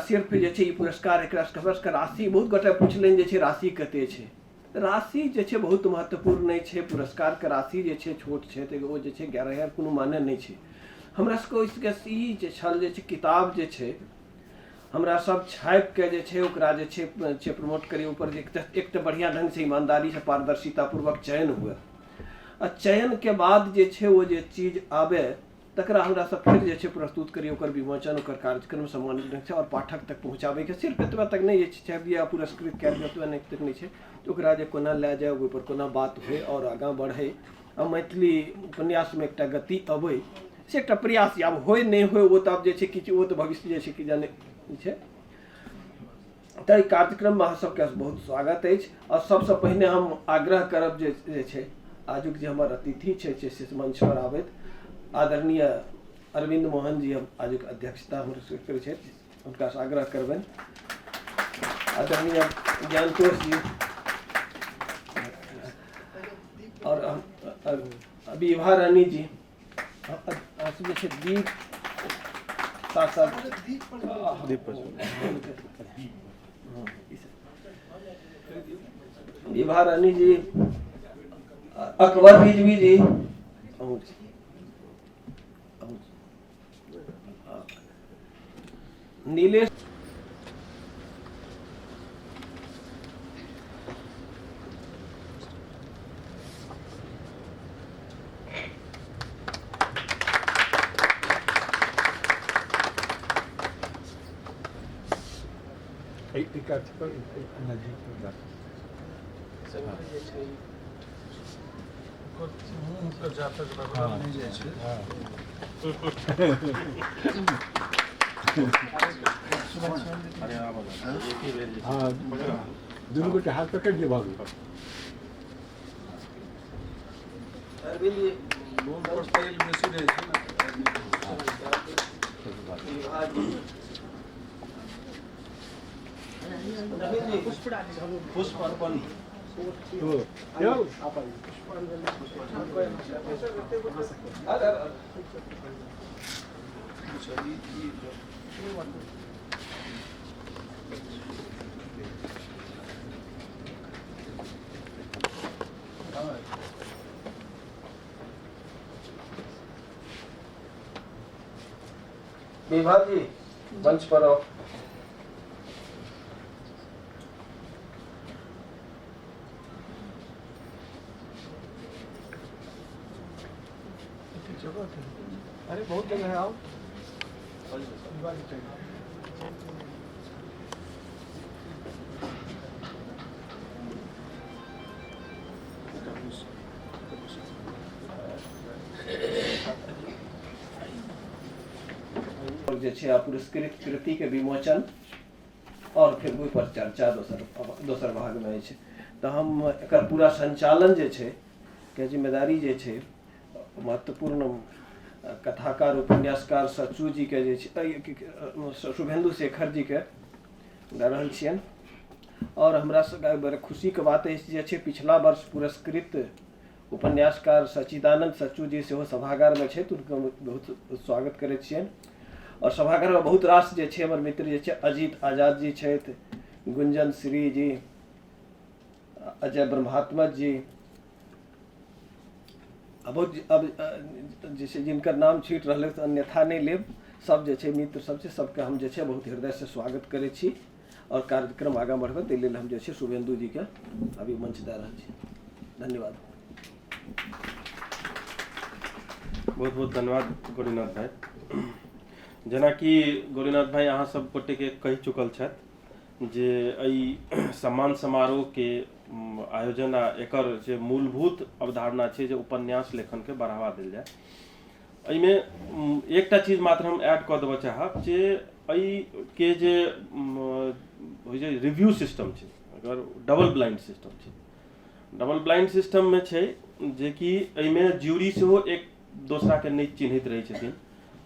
सिर्फ जे छै ई पुरस्कार एकरा हमरा सबके राशि बहुत गोटे पुछलनि जे छै राशि कते छै। राशि जे छै बहुत महत्वपूर्ण नहि छै, पुरस्कारके राशि जे छै छोट छै तऽ ओ जे छै 11,000 कोनो माने नहि छै। हमरा सबके ओहिके ई जे छल जे छै किताब जे छै हमरा सब छापिके जे छै ओकरा जे छै प्रमोट करी, ऊपर जे एक तऽ बढ़िआँ ढङ्गसँ ईमानदारीसँ पारदर्शितापूर्वक चयन हुए आ चयनके बाद जे छै ओ जे चीज आबे तकरा हमरा सब फेर जे छै प्रस्तुत करी, ओकर विमोचन ओकर कार्यक्रम सम्मानित ढङ्गसँ आओर पाठक तक पहुँचाबैके सिर्फ एतबा तक नहि जे छै छापि दिअ पुरस्कृत कयल जाय ओतबा नहि तक नहि छै, ओकरा जे कोना लए जाय ओहिपर कोना बात होइ आओर आगाँ बढ़ै आ मैथिली उपन्यासमे एकटा गति अबै, से एकटा प्रयास। आब होइ नहि होइ ओ तऽ आब जे छै किछु ओ तऽ भविष्य जे छै कि जाने छै। तऽ एहि कार्यक्रममे अहाँ सबके बहुत स्वागत अछि आओर सबसँ पहिने हम आग्रह करब जे जे छै आजुक जे हमर अतिथि छै से मंच पर आबैत आदरणीय अरविन्द मोहन जी हम आजुक अध्यक्षता हमर करै छथि, हुनकासँ आग्रह करबनि। आदरणीय ज्ञानतोष जी आओर विभा रानी जी जे छै दीप साथ साथ दीप विभा रानी जी, अकबर रिजवी जी, नीलेश दुनू गोटे हाथ पकड़ि लिअ बाबू। पुष्प अर्पण। विभा जी मंच पर आओ। अरे बहुत जगह है, आओ। जे छै आ पुरस्कृत कृतिके विमोचन और फिर ओहि पर चर्चा दोसर दोसर भागमे अछि। तऽ हम एकर पूरा संचालन जे छै के जिम्मेदारी जे छै महत्वपूर्ण कथाकार उपन्यासकार सच्चू जीके जे छै शुभेन्दु शेखर जीके दऽ रहल छियनि। और हमरा सबके बड़ खुशीके बात अछि जे छै पिछला वर्ष पुरस्कृत उपन्यासकार सच्चिदानंद सच्चू जी सेहो सभागारमे छथि, हुनका बहुत स्वागत करै छियनि। और सभागारमे बहुत रास जे छै हमर मित्र जे छै अजीत आजाद जी छथि, गुंजन श्री जी, अजय ब्रह्मात्मज जी, बहुत अब जे छै जिनकर नाम छूटि रहलै तऽ अन्यथा नहि लेब, सब जे छै मित्र सब छै, सबके हम जे छै बहुत हृदयसँ स्वागत करै छी और कार्यक्रम आगाँ बढ़बै ताहि लेल हम जे छै शुभेन्दु जीके अभी मंच दऽ रहल छी। धन्यवाद। बहुत बहुत धन्यवाद गौरीनाथ भाई। जेनाकि गौरीनाथ भाई अहाँ सब गोटेके कहि चुकल छथि जे एहि सम्मान समारोहके आयोजन आ एकर जे मूलभूत अवधारणा छै जे उपन्यास लेखनके बढ़ावा देल जाय। एहिमे एकटा चीज मात्र हम ऐड कऽ देबऽ चाहब जे एहिके जे होइ छै रिव्यू सिस्टम छै, अगर डबल ब्लाइंड सिस्टम छै, डबल ब्लाइंड सिस्टममे छै जेकि एहिमे ज्यूरी सेहो एक दोसराके नहि चिन्हैत रहै छथिन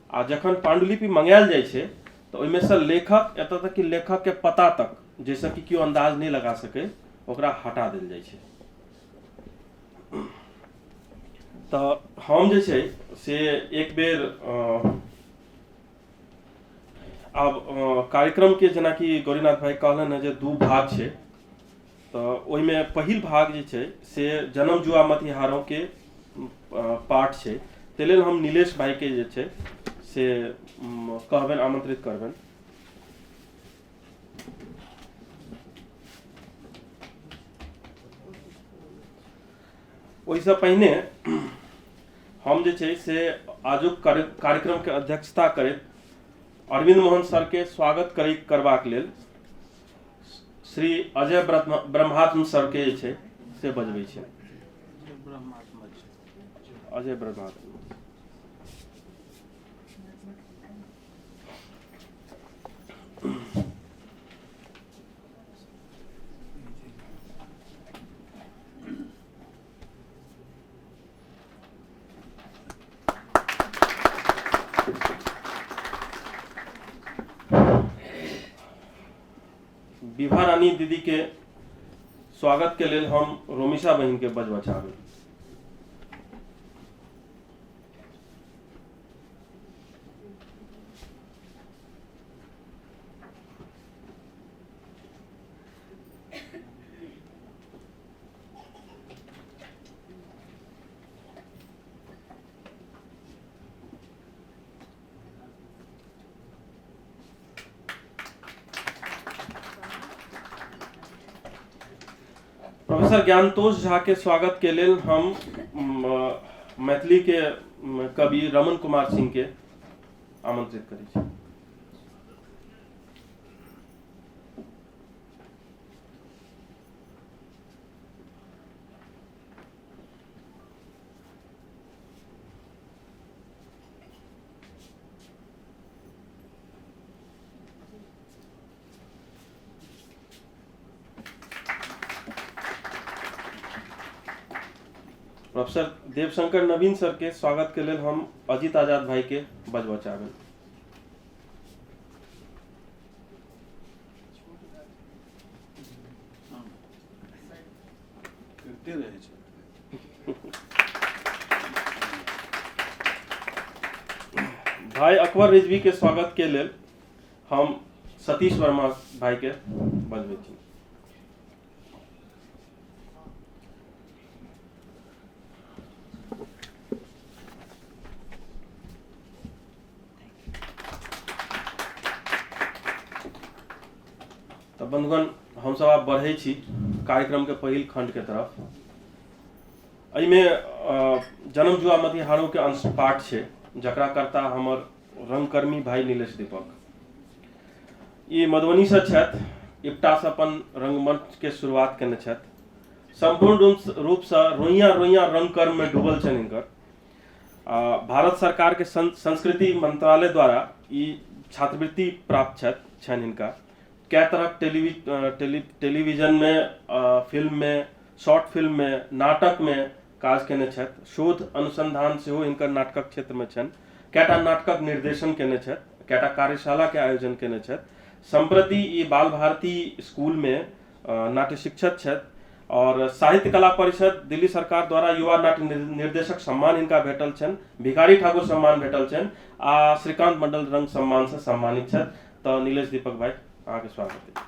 आ जखन पाण्डुलिपि मंगायल जाइ छै तऽ ओहिमे सँ लेखक एतऽ तक कि लेखकके पता तक जाहिसँ कि केओ अन्दाज नहि लगा सकै ओकरा हटा देल जाइ छै। तऽ हम जे छै से एक बेर आब कार्यक्रम के जेनाकि गौरीनाथ भाई कहलनि हँ जे दू भाग छै, तऽ ओहिमे पहिल भाग जे छै से जन्म जुआ मतिहारों के पाठ छै, ताहि लेल हम नीलेश भाई के जे छै से कहबनि, आमंत्रित करबनि। ओहिसँ पहिने हम जे छै से आजुक कार्यक्रम के अध्यक्षता करैत अरविंद मोहन सर के स्वागत करबाक लेल श्री अजय ब्रह्मात्म सर के जे छै से बजबै छै। अजय ब्रह्मात्म। विभा रानी दीदी के स्वागत के लेल हम रोमिशा बहन के बजबा चाहबै। प्रोफेसर ज्ञानतोष झा के स्वागत के लेल हम मैथिली के कवि रमन कुमार सिंह के आमंत्रित करै छी। प्रोफेसर देवशंकर नवीन सर के स्वागत के लेल हम अजित आजाद भाई के बजबा चाहबै। करिते रहै छै। भाई अकबर रिजवी के स्वागत के लेल हम सतीश वर्मा भाई के बजबै छी। तऽ बंधुगण, हमसब आब बढ़ै छी कार्यक्रम के पहिल खंड के तरफ। एहिमे जन्म जुआ मतिहारो के अंश पाठ छै, जकरा करता हमर रंगकर्मी भाई नीलेश दीपक। ई मधुबनी से छथि, इप्टा से अपन रंगमंच के शुरुआत केने छथि। संपूर्ण रूप से रोइया रोइया रंगकर्म में डूबल छनि हिनकर। भारत सरकार के संस्कृति मंत्रालय द्वारा ई छात्रवृत्ति प्राप्त छनि हिनका। कए तरहक टेलीविजन में, फिल्म में, शॉर्ट फिल्म में, नाटक में काज केने छथि। शोध अनुसंधान सेहो हिनकर नाटकक क्षेत्र में छनि। कएटा नाटकक निर्देशन केने छथि, कएटा कार्यशाला के आयोजन केने छथि। सम्प्रति ई बाल भारती स्कूल में नाट्य शिक्षक छथि और साहित्य कला परिषद दिल्ली सरकार द्वारा युवा नाट्य निर्देशक सम्मान हिनका भेटल छनि, भिखारी ठाकुर सम्मान भेटल छनि आ श्रीकांत मंडल रंग सम्मान से सम्मानित छथि। तऽ नीलेश दीपक भाई, अहाँके स्वागत अछि।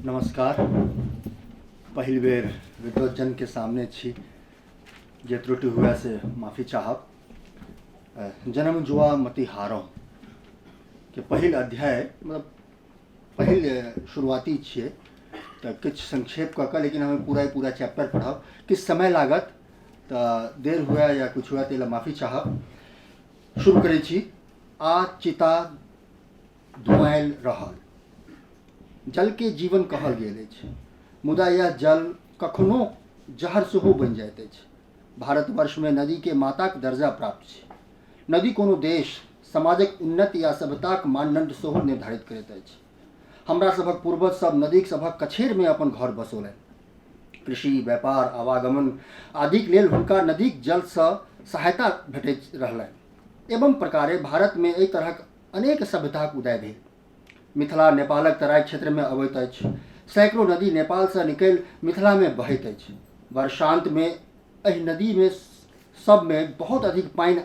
नमस्कार। पहिल बेर विद्वज्जन के सामने छी, जे त्रुटि हुए से माफी चाहब। जन्म जुआ मति हारो के पहिल अध्याय, मतलब पहिल शुरुआती छियै, तऽ किछु संक्षेप कऽ कऽ, लेकिन हमे पूरा पूरा चैप्टर पढ़ब, किछु समय लागत, तऽ देर हुए या किछु हुए ताहि लए माफी चाहब। शुरू करै छी। आ चिता धुआयल रहल जलके जीवन कहल गेल अछि, मुदा यह जल कखनो जहर सेहो बनि जाइत अछि। भारतवर्षमे नदीके माताक दर्जा प्राप्त छै। नदी कोनो देश, समाजक उन्नति या सभ्यताक मानदंड सेहो निर्धारित करैत अछि। हमरा सभक पूर्वज सब नदीक सभक कछेरमे अपन घर बसौलनि। कृषि, व्यापार, आवागमन आदिक लेल हुनका नदीक जलसँ सहायता भेटैत रहलनि। एवं प्रकारे भारतमे एहि तरहक अनेक सभ्यताक उदय भेल। मिथिला नेपालक तराई क्षेत्रमे अबैत अछि। सैकड़ो नदी नेपालसँ निकलि मिथिलामे बहैत अछि। वर्षान्तमे एहि नदीमे सबमे बहुत अधिक पानि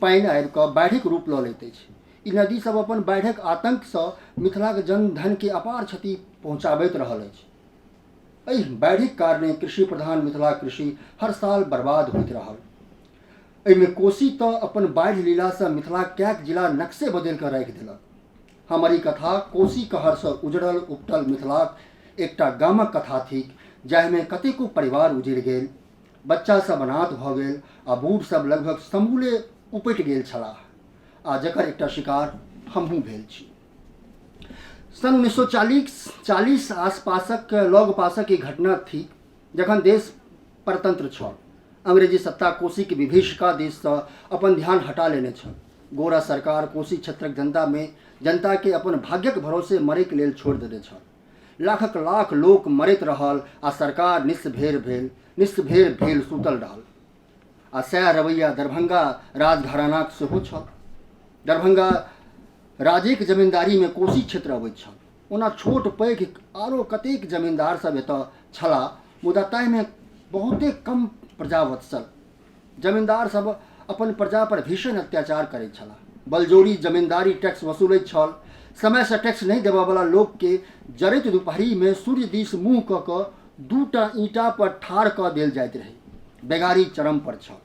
पानि आबि कऽ बाढ़िक रूप लऽ लैत अछि। ई नदी सब अपन बाढ़िक आतंकसँ मिथिलाक जन-धनके अपार क्षति पहुँचाबैत रहल अछि। एहि बाढ़िक कारणे कृषि प्रधान मिथिलाक कृषि हर साल बर्बाद होइत रहल। एहिमे कोसी तऽ अपन बाढ़ि लीलासँ मिथिलाक कैक जिला नक्शे बदलि कऽ राखि देलक। हमर ई कथा कोसी कहरसँ उजड़ल उपटल मिथिलाक एकटा गामक कथा थिक जाहिमे कतेको परिवार उजड़ि गेल, बच्चा सब अनाथ भऽ गेल आ बूढ़ सब लगभग समूले उपटि गेल छलाह आ जकर एकटा शिकार हमहूँ भेल छी। सन् 1940 आसपासक लगपासक ई घटना थिक जखन देश परतंत्र छल। अंग्रेजी सत्ता कोसीक विभीषिका दिससँ अपन ध्यान हटा लेने छल। गोरा सरकार कोसी क्षेत्रक जनतामे जनताके अपन भाग्यक भरोसे मरैक लेल छोड़ि देने छल। लाखक लाख लोक मरैत रहल आ सरकार निस्सभेर भेल निस्सभेर भेल सूतल रहल। आ सएह रवैया दरभंगा राजघरानाक सेहो छल। दरभंगा राजेक जमींदारीमे कोसी क्षेत्र अबैत छल। ओना छोट पैघ आरो कतेक जमींदार सब एतऽ छलाह मुदा ताहिमे बहुते कम प्रजावत्सल। जमींदार सब अपन प्रजा पर भीषण अत्याचार करैत छलाह। बलजोरी जमींदारी टैक्स वसूलैत छल। समयसँ टैक्स नहि देबऽवला लोकके जरैत दुपहरीमे सूर्य दिस मुँह कऽ कऽ दूटा ईंटा पर ठाढ़ कऽ देल जाइत रहै। बेगारी चरम पर छल।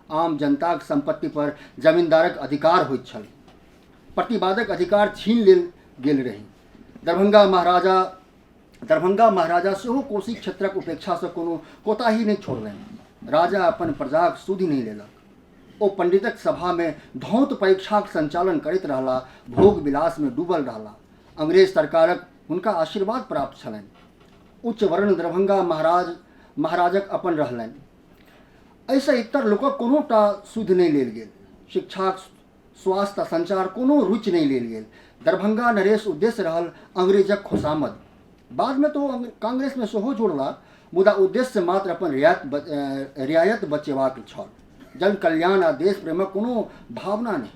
आम जनताक सम्पत्ति पर जमींदारक अधिकार होइत छल। प्रतिवादक अधिकार छीन लेल गेल रहै। दरभंगा महाराजा सेहो कोसी क्षेत्रक उपेक्षासँ कोनो कोताही नहि छोड़लनि। राजा अपन प्रजाक सुधि नहि लेलक। ओ पंडितक सभामे धौत परीक्षाक संचालन करैत रहला, भोग विलासमे डूबल रहला। अंग्रेज सरकारक हुनका आशीर्वाद प्राप्त छलनि। उच्च वर्ण दरभंगा महाराजक अपन रहलनि। एहिसँ इतर लोकक कोनो टा सुधि नहि लेल गेल। शिक्षाक स्वास्थ्य आ संचार कोनो रुचि नहि लेल गेल। दरभंगा नरेश उद्देश्य रहल अंग्रेजक खुशामद। बादमे तऽ ओ कांग्रेसमे सेहो जुड़ला, मुदा उद्देश्य मात्र अपन रियायत बचेबाक छल। जन कल्याण आ देश प्रेमक कोनो भावना नहि।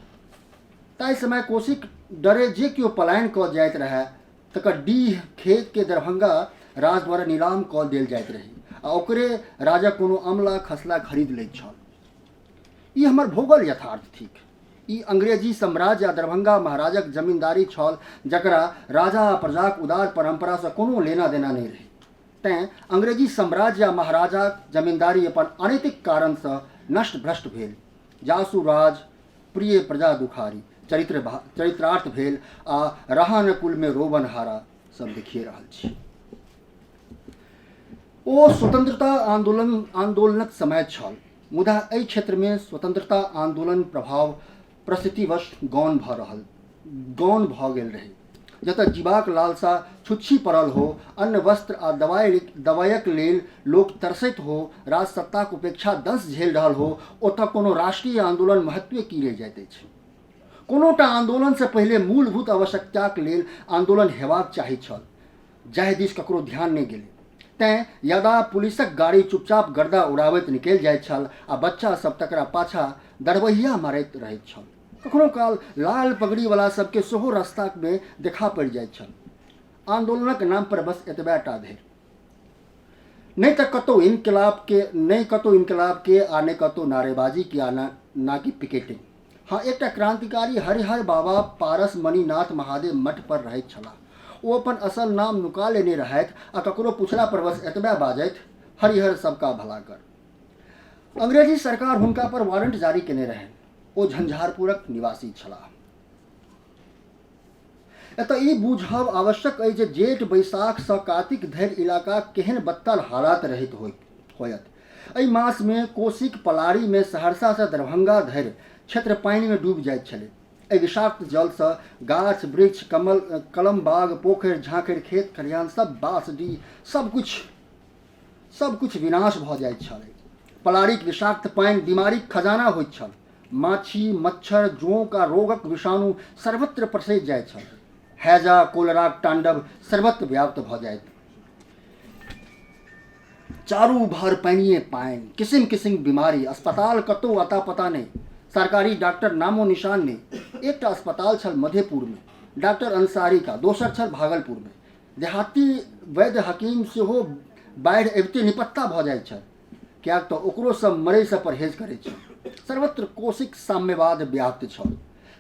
ताहि समय कोसीक डरे जे केओ पलायन कऽ जाइत रहए तकर डीह खेतके दरभंगा राज द्वारा नीलाम कऽ देल जाइत रहै आ ओकरे राजक कोनो अमला खसला खरीद लैत छल। ई हमर भोगल यथार्थ थिक। ई अंग्रेजी साम्राज्य आ दरभंगा महाराजक जमींदारी छल जकरा राजा आ प्रजाक उदार परंपरासँ कोनो लेना-देना नहि रहै। तेँ अंग्रेजी साम्राज्य आ महाराजाक जमींदारी अपन अनैतिक कारणसँ नष्ट-भ्रष्ट भेल। जासु राज प्रिय प्रजा दुखारी चरित्रार्थ भेल आ रहा न कुल में रोबनहारा सब देखिए रहल छी। ओ स्वतंत्रता आंदोलनक समय छल, मुदा एहि क्षेत्रमे स्वतंत्रता आंदोलन प्रभाव परिस्थितिवश गौण भऽ गेल रहै। जतऽ जीबाक लालसा छुच्छी पड़ल हो, अन्न वस्त्र आ दवाइक लेल लोक तरसैत हो, राजसत्ताक उपेक्षा दंश झेल रहल हो, ओतऽ कोनो राष्ट्रीय आंदोलन महत्वे की रहि जाइत अछि? कोनोटा आंदोलनसँ पहिले मूलभूत आवश्यकताक लेल आंदोलन हेबाक चाही छल, जाहि दिस ककरो ध्यान नहि गेलै। तेँ यदा पुलिसक गाड़ी चुपचाप गर्दा उड़ाबैत निकलि जाइत छल आ बच्चा सब तकरा पाछाँ दरबहिया मारैत रहैत छल। कखनो काल लाल पगड़ीवला सबके सेहो रस्तामे देखा पड़ि जाइत छल। आंदोलनक नाम पर बस एतबे टा धरि। नहि तऽ कतहु इनकलाबके नहि कतहु इनकलाबके आ नहि कतहु नारेबाजीके आ ना कि पिकेटिंग। हँ, एकटा क्रांतिकारी हरिहर बाबा पारस मणिनाथ महादेव मठ पर रहैत छलाह। ओ अपन असल नाम नुका लेने रहथि आ ककरो पुछला पर बस एतबे बाजथि, हरिहर सबका भला कर। अंग्रेजी सरकार हुनका पर वारंट जारी केने रहनि। ओ झंझारपुरक निवासी छलाह। एतऽ ई बूझब आवश्यक अछि जे जेठ बैसाखसँ कातिक धरि इलाकाक केहन बदतर हालात रहैत होयत। एहि मासमे कोसीक पलारीमे सहरसासँ दरभंगा धरि क्षेत्र पानिमे डूबि जाइत छलै। एहि विषाक्त जलसँ गाछ वृक्ष कमल कलम बाग पोखरि झाँखरि खेत खलिहान सब बाँसडीह सब किछु विनाश भऽ जाइत छलै। पलारीक विषाक्त पानि बीमारीक खजाना होइत छल। माछी मच्छर जोंक आ रोगक विषाणु सर्वत्र पसरि जाइत छल। हैजा कोलराक तांडव सर्वत्र व्याप्त भऽ जाइत। चारू भर पानिए पानि, किसिम किसिम बीमारी, अस्पताल कतौ अता पता नहि, सरकारी डॉक्टर नामो निशान नहि। एकटा अस्पताल छल मधेपुरमे डॉक्टर अंसारी का, दोसर छल भागलपुरमे। देहाती वैद्य हकीम सेहो बाढ़ि अबिते निपत्ता भऽ जाइत छल। किएक तऽ ओकरो सब मरैसँ परहेज करैत छल। सर्वत्र कोशीक साम्यवाद व्याप्त छल।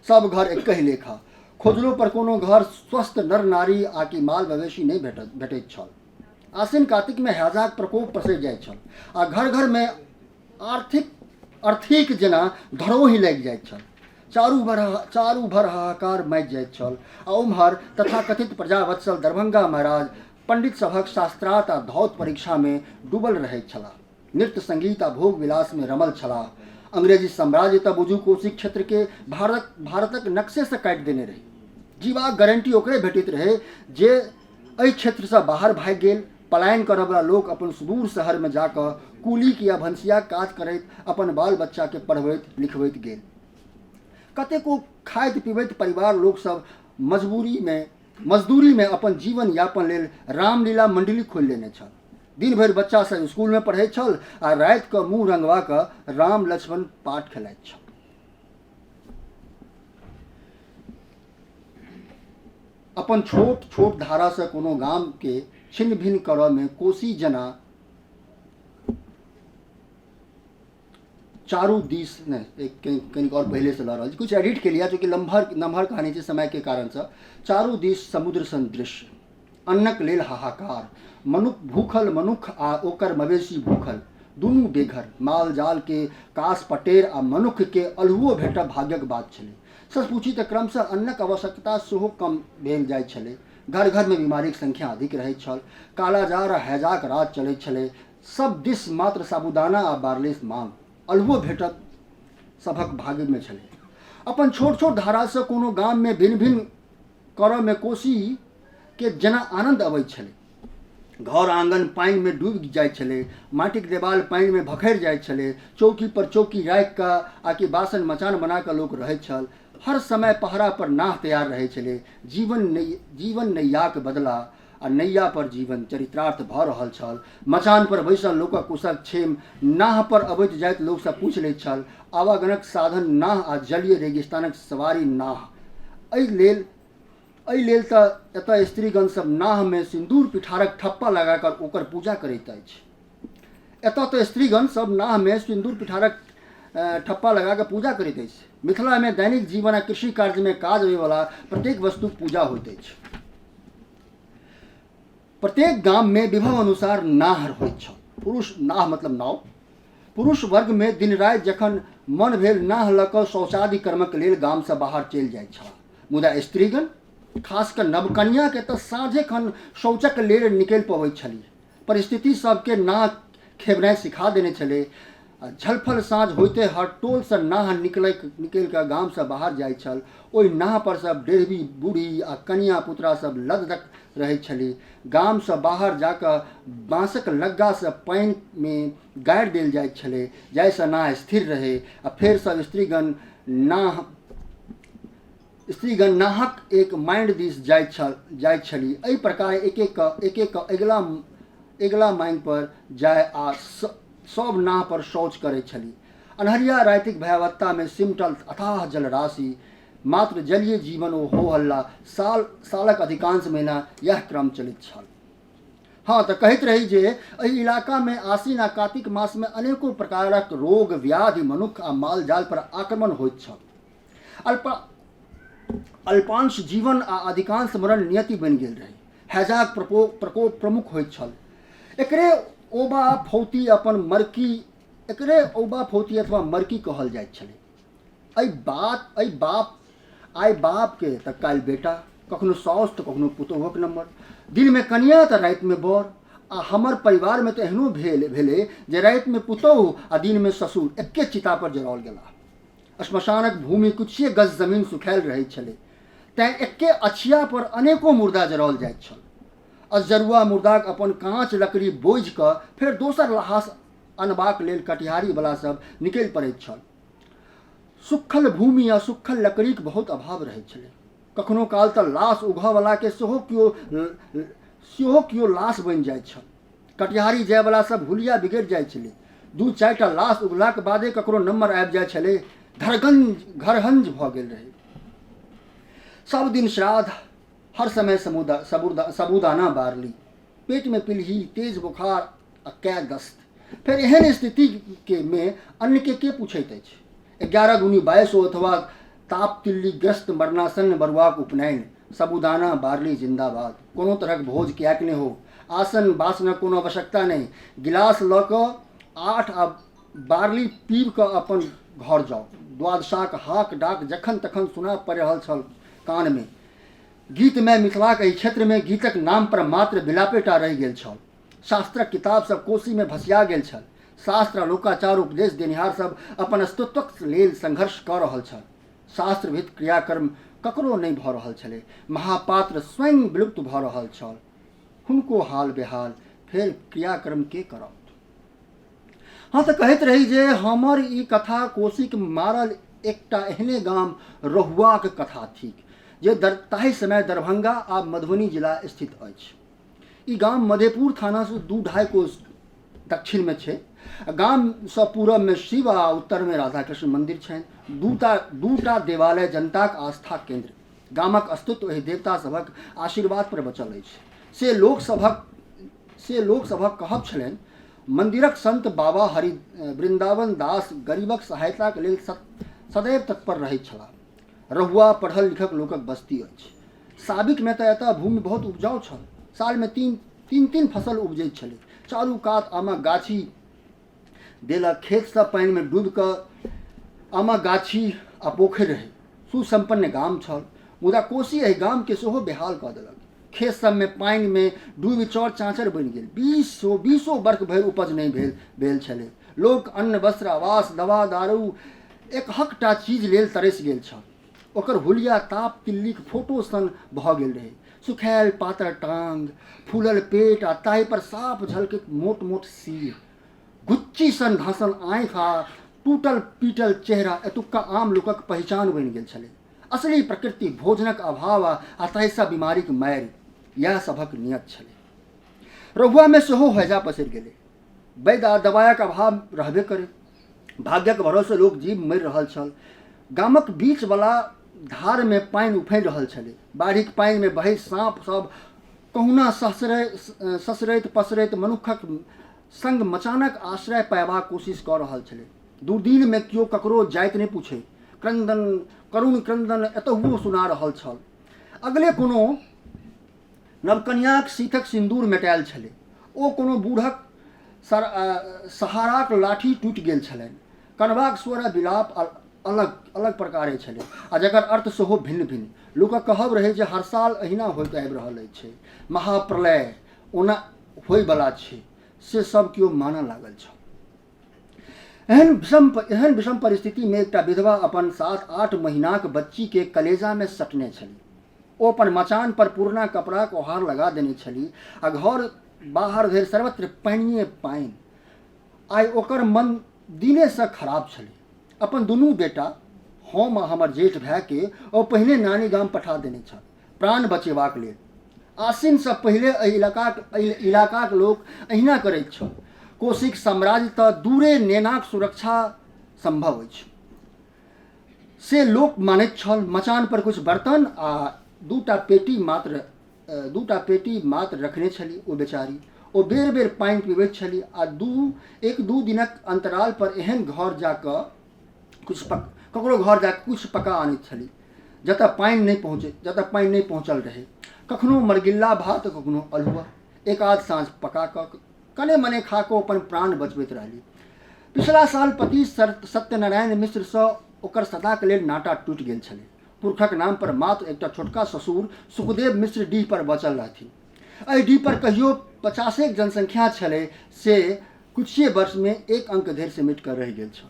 सब घर एकहि लेखा। खोजलो पर कोनो घर स्वस्थ नर नारी आ कि माल मवेशी नहि भेटैत छल। आसिन कातिकमे हैजाक प्रकोप पसरि जाइत छल आ घर घरमे आर्थिक अर्थीक जेना धरोहि लागि जाइत छल। चारू भर हाहाकार मचि जाइत छल आ ओम्हर तथाकथित प्रजावत्सल दरभंगा महाराज पंडित सभक शास्त्रार्थ आ धौत परीक्षामे डूबल रहैत छलाह। नृत्य संगीत आ भोग विलासमे रमल छलाह। अंग्रेजी साम्राज्य तऽ बुझू कोशी क्षेत्रके भारतक नक्शेसँ काटि देने रहै। जीबाक गारंटी ओकरे भेटैत रहै जे एहि क्षेत्रसँ बाहर भागि गेल। पलायन करऽवला लोक अपन सुदूर शहरमे जाकऽ कुलीक या भनसियाक काज करैत अपन बाल बच्चाके पढ़बैत लिखबैत गेल। कतेको खाइत पिबैत परिवार लोकसभ मजदूरीमे अपन जीवन यापन लेल रामलीला मंडली खोलि लेने छल। दिन भरि बच्चा सब स्कूलमे पढ़ैत छल आ राति कऽ मुँह रंगवा कऽ राम लक्ष्मण पाठ खेलाइत छल। अपन छोट छोट धारासँ कोनो गामके छिन्न भिन्न करऽमे कोशी जेना चारू दिस नहि, एक कनिक आओर पहिलेसँ लऽ रहल छी, किछु एडिट केलियै चूँकि लम्हर नमहर कहानी छै समयके कारणसँ। चारू दिस समुद्र सन दृश्य, अन्नक लेल हाहाकार, मनुख भूखल मनुख आ ओकर मवेशी भूखल, दुनू बेघर, माल जालके कास पटेर आ मनुक्खके अल्हुओ भेटब भाग्यक बात छलै। सच पूछी तऽ क्रमशः अन्नक आवश्यकता सेहो कम भेल जाइत छलै। घर घरमे बीमारीक संख्या अधिक रहैत छल। कालाजार आ हैजाक राज चलैत छलै। सब दिस मात्र साबुदाना आ बार्लिस मांग, अल्हुओ भेटब सभक भाग्यमे छलै। अपन छोट छोट धारासँ कोनो गाममे भिन्न भिन्न करऽमे कोशीके जेना आनन्द अबैत छलै। घर आंगन पानिमे डूबि जाइत छलै, माटिक देवाल पानिमे भखरि जाइत छलै। चौकी पर चौकी राखि कऽ आ कि बासन मचान बना कऽ लोक रहैत छल। हर समय पहरा पर नाह तैयार रहै छलै। जीवन नैयाक बदला आ नैया पर जीवन चरित्रार्थ भऽ रहल छल। मचान पर बैसल लोकक कुशल क्षेम नाह पर अबैत जाइत लोकसँ पूछि लैत छल। आवागमनक साधन नाह आ जलीय रेगिस्तानक सवारी नाह। एहि लेल तऽ एतऽ स्त्रीगण सब नाहमे सिन्दूर पिठारक ठप्पा लगा कऽ ओकर पूजा करैत अछि। एतऽ तऽ स्त्रीगण सब नाहमे सिन्दूर पिठारक ठप्पा लगा कऽ पूजा करैत अछि। मिथिलामे दैनिक जीवन आ कृषि कार्यमे काज अबैवला प्रत्येक वस्तुक पूजा होइत अछि। प्रत्येक गाममे विभव अनुसार नाहर होइत छल। पुरुष नाह मतलब नाव। पुरुष वर्गमे दिन राति जखन मन भेल नाह लऽ कऽ शौचादि कर्मक लेल गामसँ बाहर चलि जाइत छलाह। मुदा स्त्रीगण खास कऽ नवकनियाँके तऽ साँझे खन शौचक लेल निकलि पबैत छलीह। परिस्थिति सबके नाह खेबनाइ सिखा देने छलै। झलफल साँझ होइते हर टोलसँ नाह निकलि कऽ गामसँ बाहर जाइत छल। ओहि नाह पर सब डेढ़बी बूढ़ी आ कनिया पुतरा सब लददक रहैत छली। गामसँ बाहर जा कऽ बाँसक लग्गासँ पानिमे गाड़ि देल जाइत छलै जाहिसँ नाह स्थिर रहै आ फेर सब स्त्रीगण नाहक एक माइंड दिस जाइत छली। एहि प्रकार एक एक कऽ एक एक कऽ अगिला अगिला माइंड पर जाय आ सब नाह पर शौच करैत छली। अन्हरिया रातिक भयावहतामे सिमटल अथाह जलराशि, मात्र जलीय जीवन ओ हो हल्ला। साल सालक अधिकांश महीना यैह क्रम चलैत छल। हँ, तऽ कहैत रही जे एहि इलाकामे आसिन आ कातिक मासमे अनेको प्रकारक रोग व्याधि मनुक्ख आ माल जाल पर आक्रमण होइत छल। अल्पांश जीवन आ अधिकांश मरण नियति बनि गेल रहै। हैजाक प्रकोप प्रमुख होइत छल। एकरे औबा फौती अथवा मरकी कहल जाइत छलै। एहि बात एहि बाप आइ बापके तऽ काल्हि बेटा, कखनो साउस तऽ कखनो पुतोहुक नम्बर, दिनमे कनिया तऽ रातिमे बर। आ हमर परिवारमे तऽ एहनो भेलै जे रातिमे पुतोहु आ दिनमे ससुर एके चिता पर जराओल गेलाह। श्मशानक भूमि किछुए गज जमीन सुखायल रहैत छलै, तैँ एके अछिया पर अनेको मुर्दा जराओल जाइत छल। अजरुआ मुर्दाक अपन काँच लकड़ी बोझि कऽ फेर दोसर लहास अनबाक लेल कटिहारी बला सब निकलि पड़ैत छल। सुखल भूमि आ सुखल लकड़ीक बहुत अभाव रहैत छलै। कखनो काल तऽ लाश उघऽवलाके सेहो केओ लाश बनि जाइत छल। कटिहारी जायवला सब हुलिया बिगड़ि जाइत छलै। दू चारिटा लाश उगलाक बादे ककरो नम्बर आबि जाइत छलै। घरहंज भऽ गेल रहै। सब दिन श्राद्ध, हर समय सबुदाना बारली, पेटमे पिलही, तेज बुखार आ कै दस्त। फेर एहन स्थितिके मे अन्यके के पूछैत अछि? 11 दूनी 22 अथवा ताप तिल्लीग्रस्त मरणासन्न बरुआक उपनयन, सबुदाना बारली जिन्दाबाद। कोनो तरहक भोज किएक नहि हो, आसन बासनक कोनो आवश्यकता नहि। गिलास लऽ कऽ 8 आ बारली पीब कऽ अपन घर जाउ। द्वादशाक हाक डाक जखन तखन सुना पड़ि रहल छल कानमे। गीतमे मिथिलाक एहि क्षेत्रमे गीतक नाम पर मात्र विलापेटा रहि गेल छल। शास्त्रक किताब सब कोसीमे भसिया गेल छल। शास्त्र आ लोकाचार उपदेश देनिहार सब अपन अस्तित्वक लेल संघर्ष कऽ रहल छल। शास्त्रविहित क्रियाकर्म ककरो नहि भऽ रहल छलै। महापात्र स्वयं विलुप्त भऽ रहल छल। हुनको हाल बेहाल, फेर क्रियाकर्म के करत? हँ, तऽ कहैत रही जे हमर ई कथा कोसीक मारल एकटा एहने गाम रहुआक कथा थिक जे ताहि समय दरभंगा आ मधुबनी जिला स्थित अछि। ई गाम मधेपुर थानासँ 2-2.5 कोस दक्षिणमे छै। गामसँ पूरबमे शिव आ उत्तरमे राधाकृष्ण मन्दिर छनि। दूटा देवालय जनताक आस्था केन्द्र। गामक अस्तित्व एहि देवता सभक आशीर्वाद पर बचल अछि, से लोकसभक कहब छलनि। मन्दिरक संत बाबा हरि वृन्दावन दास गरीबक सहायताक लेल सदैव तत्पर रहैत छलाह। रहुआ पढ़ल लिखल लोकक बस्ती अछि। साबिकमे तऽ एतऽ भूमि बहुत उपजाउ छल। सालमे तीन तीन तीन फसल उपजैत छलै। चारू कात आमक गाछी देलक खेत सब पानिमे डूबि कऽ आमक गाछी आ पोखरि रहै। सुसम्पन्न गाम छल, मुदा कोसी एहि गामके सेहो बेहाल कऽ देलक। खेत सबमे पानिमे डूबि चौर चाँचर बनि गेल। बीसो बर्ख भरि उपज नहि भेल भेल छलै। लोक अन्न, वस्त्र, आवास, दवा दारू एकहकटा चीज लेल तरसि गेल छल। ओकर हुलिया ताप तिल्लीक फोटो सन भऽ गेल रहै। सुखायल पातर टांग, फूलल पेट आ ताहि पर साफ झलकैत मोट मोट सिर, गुच्ची सन धँसल आँखि आ टूटल पीटल चेहरा एतुक्का आम लोकक पहिचान बनि गेल छलै। असली प्रकृति, भोजनक अभाव आ ताहिसँ बीमारीक मारि, इएह सभक नियत छलै। रहुआमे सेहो हैजा पसरि गेलै। वैद्य आ दवाइक अभाव रहबे करै। भाग्यक भरोसे लोक जीव मरि रहल छल। गामक बीचवला धारमे पानि उफानि रहल छलै। बाढ़िक पानिमे बहैत साँप सब कहुना ससरैत पसरैत मनुक्खक संग मचानक आश्रय पयबाक कोशिश कऽ रहल छलै। दुर्दिनमे केओ ककरो जाति नहि पूछै। क्रन्दन, करुण क्रन्दन एतहुओ सुना रहल छल। अगले कोनो नवकनियाँक सीथक सिन्दूर मेटायल छलै। ओ कोनो बूढ़क सहाराक लाठी टूटि गेल छलनि। कनबाक स्वर आ विलाप अलग अलग प्रकारे छलै आ जकर अर्थ सेहो भिन्न भिन्न। लोकक कहब रहै जे हर साल एहिना होइत आबि रहल अछि। महाप्रलय ओना होइवला छै, से सब केओ मानऽ लागल छल। एहन विषम परिस्थितिमे एकटा विधवा अपन 7-8 महीनाक बच्चीके कलेजामे सटने छली। ओ अपन मचान पर पुरना कपड़ाक ओहार लगा देने छली आ घर बाहर धरि सर्वत्र पानिए पानि। आइ ओकर मन दिनेसँ खराब छलै। अपन दुनू बेटा, हम आ हमर जेठ भायके ओ पहिने नानी गाम पठा देने छल प्राण बचेबाक लेल। आसिनसँ पहिले एहि इलाकाक लोक एहिना करैत छल। कोसीक साम्राज्य तऽ दूरे, नेनाक सुरक्षा सम्भव अछि से लोक मानैत छल। मचान पर किछु बर्तन आ 2टा पेटी मात्र रखने छली ओ बेचारी। ओ बेर बेर पानि पीबैत छली आ 1-2 दिनक अंतराल पर एहन घर जा कऽ किछु पक ककरो घर जा कऽ किछु पका आनैत छली जतऽ पानि नहि पहुँचल रहै। कखनो मरगिल्ला भात, कखनो अल्हुआ, एक आध साँझ पका कऽ कने मने खा कऽ अपन प्राण बचबैत रहली। पिछला साल पति सत्यनारायण मिश्रसँ ओकर सदाक लेल नाता टूटि गेल छलै। पुरखक नाम पर मात्र एकटा छोटका ससुर सुखदेव मिश्र डीह पर बचल रहथिन। एहि डीह पर कहियो 50 जनसंख्या छलै, से किछुए वर्षमे एक अंक धरि सिमटि कऽ रहि गेल छल।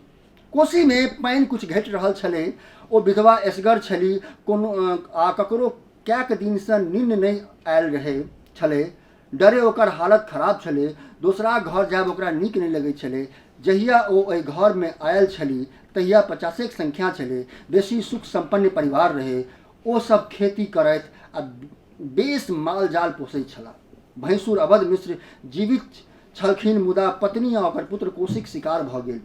कोसीमे पानि किछु घटि रहल छलै। ओ विधवा एसगर छली कोनो आ ककरो कैक दिनसँ निन्न नहि आयल रहै छलै। डरे ओकर हालत खराब छलै। दोसराक घर जायब ओकरा नीक नहि लगैत छलै। जहिया ओ एहि घरमे आयल छली तहिया 50 संख्या छलै। बेसी सुख सम्पन्न परिवार रहै। ओ सब खेती करथि आ बेस माल जाल पोसैत छलाह। भैंसुर अवध मिश्र जीवित छलखिन, मुदा पत्नी आ ओकर पुत्र कोसीक शिकार भऽ गेल।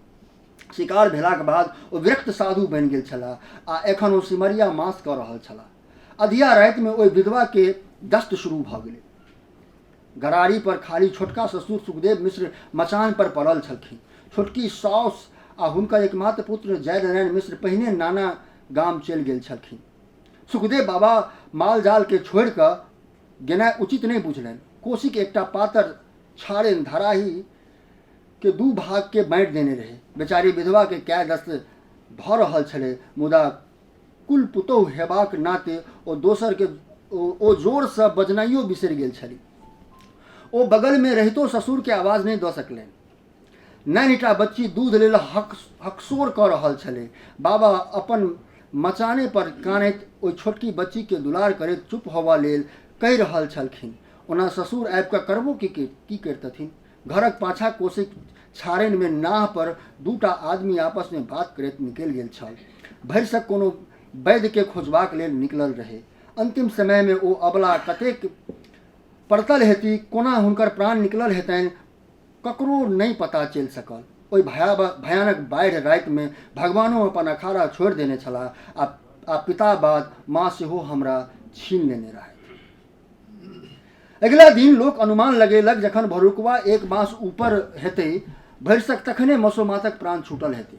शिकार भेलाक बाद ओ विरक्त साधु बनि गेल छलाह आ एखन ओ सिमरिया मास कऽ रहल छलाह। अधिया रातिमे ओहि विधवाके दस्त शुरू भऽ गेलै। गरारी पर खाली छोटका ससुर सुखदेव मिश्र मचान पर पड़ल छलखिन। छोटकी साउस आ हुनकर एकमात्र पुत्र जयनारायण मिश्र पहिने नाना गाम चलि गेल छलखिन। सुखदेव बाबा माल जाल के छोड़ि कऽ गेनाइ उचित नहि बुझलनि। कोसीक एकटा पातर छाड़ेन धराही के दू भाग के बाँटि देने रहै। बेचारी विधवा के कए दस्त भऽ रहल छलै, मुदा कुल पुतोहु हेबाक नाते ओ दोसर के ओ जोरसँ बजनाइयो बिसरि गेल छली। ओ बगलमे रहितो ससुर के आवाज नहि दऽ सकलनि। नान्हिटा बच्ची दूध लेल हकसोर कऽ रहल छलै। बाबा अपन मचाने पर कानैत ओहि छोटकी बच्चीके दुलार करैत चुप होबऽ लेल कहि रहल छलखिन। ओना ससुर आबि कऽ करबो की की करितथिन? घरक पाछाँ कोसीक छाड़निमे नाह पर दूटा आदमी आपसमे बात करैत निकलि गेल छल। भरिसक कोनो वैद्यके खोजबाक लेल निकलल रहै। अन्तिम समयमे ओ अबला कतेक पड़तल हेती, कोना हुनकर प्राण निकलल हेतनि, ककरो नहि पता चलि सकल। ओहि भयानक बाढ़ि रातिमे भगवानो अपन अखाड़ा छोड़ि देने छलाह आ पिता बाद माँ सेहो हमरा छीन लेने रहथि। अगिला दिन लोक अनुमान लगेलक जखन भोरुकवा एक मास ऊपर हेतै, भरिसक तखने मसोमातक प्राण छूटल हेतै।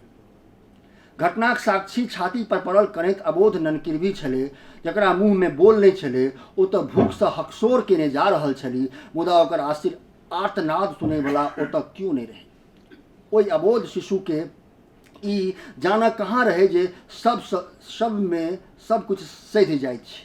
घटनाक साक्षी छाती पर पड़ल कनैत अबोध ननकिरबी छलै, जकरा मुँहमे बोल नहि छलै। ओ तऽ भूखसँ हकसोर केने जा रहल छली, मुदा ओकर आसिर आर्तनाद सुनैवला ओतऽ क्यो नहि रहै। ओहि अबोध शिशुके ई जानऽ कहाँ रहै जे सब सबमे सब किछु सधि जाइत छै।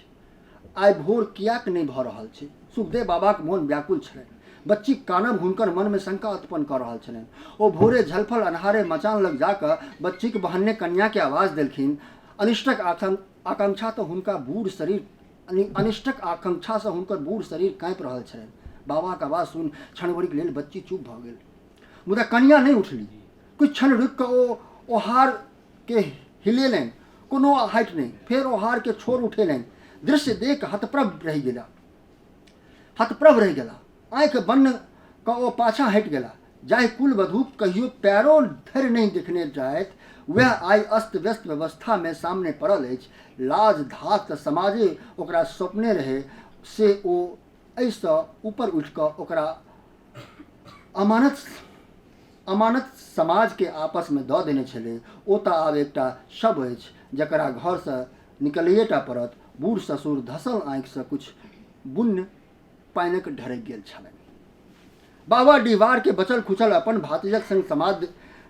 आइ भोर किएक नहि भऽ रहल छै? सुखदेव बाबाक मोन व्याकुल छलनि। बच्चीक कानब हुनकर मनमे शंका उत्पन्न कऽ रहल छलनि। ओ भोरे झलफल अन्हारे मचान लग जा कऽ बच्चीक बहन्ने कनियाँकेँ आवाज देलखिन। अनिष्टक आकांक्षा तऽ हुनका बूढ़ शरीर अनिष्टक आकांक्षासँ हुनकर बूढ़ शरीर काँपि रहल छलनि। बाबाक आवाज सुनि क्षण भरिक लेल बच्ची चुप भऽ गेल। मुदा कनियाँ नहि उठली। किछु क्षण रुकि कऽ ओ ओहारके हिलेलनि। कोनो आहटि नहि। फेर ओहारके छोर उठेलनि। दृश्य देख हतप्रभ रहि गेला। हतप्रभ रहि गेला। आँखि बन्न कऽ ओ पाछाँ हटि गेला। जाहि कुलवधूक कहियो पैरो धरि नहि देखने रहथि, वएह आइ अस्त-व्यस्त व्यवस्थामे सामने पड़ल अछि। लाज धाक तऽ समाजे ओकरा सौंपने रहै, से ओ एहिसँ ऊपर उठि कऽ ओकरा अमानत अमानत समाजके आपसमे दऽ देने छलै। ओ तऽ आब एकटा शव अछि, जकरा घरसँ निकलैएटा पड़त। बूढ़ ससुर धसल आँखिसँ किछु बुन्न पानिक ढरकि गेल छलनि। बाबा डिहबारके बचल खुचल अपन भातिजक संग समाद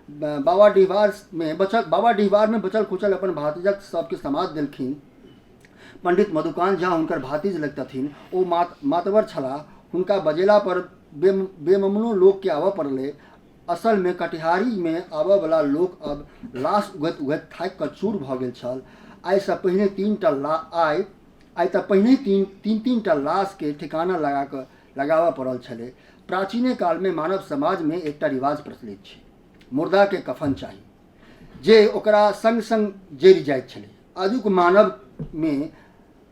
बाबा डिहबारमे बचल बाबा डिहबारमे बचल खुचल अपन भातिजक सबके समाद देलखिन। पंडित मधुकान्त झा हुनकर भातिज लगतथिन। ओ मातबर छलाह। हुनका बजेला पर बेममनो लोकके आबऽ पड़लै। असलमे कटिहारीमे आबऽवला लोक अब लाश उघैत उघैत थाकि कऽ चूर भऽ गेल छल। आइसँ पहिने तीनटा ला आइ आइ तऽ पहिनहि तीन तीन तीनटा लाशके ठेकाना लगा कऽ लगाबऽ पड़ल छलै। प्राचीने कालमे मानव समाजमे एकटा रिवाज प्रचलित छै। मुर्दाके कफन चाही जे ओकरा संग संग जरि जाइत छलै। आजुक मानवमे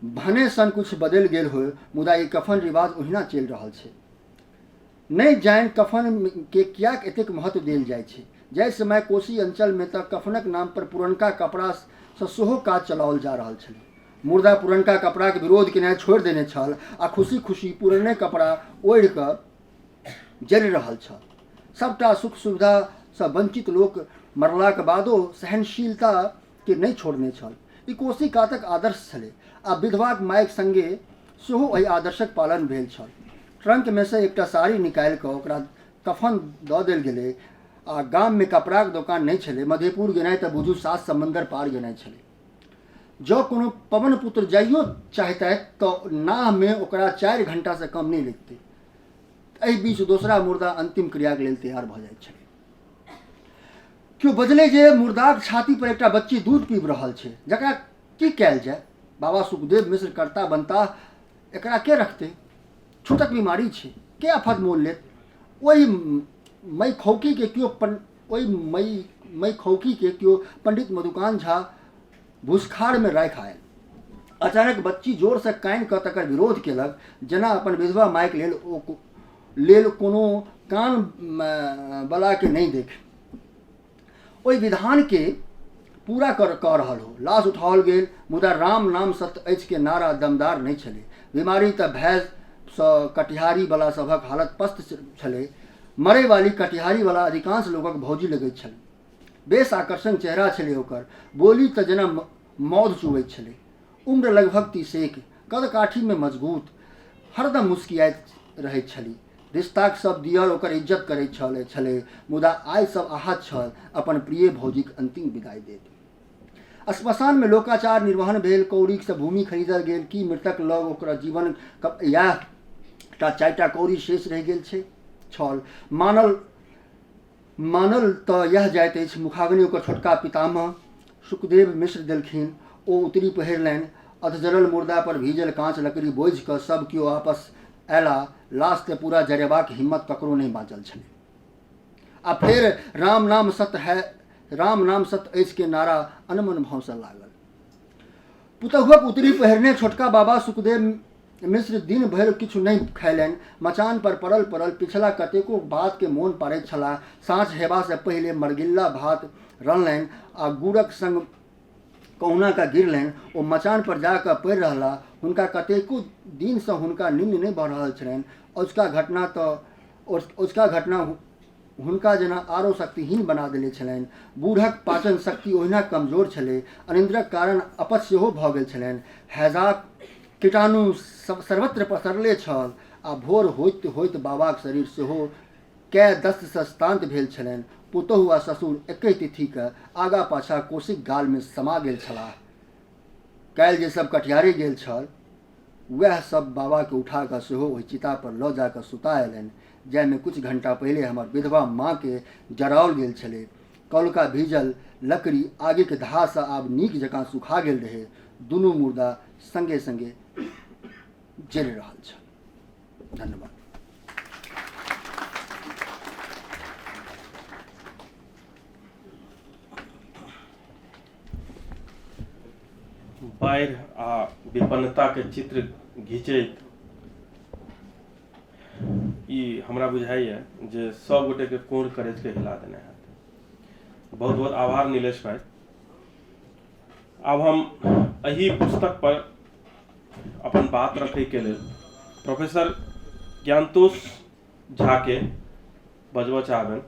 भने सन किछु बदलि गेल होय, मुदा ई कफन रिवाज ओहिना चलि रहल छै। नहि जानि कफनके किएक एतेक महत्व देल जाइ छै। जाहि समय कोशी अंचलमे तऽ कफनक नाम पर पुरनका कपड़ासँ सेहो काज चलाओल जा रहल छलै। मुर्दा पुरनका कपड़ाक विरोध केनाइ छोड़ि देने छल आ खुशी-खुशी पुरने कपड़ा ओढ़ि कऽ जरि रहल छल। सभटा सुख-सुविधासँ वंचित लोक मरलाक बादो सहनशीलताके नहि छोड़ने छल। ई कोशी कातक आदर्श छलै आ विधवाक मायक संगे सेहो एहि आदर्शक पालन भेल छल। ट्रंकमे सँ एकटा साड़ी निकालि कऽ ओकरा कफन दऽ देल गेलै आ गाममे कपड़ाक दोकान नहि छलै। मधेपुर गेनाइ तऽ बुझू सात समंदर पार गेनाइ छलै। जँ कोनो पवन पुत्र जाइयो चाहितथि तऽ नाहमे ओकरा 4 घंटासँ कम नहि लगितै। एहि बीच दोसरा मुर्दा अंतिम क्रियाक लेल तैयार भऽ जाइत छलै। केओ बजलै जे मुर्दाक छाती पर एकटा बच्ची दूध पीबि रहल छै, जकरा की कयल जाय? बाबा सुखदेव मिश्र कर्ता बनताह, एकरा के रखतै? छूतक बीमारी छै, के आफत मोल लेत? ओहि मई खौकी के केओ ओहि मई मई खौकी के केओ पंडित मधुकान्त झा भूसखारमे राखि आयल। अचानक बच्ची जोरसँ कानि कऽ तकर विरोध केलक, जेना अपन विधवा मायक लेल ओ लेल कोनो कान बलाके नहि देखि ओहि विधानके पूरा कऽ रहल हो। लाश उठाओल गेल, मुदा राम नाम सत्य अछि के नारा दमदार नहि छलै। बीमारी तऽ भय सँ कटिहारी बला सभक हालत पस्त छलै। मरैवाली कटिहारी बला अधिकांश लोकक भौजी लगैत छलै। बेस आकर्षण चेहरा छलै ओकर। बोली तऽ जेना मौध चुबैत छलै। उम्र लगभग तीसेक, कद काठीमे मजगूत, हरदम मुस्कियाइत रहैत छली। रिश्ताक सब दियर ओकर इज्जत करैत छल छलै, मुदा आइ सब आहत छल अपन प्रिय भौजीक अंतिम विदाई देत। श्मशानमे लोकाचार निर्वहन भेल, कौड़ीसँ भूमि खरीदल गेल। की मृतक लग ओकरा जीवन इएह टा 4टा कौड़ी शेष रहि गेल छै छल। मानल मानल तऽ इएह जाइत अछि। मुखाग्नि ओकर छोटका पितामह सुखदेव मिश्र देलखिन। ओ उतरी पहिरलनि। अधजरल मुर्दा पर भीजल काँच लकड़ी बोझि कऽ सब केओ आपस अयला। लाशके पूरा जरेबाक हिम्मत ककरो नहि बाँचल छलै। आ फेर राम नाम सत्य है, राम नाम सत्य अछि के नारा अनमन भावसँ लागल। पुतहुक उतरी पहिरने छोटका बाबा सुखदेव मिश्र दिन भरि किछु नहि खयलनि। मचान पर पड़ल पड़ल पिछला कतेको बातके मोन पाड़ैत छलाह। साँझ हेबासँ पहिले मरगिल्ला भात रनलनि आ गुड़क संग कहुना कऽ गिरलनि। ओ मचान पर जा कऽ पड़ि रहलाह। हुनका कतेको दिनसँ हुनका निन्न नहि भऽ रहल छलनि। अजुका घटना हुनका जेना आरो शक्तिहीन बना देने छलनि। बूढ़क पाचन शक्ति ओहिना कमजोर छलै। अनिन्द्रक कारण अपच सेहो भऽ गेल छलनि। हैजाक कीटाणु सर्वत्र पसरले छल आ भोर होइत होइत बाबाक शरीर सेहो कए दस्तसँ शान्त भेल छलनि। पुतोहु आ ससुर एकहि तिथिके आगा पाछा कोशीक गालमे समा गेल छलाह। काल्हि जे सब कटिहारे गेल छल वएह सब बाबाके उठा कऽ सेहो ओहि चितापर लऽ जा कऽ सुता अयलनि, जाहिमे किछु घंटा पहिले हमर विधवा माँके जराओल गेल छलै। कौलका भीजल लकड़ी आगिक धाहसँ आब नीक जकाँ सुखा गेल रहै। दुनू मुर्दा संगे संगे जरि रहल छल। धन्यवाद। बाढ़ि आ विपन्नताके चित्र घिचैत ई हमरा बुझाइए जे सब गोटेके कोर करेजके हिला देने हैत। बहुत बहुत आभार नीलेश भाई। आब हम एहि पुस्तक पर अपन बात रखैके लेल प्रोफेसर ज्ञानतोष झाके बजबऽ चाहबनि।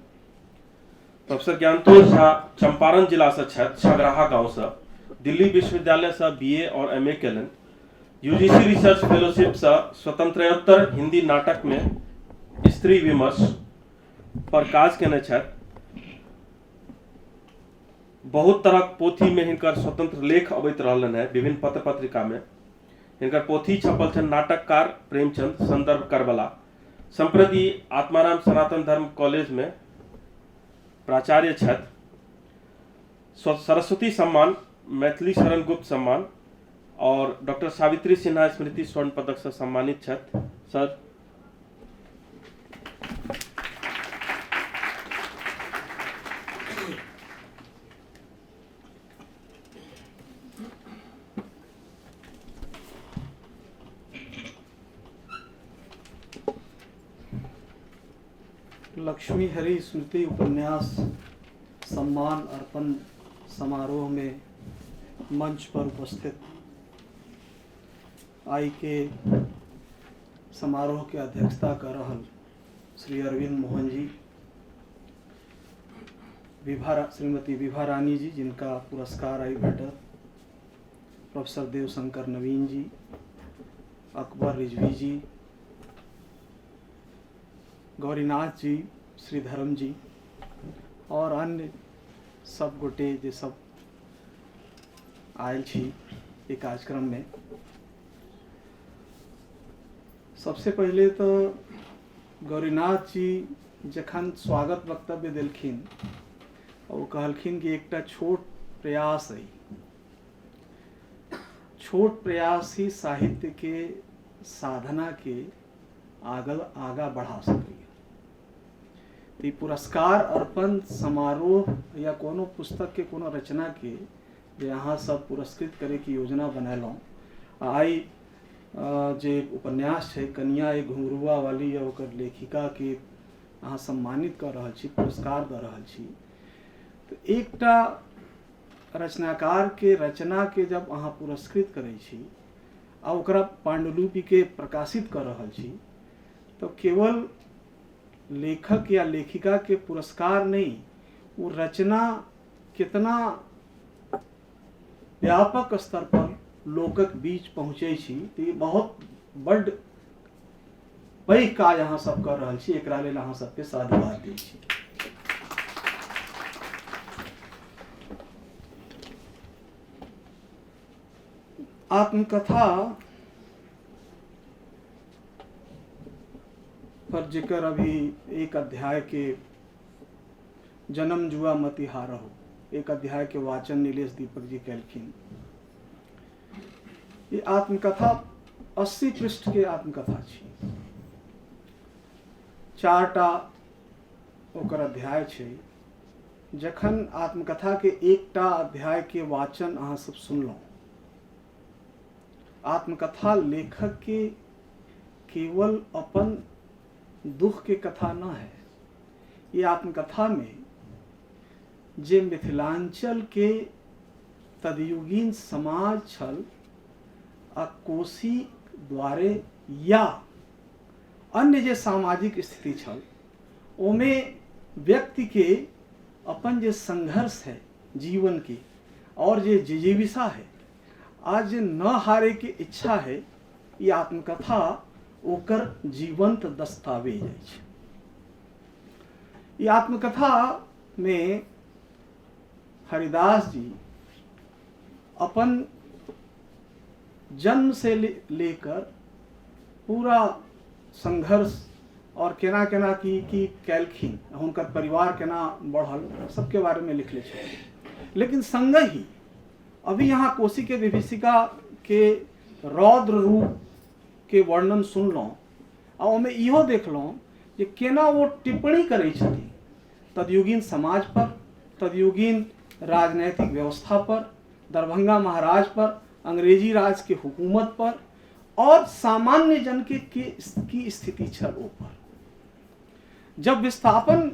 प्रोफेसर ज्ञानतोष झा चंपारण जिलासँ छथि, छगराहा गाँवसँ। दिल्ली विश्वविद्यालयसँ बी ए आओर एम ए केलनि। यूजीसी रिसर्च फेलोशिपसँ स्वतंत्रोत्तर हिंदी नाटकमे स्त्री विमर्श पर काज केने छथि। बहुत तरहक पोथीमे हिनकर स्वतंत्र लेख अबैत रहलनि हेँ विभिन्न पत्र पत्रिकामे। हिनकर पोथी छपल छनि नाटककार प्रेमचंद, संदर्भ करबला। सम्प्रति आत्माराम सनातन धर्म कॉलेजमे प्राचार्य छथि। सरस्वती सम्मान, मैथिली शरण गुप्त सम्मान और डॉक्टर सावित्री सिन्हा स्मृति स्वर्ण पदक से सम्मानित छथि। सर। लक्ष्मी हरि स्मृति उपन्यास सम्मान अर्पण समारोह में मंच पर उपस्थित आई के समारोह के अध्यक्षता कर रहल श्री अरविंद मोहन जी, श्रीमती विभा रानी जी जिनका पुरस्कार आई भेटल, प्रोफेसर देवशंकर नवीन जी, अकबर रिजवी जी, गौरीनाथ जी, श्री धर्म जी और अन्य सब गोटे जे सब आयल छी ई कार्यक्रममे। सबसे पहिले तऽ गौरीनाथ जी जखन स्वागत वक्तव्य देलखिन ओ कहलखिन कि एकटा छोट प्रयास अइ, छोट प्रयास ही साहित्य के साधना के आगा बढ़ा सकैए। तऽ ई पुरस्कार अर्पण समारोह या कोनो पुस्तक के कोनो रचना के जे अहाँ सब पुरस्कृत करे के योजना बनेलहुँ, आइ जे उपन्यास छै कनिया एक घुंघरुआ वाली या ओकर लेखिका के अहाँ सम्मानित कऽ रहल छी, पुरस्कार दऽ रहल छी, तऽ एकटा रचनाकार के रचना के जब अहाँ पुरस्कृत करै छी आ ओकरा पांडुलिपि के प्रकाशित कर रहल छी, तो केवल लेखक या लेखिका के पुरस्कार नहीं, वो रचना कितना व्यापक स्तर पर लोकक बीच पहुँचै छी, तऽ ई बहुत बड्ड पैघ काज अहाँ सब कर रहल छी। एकरा लेल अहाँ सबके साधुवाद दै छी। आत्मकथा पर जेकर अभी एक अध्याय के जन्म जुआ मति हारहो, एक अध्याय के वाचन नीलेश दीपक जी कैलखिन। ई आत्मकथा 80 पृष्ठ के आत्मकथा छी, 4टा ओकर अध्याय छै। जखन आत्मकथा के एकटा अध्याय के वाचन अहाँ सब सुनलहुँ, आत्मकथा लेखक के केवल अपन दुख के कथा न है, ये आत्मकथा में जे मिथिलांचल के तदयुगीन समाज छल आ कोसी द्वारे या अन्य जे सामाजिक स्थिति छल, ओमे व्यक्ति के अपन जे संघर्ष है जीवन के और जे जिजीविषा है, आज जे न हारे के इच्छा है, ये आत्मकथा ओकर जीवंत दस्तावेज अछि। ये आत्मकथा में हरिदास जी अपन जन्म से लेकर पूरा संघर्ष और केना केना की की कैलखिन, हुनकर परिवार केना बढ़ल, सबके बारे में लिखले छथिन। लेकिन संगहि अभी यहाँ कोसी के विभीषिका के रौद्र रूप के वर्णन सुनलहुँ आ ओहिमे इहो देखलहुँ जे केना ओ टिप्पणी करै छथिन तदयुगीन समाज पर, तदयुगीन राजनैतिक व्यवस्था पर, दरभंगा महाराज पर, अंग्रेजी राज के हुकूमत पर और सामान्य जन के की स्थिति छल ओ पर। जब विस्थापन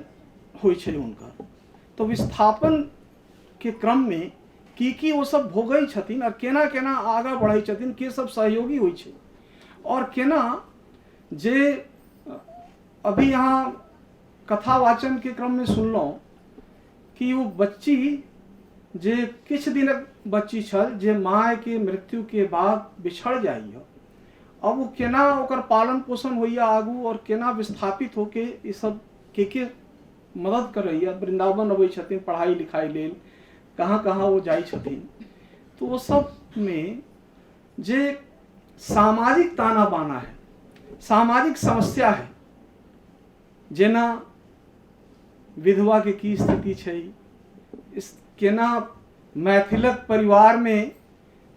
होइ छै हुनकर, तो विस्थापन के क्रम में की की ओ सब भोगै छथिन और केना केना आगाँ बढ़ै छथिन, के सब सहयोगी होइ छै और केना जे अभी यहाँ कथावाचन के क्रम में सुनलहुँ कि ओ बच्ची जे किछु दिनक बच्ची छल जे माय के मृत्यु के बाद बिछड़ जाइए, अब ओ केना ओकर पालन पोषण होइए आगू और केना विस्थापित होके ई सब के मदद करैए, वृंदावन अबै छथिन पढ़ाई लिखाई लेल, कहाँ कहाँ ओ जाइ छथिन, तो ओ सब में जे सामाजिक ताना बाना है, सामाजिक समस्या है, जेना विधवा के की स्थिति छै, इस केना मैथिलक परिवार में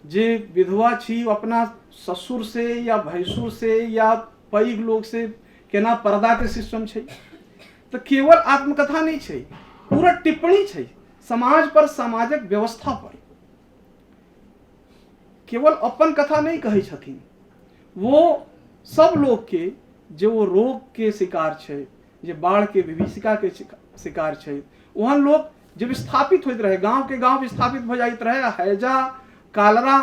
जे विधवा छी अपना ससुर से या भैंसुर से या पैघ लोग से केना पर्दा के सिस्टम छै। तो केवल आत्मकथा नहीं छै, पूरा टिप्पणी छै समाज पर, समाजक व्यवस्था पर। केवल अपन कथा नहीं कहै छथिन, वो सब लोग के जे वो रोग के शिकार छै, जे बाढ़ के विभीषिका के शिकार छै, ओहन लोग जे विस्थापित होइत रहे, गांव के गांव विस्थापित हो जाइत रहे। हैजा कालरा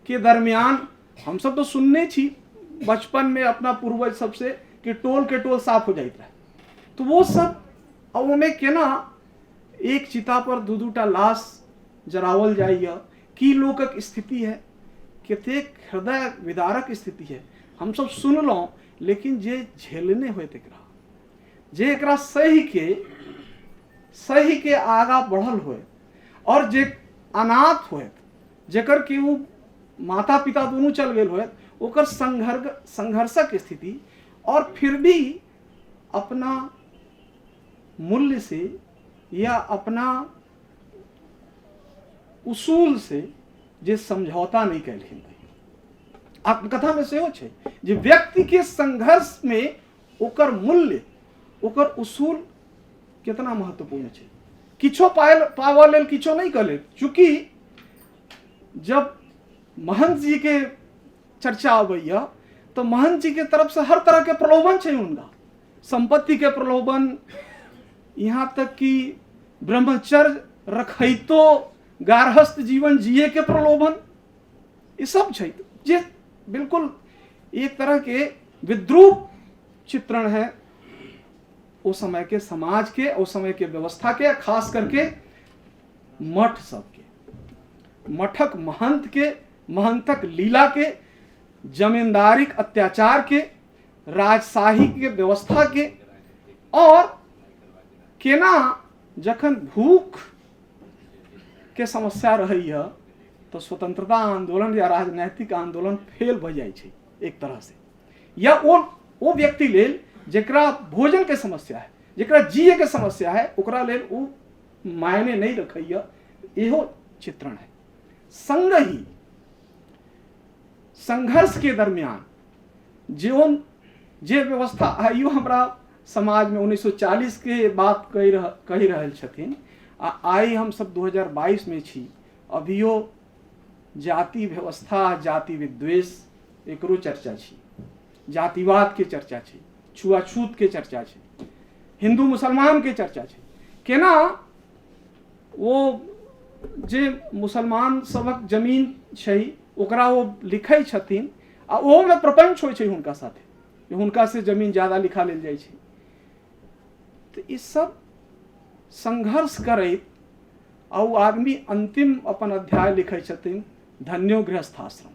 के दरमियान हम सब तो सुनने छी बचपन में अपना पूर्वज सबसे कि टोल के टोल साफ हो जाइत रहे। तो वो सब अब ओमे केना एक चिता पर दू दूटा लाश जरावल जाइए, की लोकक स्थिति है, कतेक हृदय विदारक स्थिति है, हम सब सुनलहुँ। लेकिन जे झेलने होइत एकरा, जे एकरा सही के आगा बढ़ल होय और जे अनाथ होयत, जेकर कि ओ माता पिता दुनू चल गेल होयत, ओकर संघर्षक स्थिति और फिर भी अपना मूल्य से या अपना उसूल से जे समझौता नहीं कैलखिन। आत्मकथा में सेहो छै जे व्यक्ति के संघर्ष में ओकर मूल्य, ओकर उसूल कितना महत्वपूर्ण छै। किछो पाबऽ लेल किछो नहीं कऽ लेल। चूँकि जब महंत जी के चर्चा अबैया तो महंत जी के तरफ से हर तरह के प्रलोभन छै हुनका, संपत्ति के प्रलोभन, यहाँ तक कि ब्रह्मचर्य रखैतो गार्हस्थ जीवन जिए के प्रलोभन, ई सब छै जे बिल्कुल एक तरह के विद्रूप चित्रण है ओ समय के समाज के, ओ समय के व्यवस्था के, खास करके मठ सबके, मठक महंत के, महंतक लीला के, जमींदारिक अत्याचार के, राजशाही के व्यवस्था के, और केना जखन भूख के समस्या रहैया तो स्वतंत्रता आंदोलन या राजनैतिक आंदोलन फेल भऽ जाइ छै एक तरह से, या ओ व्यक्ति लेल जेकरा भोजन के समस्या है, जेकरा जिए के समस्या है, ओकरा लेल ओ मायने नहीं रखैया, इहो चित्रण है। संग ही संघर्ष के दरमियान जो जे व्यवस्था आइयो हमरा समाज में 1940 के बात कहि रहल छथिन, आ आइ हम सब 2022 में छी, अभियो जाति व्यवस्था, जाति विद्वेष एकरो चर्चा छी, जातिवाद के चर्चा छी, छुआछूत के चर्चा छी, हिंदू मुसलमान के चर्चा छी। केना वो जे मुसलमान सबक जमीन छै ओकरा ओ लिखै छथिन, आ ओहोमे प्रपंच होइ छै हुनका साथे, जे हुनका से जमीन ज्यादा लिखा लेल जाइ छै। तऽ ई सब संघर्ष करैत आ ओ आदमी अंतिम अपन अध्याय लिखै छथिन धन्यो गृहस्थाश्रम।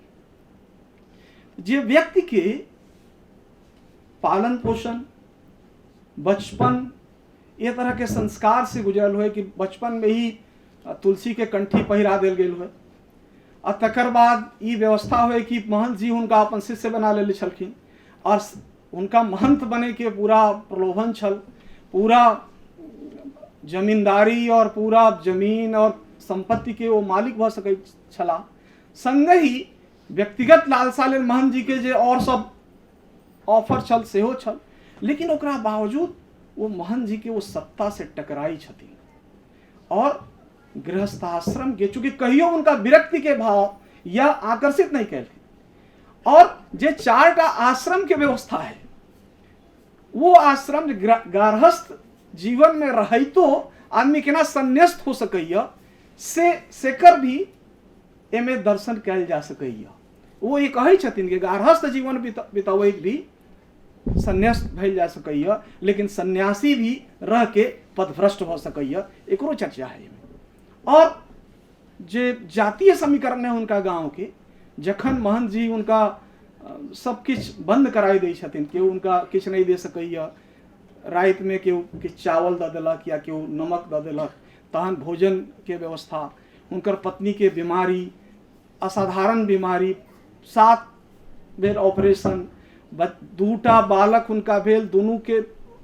जे व्यक्ति के पालन पोषण, बचपन ये तरह के संस्कार से गुजरल हुए कि बचपन में ही तुलसी के कंठी पहिरा देल गेल हुए, आ तकर बाद ई व्यवस्था हुए कि महंत जी हुनका अपन शिष्य बना लेले छलखिन और हुनका महंत बने के पूरा प्रलोभन छल, पूरा जमींदारी और पूरा जमीन और संपत्ति के वो मालिक भऽ सकै छलाह। संगहि व्यक्तिगत लालसा लेल महंत जी के जे और सब ऑफर छल सेहो छल, लेकिन ओकरा बावजूद वो महंत जी के वो सत्ता से टकराई छथिन और गृहस्थाश्रम के चूंकि कहियो उनका विरक्ति के भाव या आकर्षित नहीं कैलखिन। और जे चार टा आश्रम के व्यवस्था है वो आश्रम गार्हस्थ जीवन में रहितो आदमी केना संन्यास्त हो सकैया से सेकर भी एमे दर्शन कैल जा सकैया। वो ये कहै छथिन कि गार्हस्थ जीवन बिताबैत भी संन्यास्त भइल जा सकैया, लेकिन सन्यासी भी रह के पदभ्रष्ट भऽ सकैया, एकरो चर्चा है एमे। और जे जातीय समीकरण है उनका गांव के, जखन महंत जी उनका सब किछु बंद कराई दै छथिन, केओ उनका किछु नहीं दे सकैया, राति में केओ किछु चावल दऽ देलक या केओ नमक दऽ देलक, तहन भोजन के व्यवस्था, हुनकर पत्नी के बीमारी, असाधारण बीमारी, 7 बेर ऑपरेशन, 2टा बालक हुनका भेल, दुनू के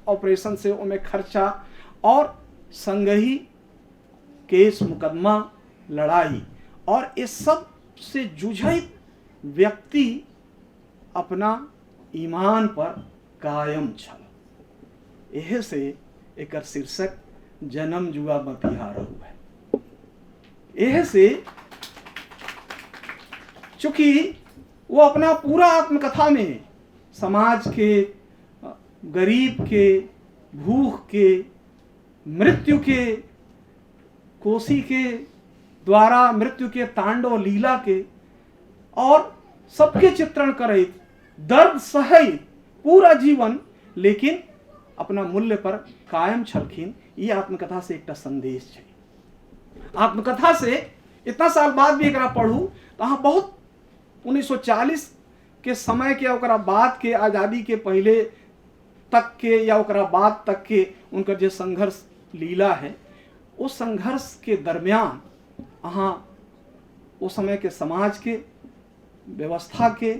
ऑपरेशन से ओमे खर्चा, और संगहि केस मुकदमा लड़ाई, और इस सब से जूझैत व्यक्ति अपना ईमान पर कायम छल। एहे से एकर शीर्षक जन्म जुआ मतिहार हुआ है। एहे से चूंकि वो अपना पूरा आत्मकथा में समाज के, गरीब के, भूख के, मृत्यु के, कोसी के द्वारा मृत्यु के तांडव लीला के और सबके चित्रण करैत दर्द सहैत पूरा जीवन, लेकिन अपना मूल्य पर कायम छलखिन। ये आत्मकथा से एकटा संदेश छै। आत्मकथा से इतना साल बाद भी एकरा पढ़ू तो अहाँ बहुत 1940 के समय के ओकरा बाद के आज़ादी के पहले तक के या ओकरा बाद तक के उनकर जे संघर्ष लीला है, वो संघर्ष के दरमियान अहाँ ओ समय के समाज के व्यवस्था के,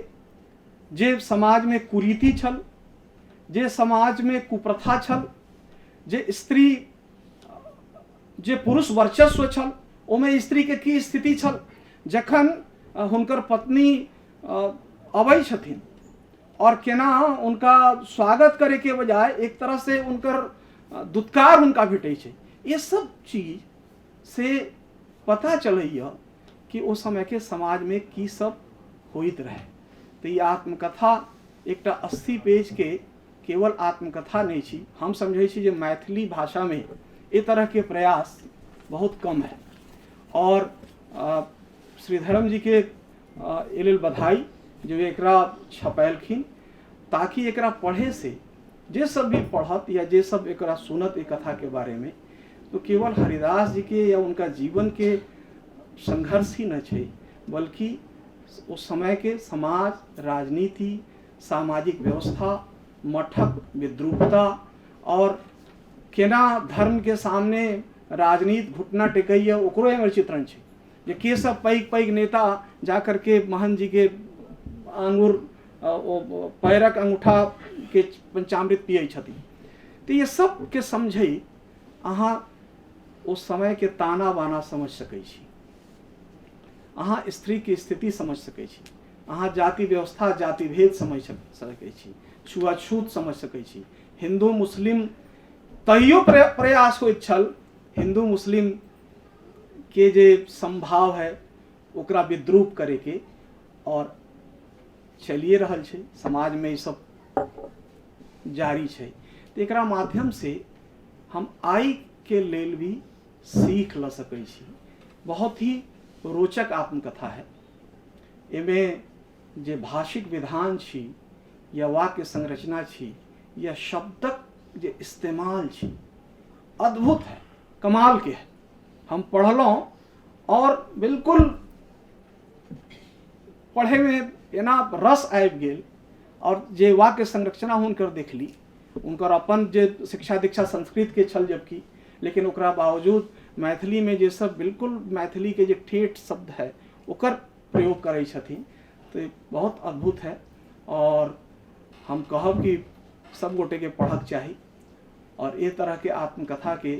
जे समाज में कुरीति छल, जे समाज में कुप्रथा छल, जे स्त्री, जे पुरुष वर्चस्व छल, ओमे स्त्री के की स्थिति छल। जखन हुनकर पत्नी अबै छथिन और केना उनका स्वागत करे के बजाय एक तरह से उनकर दुत्कार हुनका भेटै छै, ये सब चीज से पता चलैया कि ओ समय के समाज में की सब होइत रहे। तो ये आत्मकथा एकटा 80 पेज के केवल आत्मकथा नहीं छी। हम समझै छी जे मैथिली भाषा में ए तरह के प्रयास बहुत कम है और श्रीधरम जी के ए लेल बधाई जे एकरा छपेलखिन ताकि एकरा पढ़े से जे सब भी पढ़त या जे सब एकरा सुनत ई कथा के बारे में, तो केवल हरिदास जी के या उनका जीवन के संघर्ष ही न छै, बल्कि उस समय के समाज, राजनीति, सामाजिक व्यवस्था, मठक विद्रूपता और केना धर्म के सामने राजनीति घुटना टेकैया, ओकरो एहिमे चित्रण छै जे के सब पैघ पैघ नेता जा करके महंत जी के आंगुर ओ पैरक अंगूठा के पंचामृत पियै छथिन। तऽ ये सब के समझै अहाँ ओ समय के ताना बाना समझ सकै छी, अहाँ स्त्री के स्थिति समझ सकै छी, अहाँ जाति व्यवस्था जाति भेद समझ सकै छी, छुआछूत समझ सकै छी। हिंदू मुस्लिम तैयो प्रयास होइत छल हिंदू मुस्लिम के जे संभाव है ओकरा विद्रूप करे के, और चलिए रहल छै समाज में ई सब जारी छै। तऽ एकरा माध्यम से हम आइ के लेल भी सीख ल सकै छी। बहुत ही रोचक आत्मकथा है। एमे जे भाषिक विधान छी या वाक्य संरचना छी या शब्दक जे इस्तेमाल छी, अद्भुत है, कमाल के है। हम पढ़लहुँ और बिल्कुल पढ़े में एना रस आबि गेल। और जे वाक्य संरचना हुनकर देखली, हुनकर अपन जे शिक्षा दीक्षा संस्कृत के छल जबकि, लेकिन ओकरा बावजूद मैथिली में जे सब बिल्कुल मैथिली के जे ठेठ शब्द है ओकर प्रयोग करै छथिन, तो बहुत अद्भुत है। और हम कहब कि सब गोटे के पढ़क चाही और ए तरह के आत्मकथा के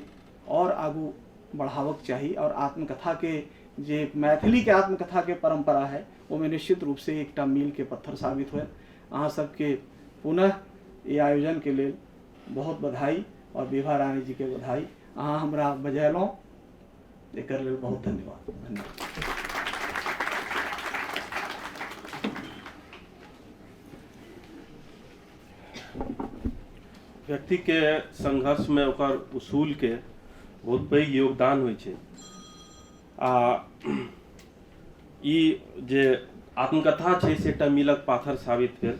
और आगू बढ़ावक चाही। और आत्मकथा के जे मैथिली के आत्मकथा के परंपरा है ओहिमे निश्चित रूप से एकटा मील के पत्थर साबित होयत। अहाँ सबके पुनः ई आयोजन के लेल बहुत बधाई और विभा रानी जी के बधाई। अहाँ हमरा बजेलहुँ एकर लेल बहुत धन्यवाद। धन्यवाद। व्यक्ति के संघर्ष में ओकर उसूल के बहुत पैघ योगदान होइ छै। आ ई जे आत्मकथा छै से एकटा मीलक पाथर साबित भेल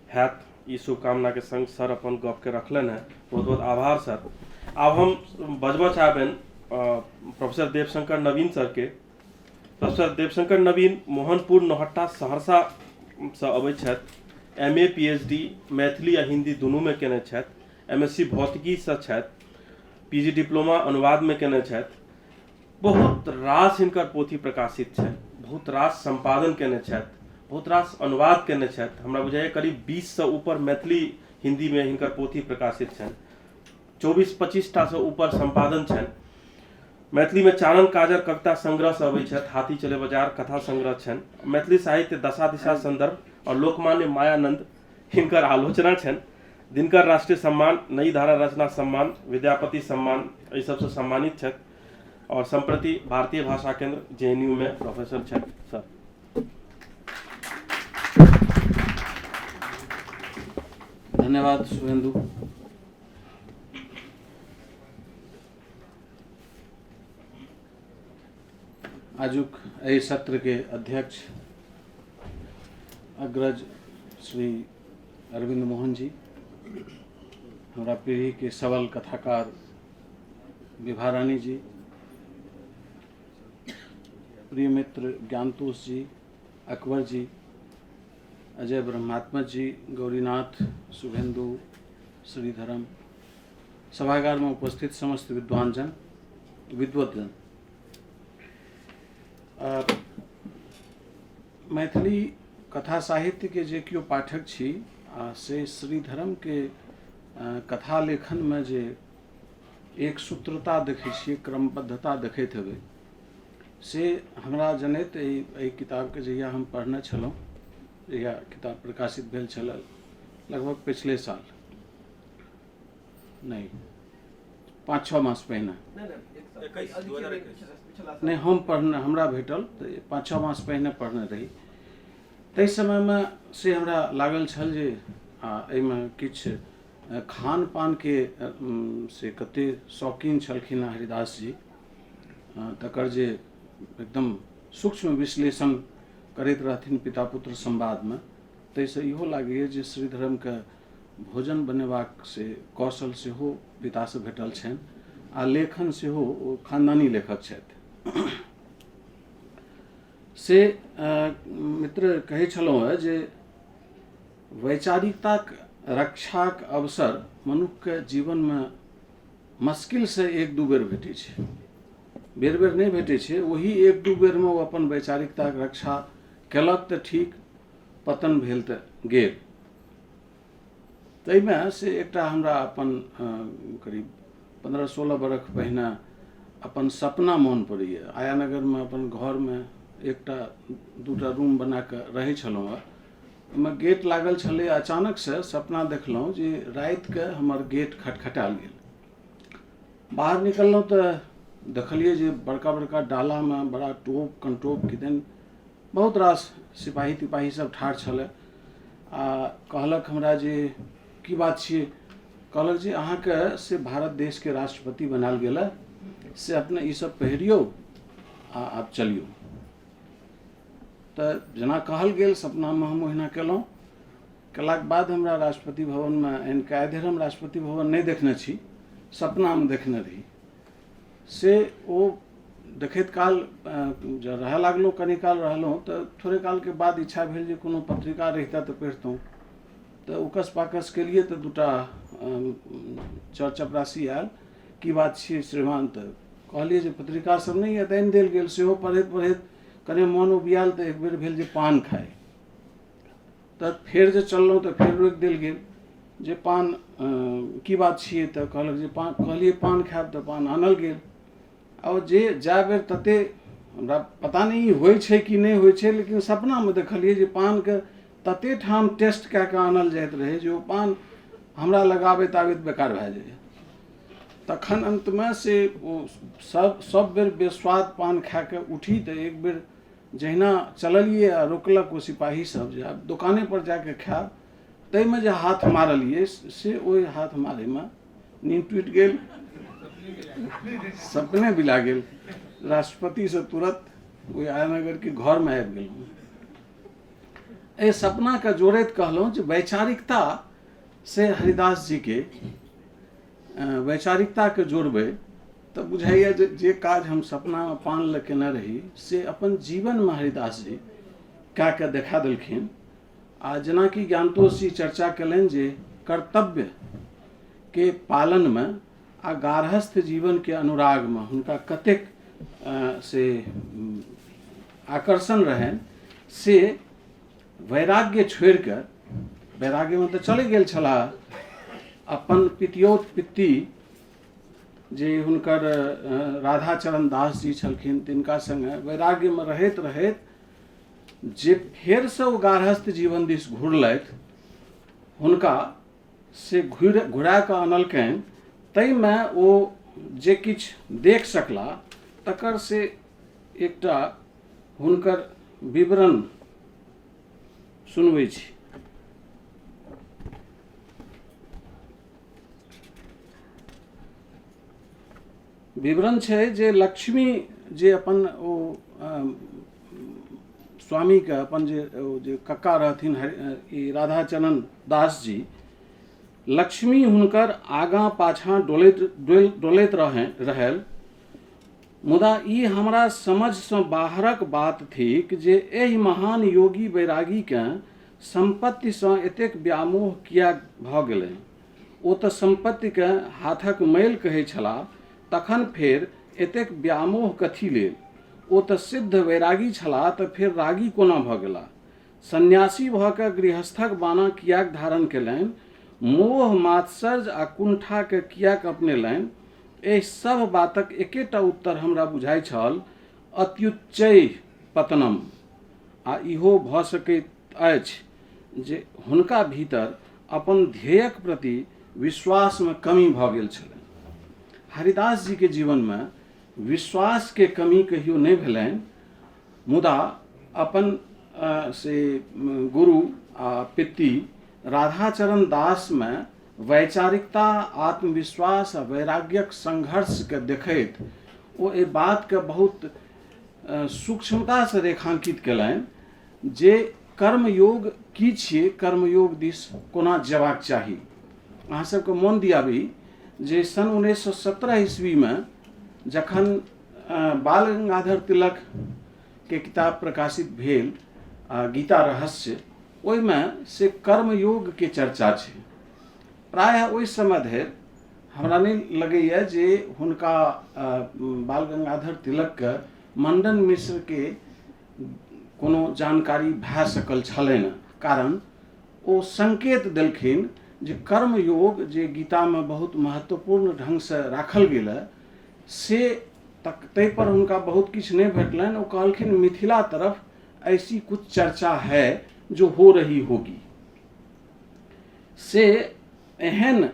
हैत, ई शुभकामना के संग सर अपन गप के रखलनि हेँ। बहुत बहुत आभार सर। आब हम बजबऽ चाहबनि प्रोफेसर देवशंकर नवीन सर के। प्रोफेसर देवशंकर नवीन मोहनपुर नौहट्टा सहरसा सँ अबै छथि। M A P H D Maithili आ हिंदी दुनूमे केने छथि। एम एस सी भौतिकीसँ छथि। पी जी डिप्लोमा अनुवादमे केने छथि। बहुत रास हिनकर पोथी प्रकाशित छनि, बहुत रास सम्पादन केने छथि, बहुत रास अनुवाद केने छथि। हमरा बुझाइए करीब 20 सँ ऊपर मैथिली हिन्दीमे हिनकर पोथी प्रकाशित छनि। 24-25 टा सँ ऊपर सम्पादन छनि। मैथिलीमे चानन काजर कविता संग्रह सँ अबै छथि, हाथी चले बाजार कथा संग्रह छनि। मैथिली साहित्य दशा दिशा संदर्भ और लोकमान्य मायानंद हिनकर आलोचना छनि। दिनकर राष्ट्रीय सम्मान, नई धारा रचना सम्मान, विद्यापति सम्मान, एहि सबसँ सम्मानित छथि और सम्प्रति भारतीय भाषा केंद्र JNU में प्रोफेसर छथि सर। धन्यवाद शुभेंदु। आजुक एहि सत्र के अध्यक्ष अग्रज श्री अरविंद मोहन जी, हमरा पीढ़ी के सबल कथाकार विभा रानी जी, प्रिय मित्र ज्ञानतोष जी, अकबर जी, अजय ब्रह्मात्मज जी, गौरीनाथ, शुभेंदु, श्रीधरम, सभागार में उपस्थित समस्त विद्वानजन, विद्वतजन, मैथिली कथा साहित्य के जे केओ पाठक छी आ से श्रीधरम के कथा लेखन में जे एक सूत्रता देखै छियै, क्रमबद्धता देखैत हेबै, से हमरा जनैत एहि किताबके जहिया हम पढ़ने छलहुँ, जहिया किताब प्रकाशित भेल छल लगभग पिछले साल, नहि 5-6 मास पहिने, नहि हम पढ़ने, हमरा भेटल तऽ 5-6 मास पहिने पढ़ने रही। ताहि समयमे से हमरा लागल छल जे एहिमे किछु खान पानके से कते शौकीन छलखिन हँ हरिदास जी, तकर जे एकदम सूक्ष्म विश्लेषण करैत रहथिन पिता पुत्र संवादमे, ताहिसँ इहो लागैए जे श्रीधरमके भोजन बनेबाक से कौशल सेहो पितासँ भेटल छनि आ लेखन सेहो ओ खानदानी लेखक छथि। से मित्र कहै छलहुँ हेँ जे वैचारिकताक रक्षाक अवसर मनुक्खके जीवनमे मुश्किलसँ एक दू बेर भेटै छै, बेर बेर नहि भेटै छै। ओही एक दू बेरमे ओ अपन वैचारिकताक रक्षा केलक तऽ ठीक, पतन भेल तऽ गेल। ताहिमे से एकटा हमरा अपन करीब 15-16 बरख पहिने अपन सपना मोन पड़ैए। आयानगरमे अपन घरमे एकटा दूटा रूम बना कऽ रहै छलहुँ हेँ, ओहिमे गेट लागल छलै। अचानकसँ सपना देखलहुँ जे रातिके हमर गेट खटखटायल गेल। बाहर निकललहुँ तऽ देखलियै जे बड़का बड़का डालामे बड़ा टोप कनटोप किदन बहुत रास सिपाही तिपाही सब ठाढ़ छलै आ कहलक हमरा जे की बात छियै। कहलक जे अहाँके से भारत देशके राष्ट्रपति बनायल गेल है, से अपने ई सब पहिरियौ आ आब चलियौ। तऽ जेना कहल गेल सपनामे हम ओहिना केलहुँ। केलाके बाद हमरा राष्ट्रपति भवनमे आनि कऽ, आइ धरि हम राष्ट्रपति भवन नहि देखने छी, सपनामे देखने रही। से ओ देखैत काल जँ रहऽ लागलहुँ, कनी काल रहलहुँ तऽ थोड़े कालके बाद इच्छा भेल जे कोनो पत्रिका रहितै तऽ पढ़ितहुँ। तऽ उकस पाकस केलियै तऽ दूटा चर चपरासी आयल, की बात छियै श्रीमान? तऽ कहलियै जे पत्रिका सब नहि यऽ तऽ आनि देल गेल। सेहो पढ़ैत पढ़ैत कने मोन उबियायल तऽ एक बेर भेल जे पान खाइ। तऽ फेर जे चललहुँ तऽ फेर रोकि देल गेल जे पान की बात छियै? तऽ कहलक जे पान, कहलियै पान खायब तऽ पान आनल गेल। आओर जे जाए बेर तते हमरा पता नहि ई होइ छै कि नहि होइ छै, लेकिन सपनामे देखलियै जे पानके तते ठाम टेस्ट कए कऽ आनल जाइत रहै जे ओ पान हमरा लगाबैत आबैत बेकार भए जाइए। तखन अन्तमे से ओ सब सब बेर बेस्वाद पान खा कऽ उठी तऽ एक बेर जहिना चललियै आ रोकलक ओ सिपाही सब जे आब दोकाने पर जाके खायब, ताहिमे जे हाथ मारलियै से ओहि हाथ मारैमे नींद टूटि गेल, सपने बिला गेल। राष्ट्रपतिसँ तुरत ओहि आयानगरके घरमे आबि गेलहुँ। एहि सपनाके जोड़ैत कहलहुँ जे वैचारिकता से हरिदास जीके वैचारिकताके जोड़बै तऽ बुझाइए जे जे काज हम सपनामे पान लऽ केने रही से अपन जीवनमे हरिदास जी कए कऽ देखा देलखिन। आ जेनाकि ज्ञानतोष जी चर्चा कयलनि जे कर्तव्यके पालनमे आ गार्हस्थ जीवनके अनुरागमे हुनका कतेक से आकर्षण रहनि, से वैराग्य छोड़िकऽ वैराग्यमे तऽ चलि गेल छलाह। अपन पितियौत पित्ती जे हुनकर राधाचरण दास जी छलखिन तिनका सङ्गे वैराग्यमे रहैत रहैत जे फेरसँ ओ गार्हस्थ जीवन दिस घुरलथि, हुनका से घुरि घुरा कऽ अनलकनि। ताहिमे ओ जे किछु देख सकला तकर से एकटा हुनकर विवरण सुनबै छी। विवरण छै जे लक्ष्मी जे अपन ओ स्वामीके अपन जे ओ जे कक्का रहथिन ई राधाचरण दास जी, लक्ष्मी हुनकर आगाँ पाछाँ डोलैत डोलैत रहल। मुदा ई हमरा समझसँ बाहरक बात थिक जे एहि महान योगी वैरागीकेँ सम्पत्तिसँ एतेक व्यामोह किएक भऽ गेलनि। ओ तऽ सम्पत्तिकेँ हाथक मैल कहै छलाह, तखन फेर एतेक व्यामोह कथी लेल? ओ तऽ सिद्ध वैरागी छलाह तऽ फेर रागी कोना भऽ गेलाह? सन्यासी भऽ कऽ गृहस्थक बाना किएक धारण केलनि? मोह, मात्सर्य आ कुंठाकेँ किएक अपनेलनि? एहि सभ बातक एकेटा उत्तर हमरा बुझाइ छल, अत्युच्चैः पतनम। आ इहो भऽ सकैत अछि जे हुनका भीतर अपन ध्येयक प्रति विश्वासमे कमी भऽ गेल छलनि। हरिदास जीके जीवनमे विश्वासके कमी कहियो नहि भेलनि, मुदा अपन से गुरु आ पित्ती राधाचरण दासमे वैचारिकता, आत्मविश्वास आ वैराग्यक संघर्षके देखैत ओ एहि बातके बहुत सूक्ष्मतासँ रेखांकित केलनि। जे कर्मयोग की छियै, कर्मयोग दिस कोना जेबाक चाही। अहाँ सबके मोन दियाबी जे सन 1917 ईस्वीमे जखन बाल गंगाधर तिलक के किताब प्रकाशित भेल गीता रहस्य, ओहिमे से कर्मयोगके चर्चा छै। प्रायः ओहि समय धरि हमरा नहि लगैए जे हुनका बाल गंगाधर तिलकके मंडन मिश्रके कोनो जानकारी भए सकल छलनि, कारण ओ संकेत देलखिन जे कर्मयोग जे गीतामे बहुत महत्वपूर्ण ढङ्गसँ राखल गेल हँ से तक ताहिपर हुनका बहुत किछु नहि भेटलनि। ओ कहलखिन मिथिला तरफ ऐसी कुछ चर्चा है जो हो रही होगी। से एहन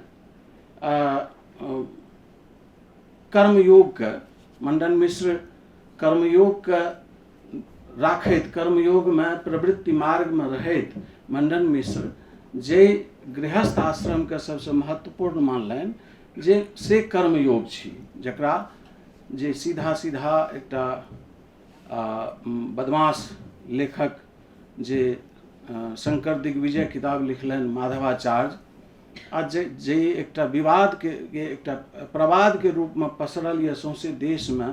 कर्मयोगके मंडन मिश्र कर्मयोगके राखैत, कर्मयोगमे प्रवृत्ति मार्गमे रहैत मंडन मिश्र जे गृहस्थ आश्रमके सबसँ महत्वपूर्ण मानलनि जे से कर्मयोग छी, जकरा जे सीधा सीधा एकटा बदमाश लेखक जे शंकर दिग्विजय किताब लिखलनि माधवाचार्य, आ जे जे एकटा विवादके एकटा प्रवादके रूपमे पसरल यऽ सौंसे देशमे,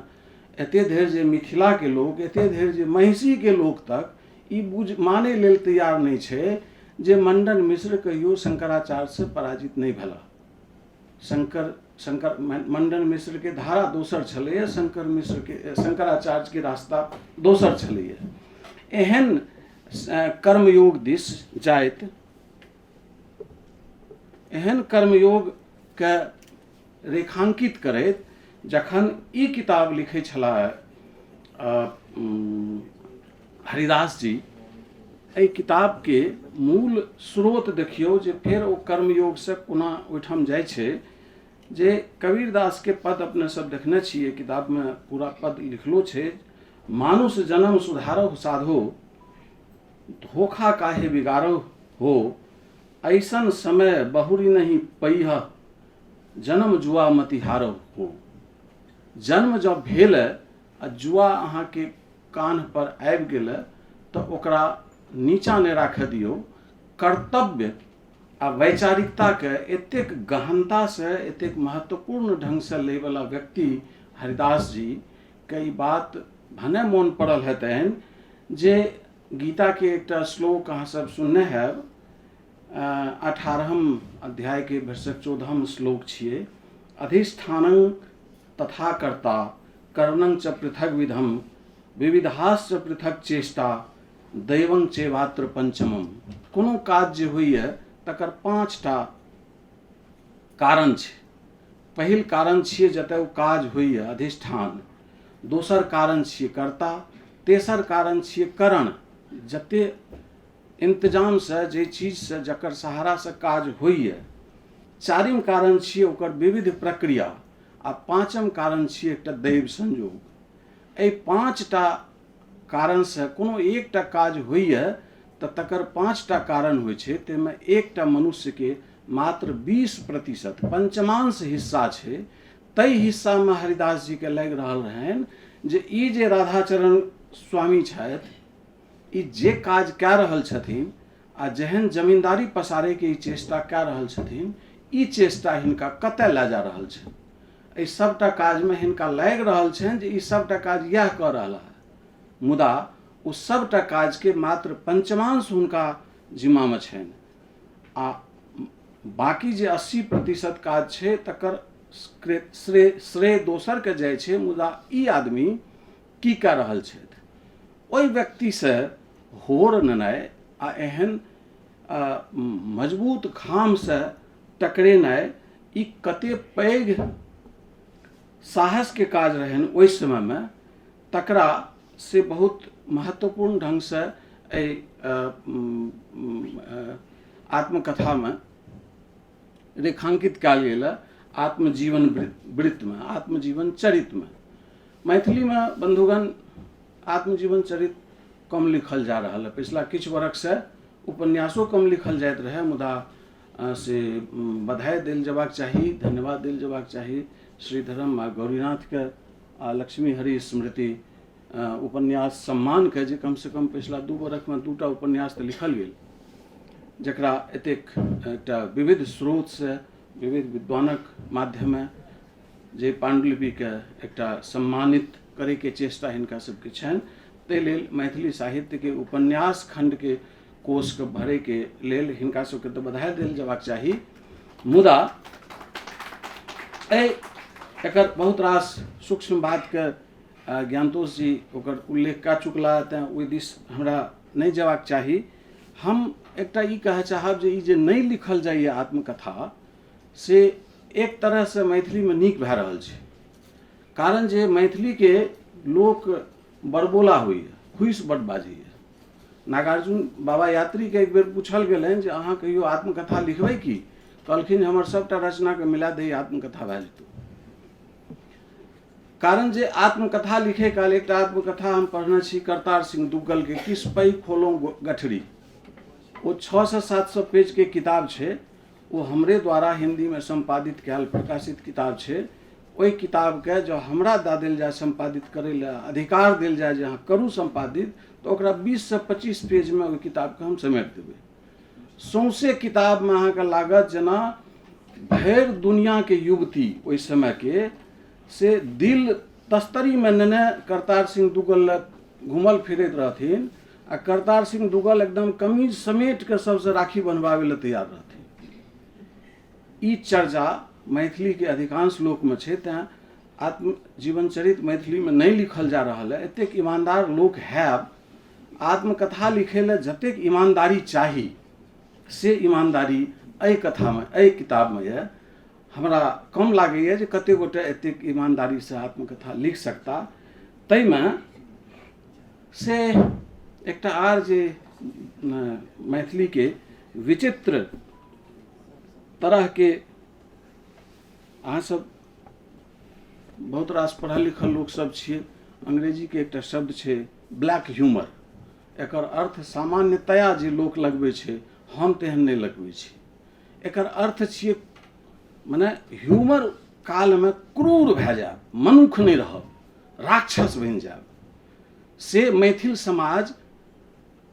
एते धरि जे मिथिलाके लोक, एते धरि जे महिषीके लोक तक ई बुझ मानै लेल तैयार नहि छै जे मंडन मिश्र कहियो शंकराचार्यसँ पराजित नहि भेला। शंकर शंकर मंडन मिश्रके धारा दोसर छलैए, शंकर मिश्रके शंकराचार्यके रास्ता दोसर छलैए। एहन कर्मयोग दिस जाइत, एहन कर्मयोगके रेखांकित करैत जखन ई किताब लिखै छलाह हरिदास जी, एहि किताबके मूल स्रोत देखियौ जे फेर ओ कर्मयोगसँ कोना ओहिठाम जाइ छै। जे कबीरदासके पद अपने सब देखने छियै, किताबमे पूरा पद लिखलो छै, मानुष जन्म सुधारो साधो, धोखा काहे बिगाड़ो हो, ऐसन समय बहुरी नहीं पैह, जन्म जुआ मतिहारो हो। जन्म जब भेल आ जुआ अहाँके कान्ह पर आबि गेल तऽ ओकरा नीचा नहि राखऽ दियौ। कर्तव्य आ वैचारिकताके एतेक गहनतासँ, एतेक महत्वपूर्ण ढङ्गसँ लैवला व्यक्ति हरिदास जी के ई बात भने मोन पड़ल हेतनि जे गीताके एकटा श्लोक अहाँ सब सुनने हैब, 18 अध्यायके भरिसक 14 श्लोक छियै, अधिष्ठानं तथा कर्ता कर्णं च पृथक विधम विविधाश्च पृथक चेष्टा दैवं चैवात्र पंचमम। कोनो काज जे होइए तकर 5टा कारण छै। पहिल कारण छियै जतय ओ काज होइए अधिष्ठान, दोसर कारण छियै कर्ता, तेसर कारण छियै करण, जते इंतजामसँ जे चीजसँ जकर सहारासँ काज होइए, चारिम कारण छियै ओकर विविध प्रक्रिया, आ पाँचम कारण छियै एकटा दैव संयोग। एहि 5टा कारणसँ कोनो एकटा काज होइए तऽ तकर 5टा कारण होइ छै, ताहिमे एकटा मनुष्यके मात्र 20% पंचमांश हिस्सा छै। ताहि हिस्सामे हरिदास जीके लागि रहल रहनि जे ई जे राधाचरण स्वामी छथि, ई जे काज कए रहल छथिन आ जेहन जमींदारी पसारैके ई चेष्टा कए रहल छथिन, ई चेष्टा हिनका कतय लए जा रहल छनि। एहि सभटा काजमे हिनका लागि रहल छनि जे ई सभटा काज इएह कऽ रहल हँ, मुदा ओ सभटा काजके मात्र पंचमांश हुनका जिम्मामे छनि आ बाँकी जे 80% काज छै तकर श्रेय श्रेय दोसरके जाइ छै। मुदा ई आदमी की कए रहल छथि, ओहि व्यक्तिसँ होर नेनाइ आ एहन मजबूत खामसँ टकरेनाइ ई कते पैघ साहसके काज रहनि ओहि समयमे, तकरा से बहुत महत्वपूर्ण ढङ्गसँ एहि आत्मकथामे रेखांकित कयल गेल हँ, आत्मजीवन वृत्तमे, आत्मजीवन चरितमे। मैथिलीमे बन्धुगण आत्मजीवन चरित कम लिखल जा रहल है। पिछला किछु बरखसँ उपन्यासो कम लिखल जाइत रहै, मुदा से बधाई देल जेबाक चाही, धन्यवाद देल जेबाक चाही श्रीधरम आ गौरीनाथके आ लक्ष्मी हरि स्मृति उपन्यास सम्मानके जे कमसँ कम पछिला 2 बरखमे 2टा उपन्यास तऽ लिखल गेल, जकरा एतेक एकटा विविध स्रोतसँ विविध विद्वानक माध्यमे जे पाण्डुलिपिके एकटा सम्मानित करैके चेष्टा हिनका सबके छनि, ताहि लेल मैथिली साहित्यके उपन्यास खण्डके कोषके भरैके लेल हिनका सबके तऽ बधाई देल जेबाक चाही। मुदा एहि एकर बहुत रास सूक्ष्म बातके ज्ञानतोष जी ओकर उल्लेख कऽ चुकला, तेँ ओहि दिस हमरा नहि जेबाक चाही। हम एकटा ई कहऽ चाहब जे ई जे नहि लिखल जाइए आत्मकथा, से एक तरहसँ मैथिलीमे नीक भए रहल छै, कारण जे मैथिलीके लोक बड़बोला होइए, फूसि बड्ड बाजैए। नागार्जुन बाबा यात्रीके एक बेर पूछल गेलनि जे अहाँ कहियो आत्मकथा लिखबै की? कहलखिन हमर सभटा रचनाके मिला दही आत्मकथा भए जेतौ। कारण जे आत्मकथा लिखे काल एकटा आत्मकथा हम पढ़ने छी करतार सिंह दुग्गलके, किस पै खोलौं गठरी, ओ 600 700 पेजके किताब छै, ओ हमरे द्वारा हिन्दीमे सम्पादित कयल प्रकाशित किताब छै। ओहि किताबके जँ हमरा दऽ देल जाय सम्पादित करै लए, अधिकार देल जाय जे अहाँ करू सम्पादित, तऽ ओकरा 20 से 25 पेजमे ओहि किताबके हम समेट देबै। सौंसे किताबमे अहाँके लागत जेना भरि दुनिआँके युवती ओहि समयके से दिल तस्तरीमे नेने करतार सिंह दुग्गल लग घूमल फिरैत रहथिन, आ करतार सिंह दुग्गल एकदम कमीज समेट कऽ सबसँ राखी बन्हबाबै लए तैयार रहथिन। ई चर्चा मैथिलीके अधिकांश लोकमे छै, तैँ आत्मजीवन चरित मैथिलीमे नहि लिखल जा रहल है। एतेक ईमानदार लोक हैब, आत्मकथा लिखै लए जतेक ईमानदारी चाही से ईमानदारी एहि कथामे एहि किताबमे यऽ। हमरा कम लागैए जे कतेक गोटे एतेक ईमानदारीसँ आत्मकथा लिख सकता। ताहिमे से एकटा आर जे मैथिलीके विचित्र तरहके, अहाँ सब बहुत रास पढ़ल लिखल लोकसब छियै, अंग्रेजीके एकटा शब्द छै ब्लैक ह्यूमर, एकर अर्थ सामान्यतया जे लोक लगबै छै हम तेहन नहि लगबै छी। एकर अर्थ छियै मने ह्यूमर कालमे क्रूर भए जायब, मनुख नहि रहब, राक्षस बनि जायब। से मैथिल समाज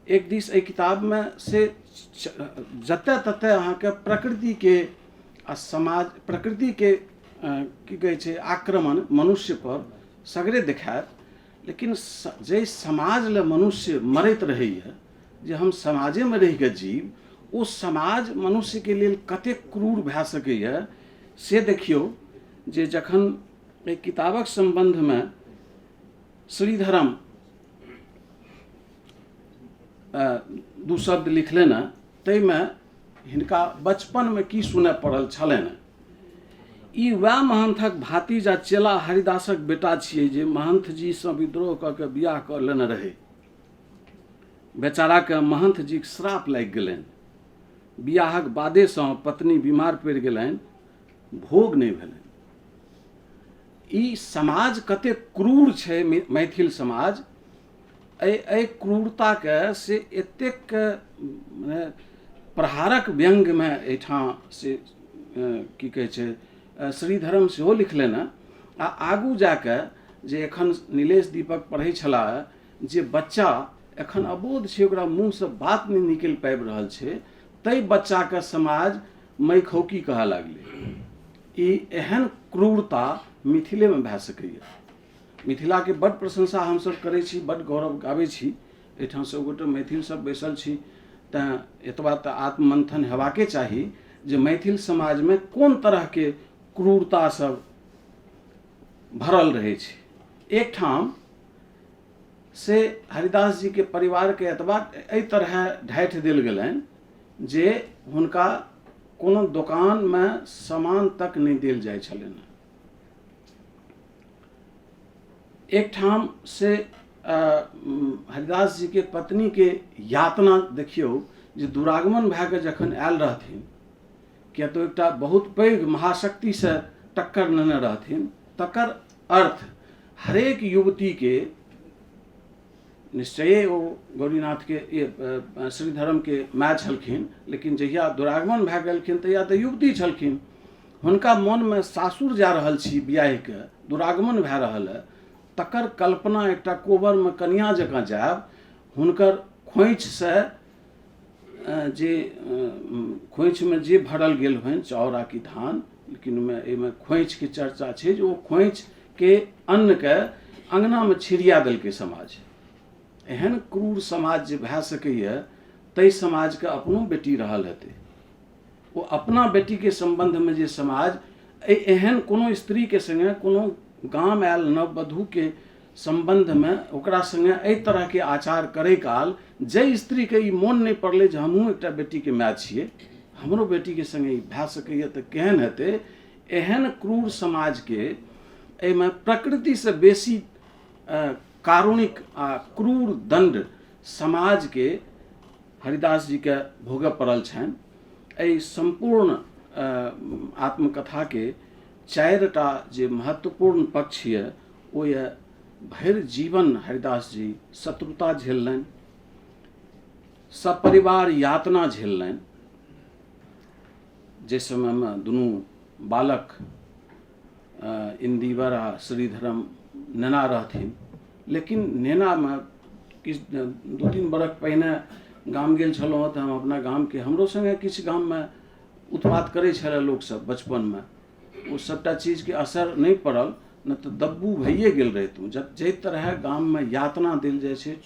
एक दिस एहि किताबमे से जतऽ ततऽ अहाँके प्रकृतिके आ समाज प्रकृतिके की कहै छै आक्रमण मनुष्यपर सगरे देखायत, लेकिन जाहि समाज लए मनुष्य मरैत रहैए जे हम समाजेमे रहिकऽ जीब, ओ समाज मनुष्यके लेल कतेक क्रूर भए सकैए से देखियौ जे जखन एहि किताबक सम्बन्धमे श्रीधरम दू शब्द लिखलनि हँ, ताहिमे हिनका बचपनमे की सुनय पड़ल छलनि। ई वएह महंथक भातिज आ चेला हरिदासक बेटा छियै जे महंथ जीसँ विद्रोह कऽ के बियाह कऽ लेने रहै। बेचाराके महंथ जीक श्राप लागि गेलनि। बियाहक बादेसँ पत्नी बीमार पड़ि गेलनि, भोग नहि भेलनि। ई समाज कतेक क्रूर छै मैथिल समाज, एहि एहि क्रूरताके से एतेक मने प्रहारक व्यङ्ग्यमे एहिठाम से की कहै छै श्रीधरम सेहो लिखलनि हँ। आ आगू जाकऽ जे एखन नीलेश दीपक पढ़ै छलाह जे बच्चा एखन अबोध छै, ओकरा मुँहसँ बात नहि निकलि पाबि रहल छै, ताहि बच्चाके समाज मैखौकी कहऽ लागलै। ई एहन क्रूरता मिथिलेमे भए सकैए। मिथिलाके बड्ड प्रशंसा हमसभ करै छी, बड्ड गौरव गाबै छी, एहिठाम सभगोटे मैथिल सब बैसल छी, तैँ एतबा तऽ आत्ममन्थन हेबाके चाही जे मैथिल समाजमे कोन तरहके क्रूरता सब भरल रहै छै। एकठाम से हरिदास जीके परिवारके एतबा एहि तरहे ढाठि देल गेलनि जे हुनका कोनो दोकानमे सामान तक नहि देल जाइ छलनि। एकठाम से हरिदास जीके पत्नीके यातना देखियौ जे दुरागमन भए कऽ जखन आयल रहथिन, किया तऽ एकटा बहुत पैघ महाशक्तिसँ टक्कर लेने रहथिन, तकर अर्थ हरेक युवतीके निश्चये ओ गौरीनाथके श्रीधर्मके माय छलखिन, लेकिन जहिया दुरागमन भए गेलखिन तहिया तऽ युवती छलखिन। हुनका मोनमे सासुर जा रहल छी बियाहिके, दुरागमन भए रहल है, तकर कल्पना एकटा कोबरमे कनिआँ जकाँ जायब, हुनकर खोँइछसँ जे खोँइछमे जे भरल गेल होइन चाउर आ कि धान, लेकिन ओहिमे एहिमे खोँइछके चर्चा छै जे ओ खोँइछके अन्नके अङ्गनामे छिड़िया देलकै समाज। एहन क्रूर समाज जे भए सकैए ताहि समाजके अपनो बेटी रहल हेतै। ओ अपना बेटीके सम्बन्धमे जे समाज एहि एहन कोनो स्त्रीके सङ्गे कोनो गाम आयल नववधूके सम्बन्धमे ओकरा सङ्गे एहि तरहके आचार करै काल जाहि स्त्रीके ई मोन नहि पड़लै जे हमहूँ एकटा बेटीके माय छियै, हमरो बेटीके सङ्गे ई भए सकैए तऽ केहन हेतै, एहन क्रूर समाजके एहिमे प्रकृतिसँ बेसी कारुणिक आ क्रूर दण्ड समाजके हरिदास जीके भोगय पड़ल छनि। एहि सम्पूर्ण आत्मकथाके चारिटा जे महत्वपूर्ण पक्ष यऽ ओ यऽ भरि जीवन हरिदास जी शत्रुता झेललनि, सपरिवार यातना झेललनि। जाहि समयमे दुनू बालक इन्दीवर आ श्रीधरम नेना रहथिन, लेकिन नेनामे किछु 2-3 बरख पहिने गाम गेल छलहुँ हँ तऽ हम अपना गामके हमरो सङ्गे किछु गाममे उत्पात करै छलै लोकसभ बचपनमे, ओ सभटा चीजके असर नहि पड़ल, नहि तऽ दब्बू भइए गेल रहितहुँ। जब जाहि तरहे गाममे यातना देल जाइ छै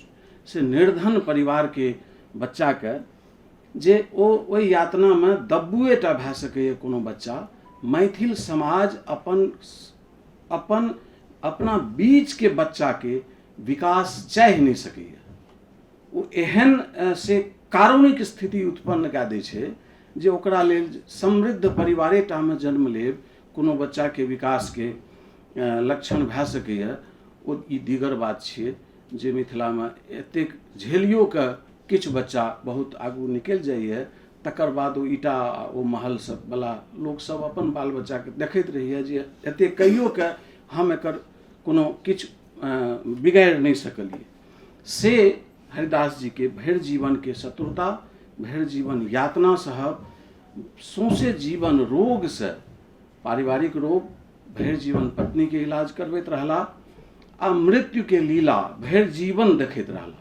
से निर्धन परिवारके बच्चाके जे ओ ओहि यातनामे दब्बुए टा भए सकैए कोनो बच्चा। मैथिल समाज अपन अपन अपना बीचके बच्चाके विकास चाहि नहि सकैए। ओ एहन से कारुणिक स्थिति उत्पन्न कए दै छै जे ओकरा लेल समृद्ध परिवारे टामे जन्म लेब कोनो बच्चाके विकासके लक्षण भए सकैए। ओ ई दीगर बात छियै जे मिथिलामे एतेक झेलियो कऽ किछु बच्चा बहुत आगू निकलि जाइए, तकर बाद ओ ईटा ओ महल सब बला लोकसब अपन बाल बच्चाके देखैत रहैए जे एतेक कहियो के हम एकर कोनो किछु बिगाड़ि नहि सकलियै। से हरिदास जीके भरि जीवनके शत्रुता, भरि जीवन यातना सहब, सौंसे जीवन रोगसँ, पारिवारिक रोग, भरि जीवन पत्नीके इलाज करबैत रहला आ मृत्युके लीला भरि जीवन देखैत रहला।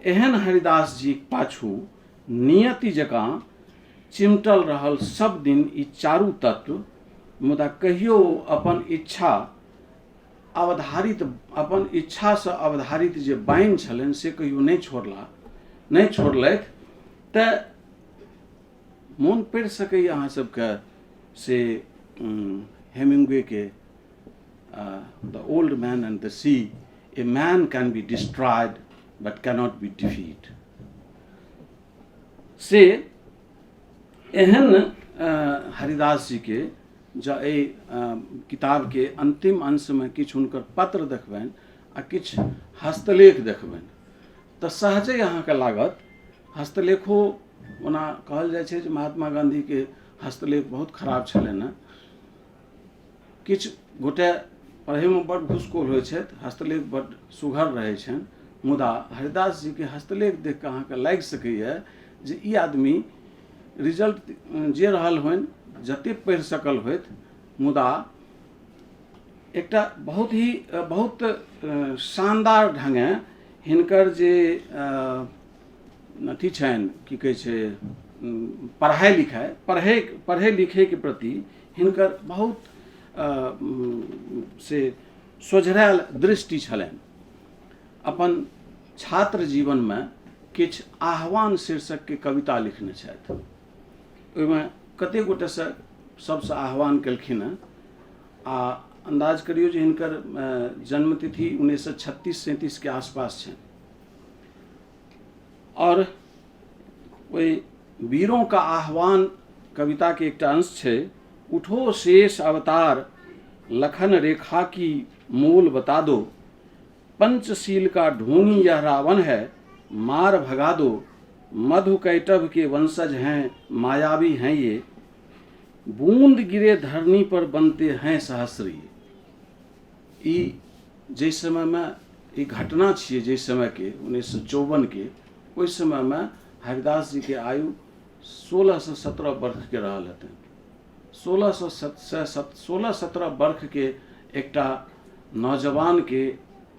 एहन हरिदास जीक पाछू नियति जकाँ चिमटल रहल सब दिन ई चारू तत्व, मुदा कहियो ओ अपन इच्छा अवधारित अपन इच्छासँ अवधारित जे बाइन छलनि से कहियो नहि छोड़ला, नहि छोड़लथि। तऽ मोन पड़ि सकैए अहाँ सबके से हेमिंगवेके the old man and the sea, a man can be destroyed but cannot be defeat. से एहन हरिदास जीके जँ एहि किताबके अन्तिम अंशमे किछु हुनकर पत्र देखबनि आ किछु हस्तलेख देखबनि तऽ सहजे अहाँके लागत। हस्तलेखो ओना कहल जाइ छै जे महात्मा गाँधीके हस्तलेख बहुत खराब छलनि हेँ। किछु गोटे पढ़ैमे बड्ड घुसखोर होइ छथि, हस्तलेख बड्ड सुघड़ रहै छनि, मुदा हरिदास जीके हस्तलेख देख कऽ अहाँके लागि सकैए जे ई आदमी रिजल्ट जे रहल होइन, जतेक पढ़ि सकल होथि, मुदा एकटा बहुत ही बहुत शानदार ढङ्गे हिनकर जे अथी छनि, की कहै छै, पढ़ाइ लिखाइ, पढ़ै पढ़ै लिखैके प्रति हिनकर बहुत से सोझरायल दृष्टि छलनि। अपन छात्र जीवनमे किछु आह्वान शीर्षकके कविता लिखने छथि, ओहिमे कतेक गोटेसँ सबसँ आह्वान केलखिन हँ। आ अन्दाज करियौ जे हिनकर जन्मतिथि 1936-37 के आसपास छनि। और ओहि वीरों का आह्वान कविता के एकटा अंश छै, उठो शेष अवतार लखन रेखा की मोल बता दो, पंचशील का ढोंगी यह रावण है मार भगा दो, मधु कैटभ के वंशज हैं मायावी हैं ये, बूंद गिरे धरनी पर बनते हैं सहस्री। ई जाहि समयमे ई घटना छियै, जाहि समयके 1954 के, ओहि समयमे हरिदास जीके आयु 16 से 17 वर्षके रहल हेतनि। 16-17 वर्षके एकटा नौजवानके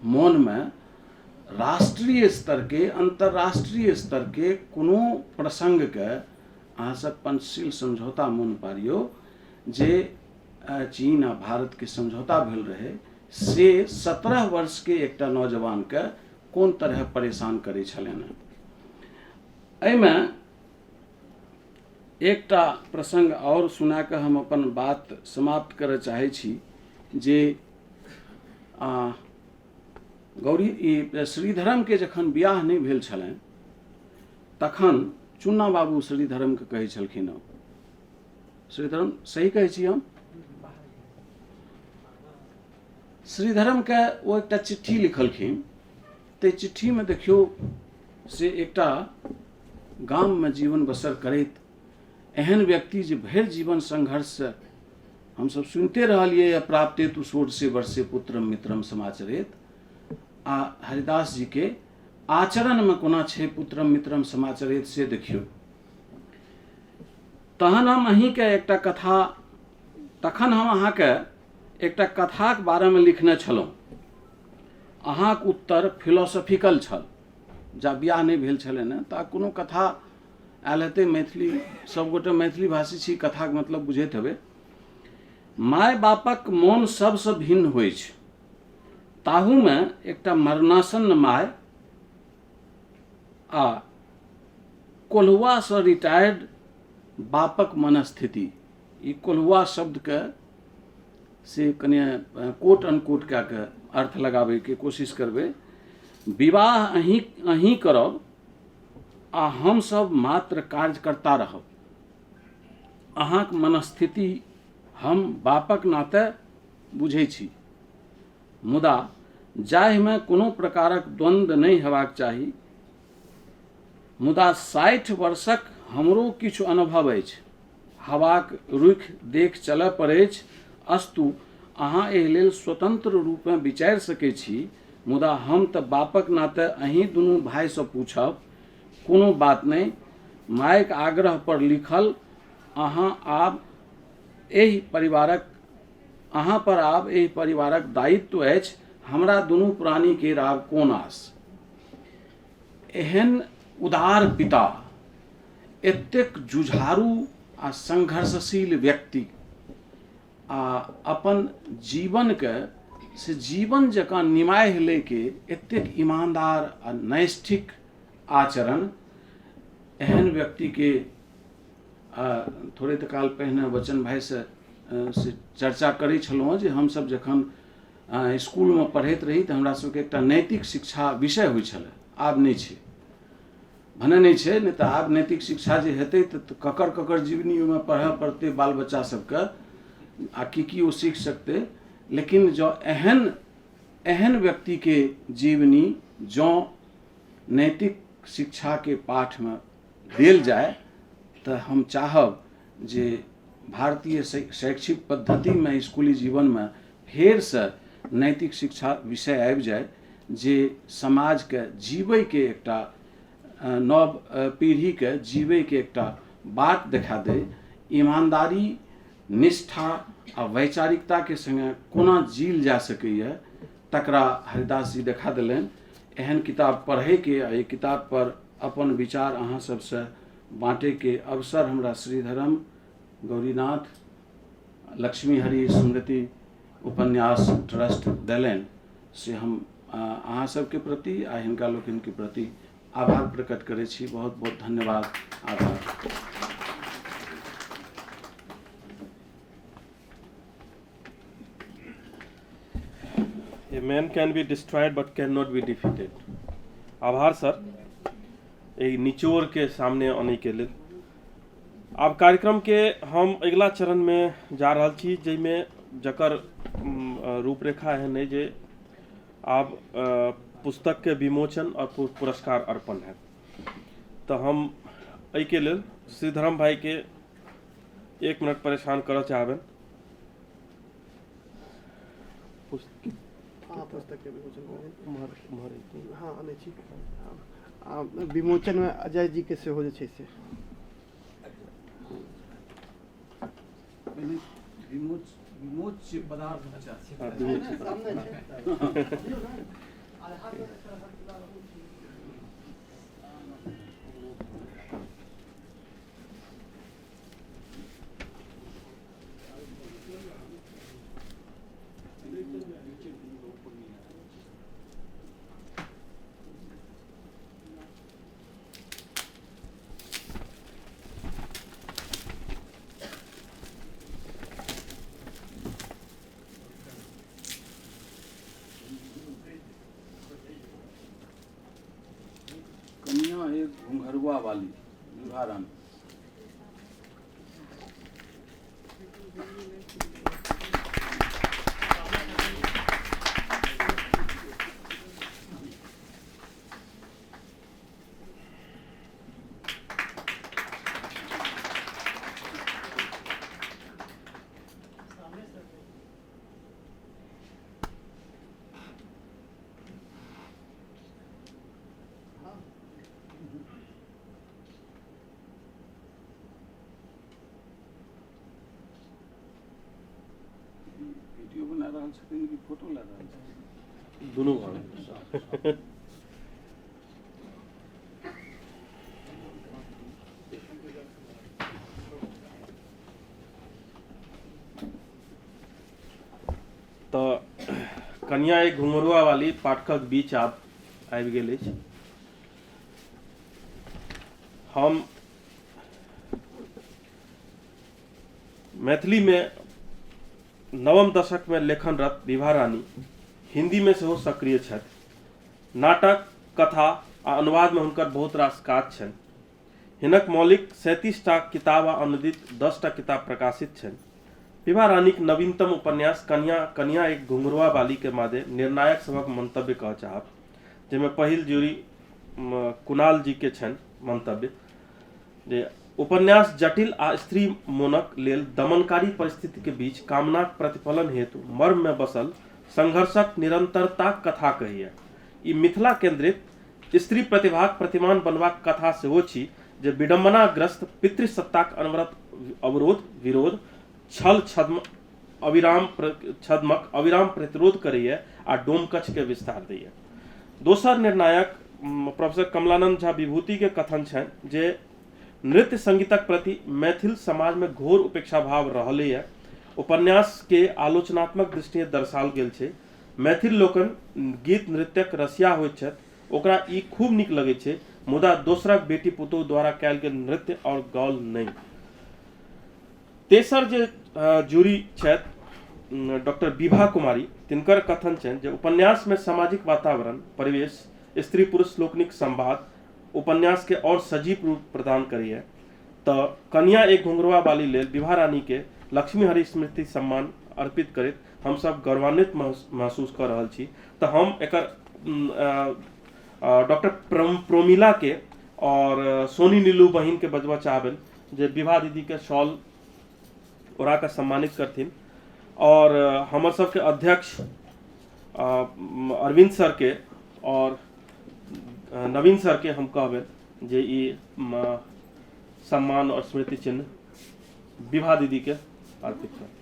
मोनमे राष्ट्रीय स्तरके अन्तर्राष्ट्रीय स्तरके कोनो प्रसङ्गके अहाँ सब पंचशील समझौता मोन पारियौ जे चीन आ भारतके समझौता भेल रहै से 17 वर्षके एकटा नौजवानके कोन तरह परेशान करै छलनि हेँ। एहिमे एकटा प्रसङ्ग आओर सुना कऽ हम अपन बात समाप्त करय चाहै छी जे गौरी ई श्रीधरमके जखन बियाह नहि भेल छलनि तखन चुन्ना बाबू श्रीधरमके कहै छलखिन हँ। श्रीधरम सही कहै छी हम? श्रीधरमके ओ एकटा चिट्ठी लिखलखिन। ताहि चिट्ठीमे देखियौ से एकटा गाममे जीवन बसर करैत एहन व्यक्ति जे भरि जीवन संघर्षसँ हमसभ सुनिते रहलियै या प्राप्ते तु षोडशे वर्षे पुत्रम मित्रम समाचरेत, आ हरिदास जीके आचरणमे कोना छै पुत्रम मित्रम समाचरेत से देखियौ। तहन हम अहीँके एकटा कथा तखन हम अहाँके एकटा कथाक बारेमे लिखने छलहुँ। अहाँक उत्तर फिलोसॉफिकल छल। जा बियाह नहि भेल छलै ने तऽ कोनो कथा आयल हेतै। मैथिली सबगोटे मैथिली भाषी छी, कथाके मतलब बुझैत हेबै। माय बापक मोन सबसँ भिन्न होइ छै, ताहूमे एकटा मरणासन्न माय आ कोल्हुआसँ रिटायर्ड बापक मनस्थिति। ई कोल्हुआ शब्दके से कनि कोट अनकोट कए कऽ अर्थ लगाबैके कोशिश करबै। विवाह अहीं अहीं करब आ हमसभ मात्र कार्यकर्ता रहब। अहाँक मनस्थिति हम बापक नाते बुझै छी, मुदा जाहिमे कोनो प्रकारक द्वन्द्व नहि हेबाक चाही। मुदा 60 वर्षक हमरो किछु अनुभव अछि। हवाक रुख देख चलय पड़ैछ। अस्तु, अहाँ एहि लेल स्वतंत्र रूपेँ विचारि सकै छी, मुदा हम तऽ बापक नाते अहीं दुनू भाइसँ पूछब। कोनो बात नहि, मायक आग्रह पर लिखल, अहाँ आब एहि परिवारक अहाँ पर आब एहि परिवारक दायित्व अछि, हमरा दुनू प्राणी केर आब कोन आस। एहन उदार पिता, एतेक जुझारू आ संघर्षशील व्यक्ति आ अपन जीवनके से जीवन जकाँ निमाहि लैके एतेक ईमानदार आ नैष्ठिक आचरण, एहन व्यक्तिके थोड़े काल पहिने वचन भाइसँ से चर्चा करै छलहुँ जे हमसब जखन इसकुलमे पढ़ैत रही तऽ हमरा सबके एकटा नैतिक शिक्षा विषय होइ छलै। आब नहि छै, भने नहि छै, नहि तऽ आब नैतिक शिक्षा जे हेतै तऽ ककर ककर जीवनी ओहिमे पढ़ऽ पड़तै बाल बच्चा सबके आ की की ओ सीख सकतै। लेकिन जँ एहन एहन व्यक्तिके जीवनी जँ नैतिक शिक्षाके पाठमे देल जाय तऽ हम चाहब जे भारतीय शैक्षिक पद्धतिमे स्कूली जीवनमे फेरसँ नैतिक शिक्षा विषय आबि जाय जे समाजके जीवैके एकटा नव पीढ़ीके जीवैके एकटा बाट देखा दै। ईमानदारी, निष्ठा आ वैचारिकताके सङ्गे कोना जील जा सकैए तकरा हरिदास जी देखा देलनि। एहन किताब पढ़ैके आ एहि किताब पर अपन विचार अहाँ सबसँ बाँटैके अवसर हमरा श्रीधरम गौरीनाथ लक्ष्मीहरि स्मृति उपन्यास ट्रस्ट देलनि, से हम अहाँ सबके प्रति आ हिनका लोकनिके प्रति आभार प्रकट करै छी। बहुत बहुत धन्यवाद, आभार। A man can be destroyed but cannot be defeated. आभार सर एहि निचोड़ के सामने आने के लेल। आब कार्यक्रम के हम अगिला चरण में जा रहल छी, जाहिमे जकर रूपरेखा एहन अइ जे आब पुस्तक के विमोचन और पुरस्कार अर्पण है। तऽ हम एहिके लेल श्रीधरम भाई के 1 मिनट परेशान करऽ चाहबनि। हाँ, पुस्तक के विमोचन कऽ हाँ अनै छी। आ विमोचनमे अजय जी के सेहो जे छै से पहिने विमोच विमोच्य पदार्थ। अच्छा। सामने छै। कनिया एक घुंघरुआ वाली, विभा रानी। वीडियो बना रहल छथिन कि फोटो लऽ रहल छथिन? दुनू भऽ। तऽ कनिया एक घुंघरुआ वाली पाठकक बीच आब आबि गेल अछि। हम मैथिलीमे नवम दशकमे लेखनरत विभा रानी हिन्दीमे सेहो सक्रिय छथि। नाटक, कथा आ अनुवादमे हुनकर बहुत रास काज छनि। हिनक मौलिक 37 टा किताब आ अनुदित 10 टा किताब प्रकाशित छनि। विभा रानीक नवीनतम उपन्यास कनिया कनिया एक घुंघरुआ बाली के मादे निर्णायक सभक मंतव्य कहऽ चाहब, जाहिमे पहिल ज्यूरी कुणाल जी के छनि मंतव्य जे उपन्यास जटिल आ स्त्री मोनक लेल दमनकारी परिस्थिति के बीच कामनाक प्रतिफलन हेतु मर्म में बसल संघर्षक निरंतरताक कथा कहैए। ई मिथिला केंद्रित स्त्री प्रतिभाक प्रतिमान बनबाक कथा सेहो छी जे विडम्बनाग्रस्त पितृसत्ताक अनवरत अवरोध, विरोध, छल छद्म अविराम छद्मक अविराम प्रतिरोध करैए आ डोमकछ के विस्तार दैए। दोसर निर्णायक प्रोफेसर कमलानंद झा विभूति के कथन छनि जे नृत्य संगीतक प्रति मैथिल समाज में घोर उपेक्षा भाव रहलैए। उपन्यास के आलोचनात्मक दृष्टिए दर्शाओल गेल छै। मैथिल लोकनि गीत नृत्यक रसिया होइत छथि, ओकरा ई खूब नीक लगैत छै, मुदा दोसरक बेटी पुतोहु द्वारा कयल गेल नृत्य आओर गाओल नहि। तेसर जे जूरी छथि डॉक्टर विभा कुमारी, तिनकर कथन छनि जे उपन्यासमे सामाजिक वातावरण, परिवेश, स्त्री पुरुष लोकनिक संवाद उपन्यासके आओर सजीव रूप प्रदान करैए। तऽ कनिया एक घुंघरुआ बाली लेल विभा रानीके लक्ष्मी हरि स्मृति सम्मान अर्पित करैत हमसभ गौरवान्वित महसूस कऽ रहल छी। तऽ हम एकर डॉक्टर प्रोमिलाके आओर सोनी नीलू बहिनके बजबऽ चाहबनि जे विभा दीदीके शॉल ओढ़ा कऽ सम्मानित करथिन, आओर हमर सबके अध्यक्ष अरविंद सरके आओर नवीन सरके हम कहबनि जे ई सम्मान और स्मृति चिन्ह विभा दीदी के अर्पित कर।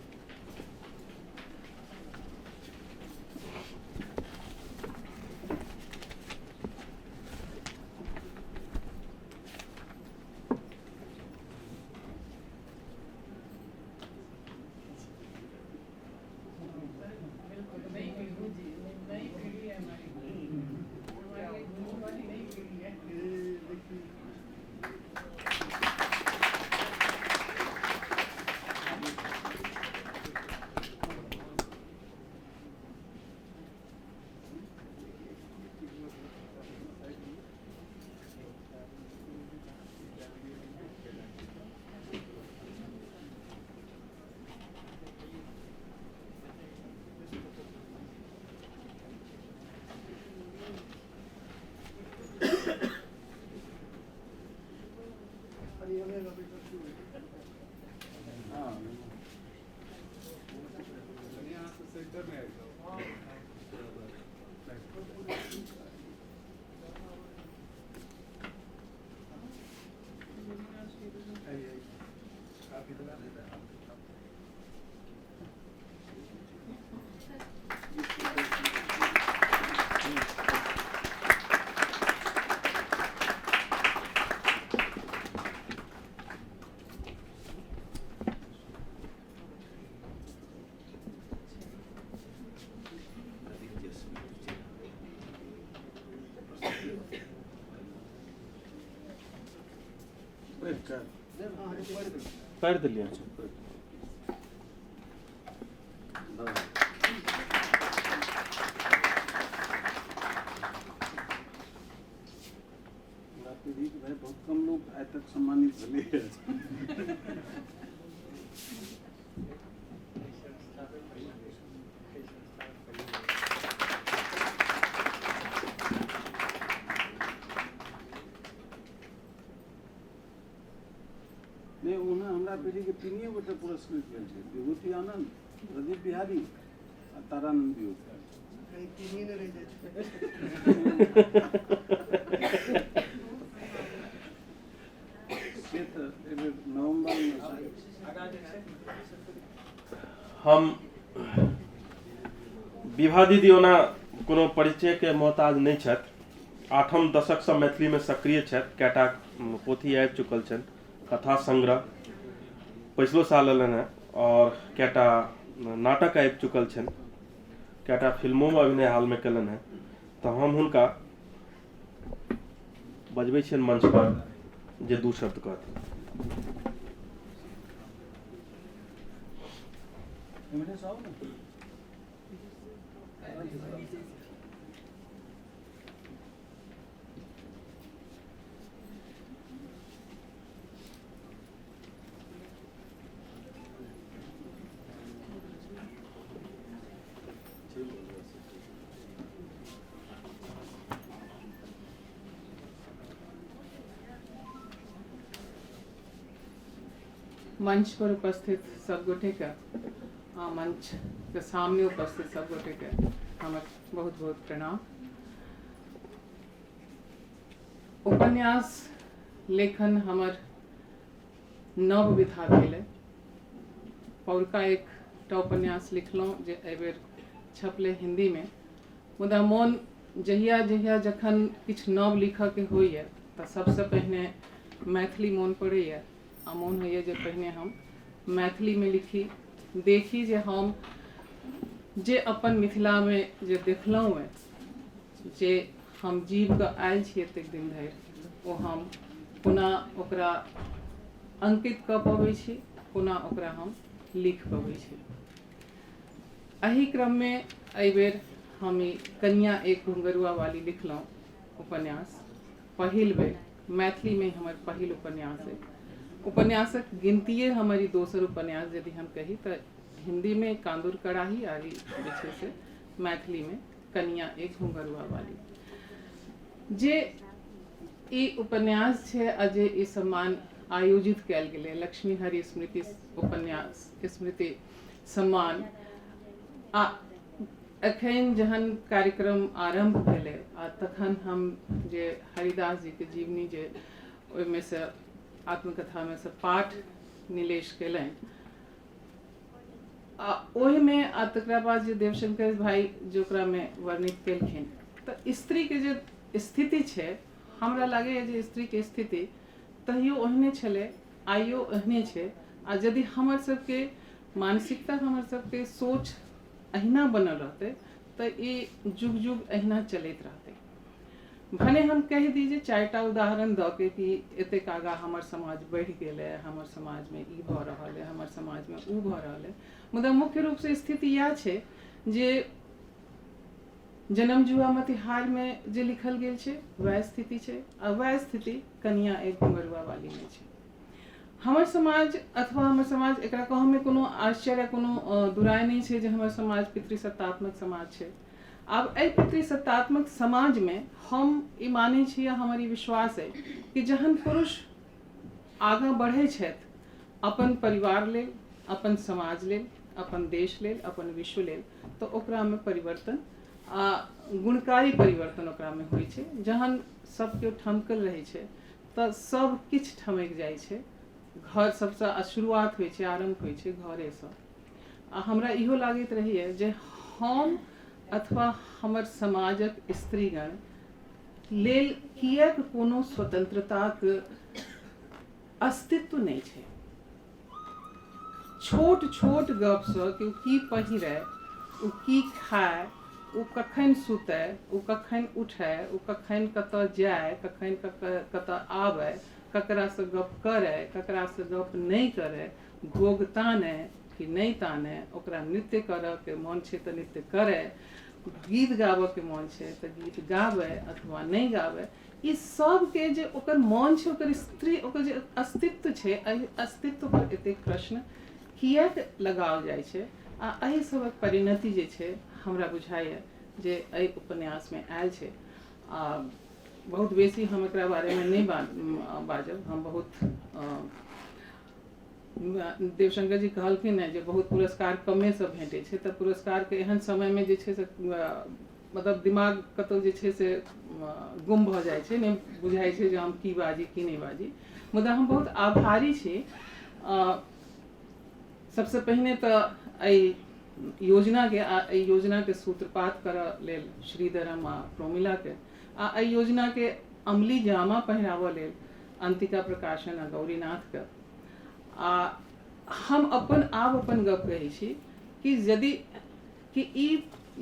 पढ़ि देलियै। भाई बहुत कम लोग आइ तक सम्मानित भेलै। नहि, ओना हमरा पीढ़ीके तीनिए गोटे पुरस्कृत भेल छै, विभूति आनंद, प्रदीप बिहारी आ तारानंद वियोगी। से तऽ एहिबेर नवम्बरमे। हम विभा दीदी ओना कोनो परिचयके मोहताज नहि छथि। 8म दशकसँ मैथिलीमे सक्रिय छथि। कएटा पोथी आबि चुकल छनि, कथा संग्रह पछिलो साल एलनि हेँ आओर कएटा नाटक आबि चुकल छनि, कएटा फिल्मोमे अभिनय हालमे केलनि हेँ। तऽ हम हुनका बजबै छियनि मंच पर जे दू शब्द कहथिन। मंच पर उपस्थित सब गोटे के आ मंच के सामने उपस्थित सब गोटे के हमर बहुत बहुत प्रणाम। उपन्यास लेखन हमर नव विधा भेलै। पौरका एकटा उपन्यास लिखलहुँ जे एहिबेर छपलै हिन्दीमे, मुदा मोन जहिया जहिया जखन किछु नव लिखऽके होइए तऽ सबसँ पहिने मैथिली मोन पड़ैए आ मोन होइए जे पहिने हम मैथिलीमे लिखी, देखी जे हम जे अपन मिथिलामे जे देखलहुँ हेँ, जे हम जीव कऽ आयल छी एतेक दिन धरि, ओ हम कोना ओकरा अंकित कऽ पबै छी, कोना ओकरा हम लिख पबै छी। एहि क्रममे एहिबेर हम ई कनिया एक घुंघरुआ वाली लिखलहुँ उपन्यास। पहिल बेर मैथिलीमे हमर पहिल उपन्यास अइ। उपन्यासक गिनतिए हमर ई दोसर उपन्यास यदि हम कही तऽ हिन्दीमे कांदुर कड़ाही आ ई जे छै से मैथिलीमे कनिया एक घुंघरुआ वाली। जे ई उपन्यास छै आ जे ई सम्मान आयोजित कयल गेलै लक्ष्मी हरि स्मृति उपन्यास स्मृति सम्मान, आ एखन जहन कार्यक्रम आरम्भ भेलै आ तखन हम जे हरिदास जीके जीवनी जे ओहिमे से आत्मकथामे से पाठ नीलेश कयलनि आ ओहिमे आ तकरा बाद जे देवशंकर भाई जे ओकरामे वर्णित केलखिन, तऽ स्त्रीके जे स्थिति छै, हमरा लागैए जे स्त्रीके स्थिति तहियो ओहने छलै, आइयो ओहने छै। आ यदि हमर सबके मानसिकता, हमर सबके सोच अहिना बनल रहतै तऽ ई जुग जुग अहिना चलैत रहतै। भने हम कहि दी जे 4टा उदाहरण दऽ के कि एतेक आगाँ हमर समाज बढ़ि गेल है, हमर समाजमे ई भऽ रहल है, हमर समाजमे ओ भऽ रहल है, मुदा मुख्य रूपसँ स्थिति इएह छै जे जन्म जुआ मतिहारमे जे लिखल गेल छै वएह स्थिति छै आ वएह स्थिति कनिया एक घुंघरुआ वालीमे छै। हमर समाज अथवा हमर समाज, एकरा कहऽमे कोनो आश्चर्य कोनो दुराय नहि छै जे हमर समाज पितृसत्तात्मक समाज छै। आब एहि पितृसत्तात्मक समाजमे हम ई मानै छी आ हमर ई विश्वास अइ कि जहन पुरुष आगाँ बढ़ै छथि अपन परिवार लेल, अपन समाज लेल, अपन देश लेल, अपन विश्व लेल, तऽ ओकरामे परिवर्तन आ गुणकारी परिवर्तन ओकरामे होइ छै। जहन सब केओ ठमकल रहै छै तऽ सब किछु ठमकि जाइ छै। घर सबसँ शुरुआत होइ छै, आरम्भ होइ छै घरेसँ। आ हमरा इहो लागैत रहैए जे हम अथवा हमर समाजक स्त्रीगण लेल किएक कोनो स्वतंत्रताक अस्तित्व नहि छै। छोट छोट गपसँ कि ओ की पहिरै, ओ की खाय, ओ कखन सुतय, ओ कखन उठय, ओ कखन कतऽ जाय, कखन कतऽ आबय, ककरासँ गप करय, ककरासँ गप नहि करय, घोघ तानय कि नहि तानय, ओकरा नृत्य करऽके मोन छै तऽ नृत्य करय, गीत गाबऽके मोन छै तऽ गीत गाबय अथवा नहि गाबय, ई सबके जे ओकर मोन छै, ओकर स्त्री, ओकर जे अस्तित्व छै, एहि अस्तित्व पर एतेक प्रश्न किएक लगाओल जाइ छै। आ एहि सबक परिणति जे छै हमरा बुझाइए जे एहि उपन्यासमे आयल छै। आ बहुत बेसी हम एकरा बारेमे नहि बाजब। हम बहुत देवशंकर जी कहलखिन हेँ जे बहुत पुरस्कार कमेसँ भेटै छै, तऽ पुरस्कारके एहन समयमे जे छै से मतलब दिमाग कतहु जे छै से गुम भऽ जाइ छै, नहि बुझाइ छै जे हम की बाजी की नहि बाजी। मुदा हम बहुत आभारी छी। सबसँ पहिने तऽ एहि योजनाके आ एहि योजनाके सूत्रपात करऽ लेल श्रीधरम आ प्रोमिलाके, आ एहि योजनाके अमली जामा पहिराबऽ लेल अंतिका प्रकाशन आ गौरीनाथके। आ हम अपन आब अपन गप कहै छी कि यदि कि ई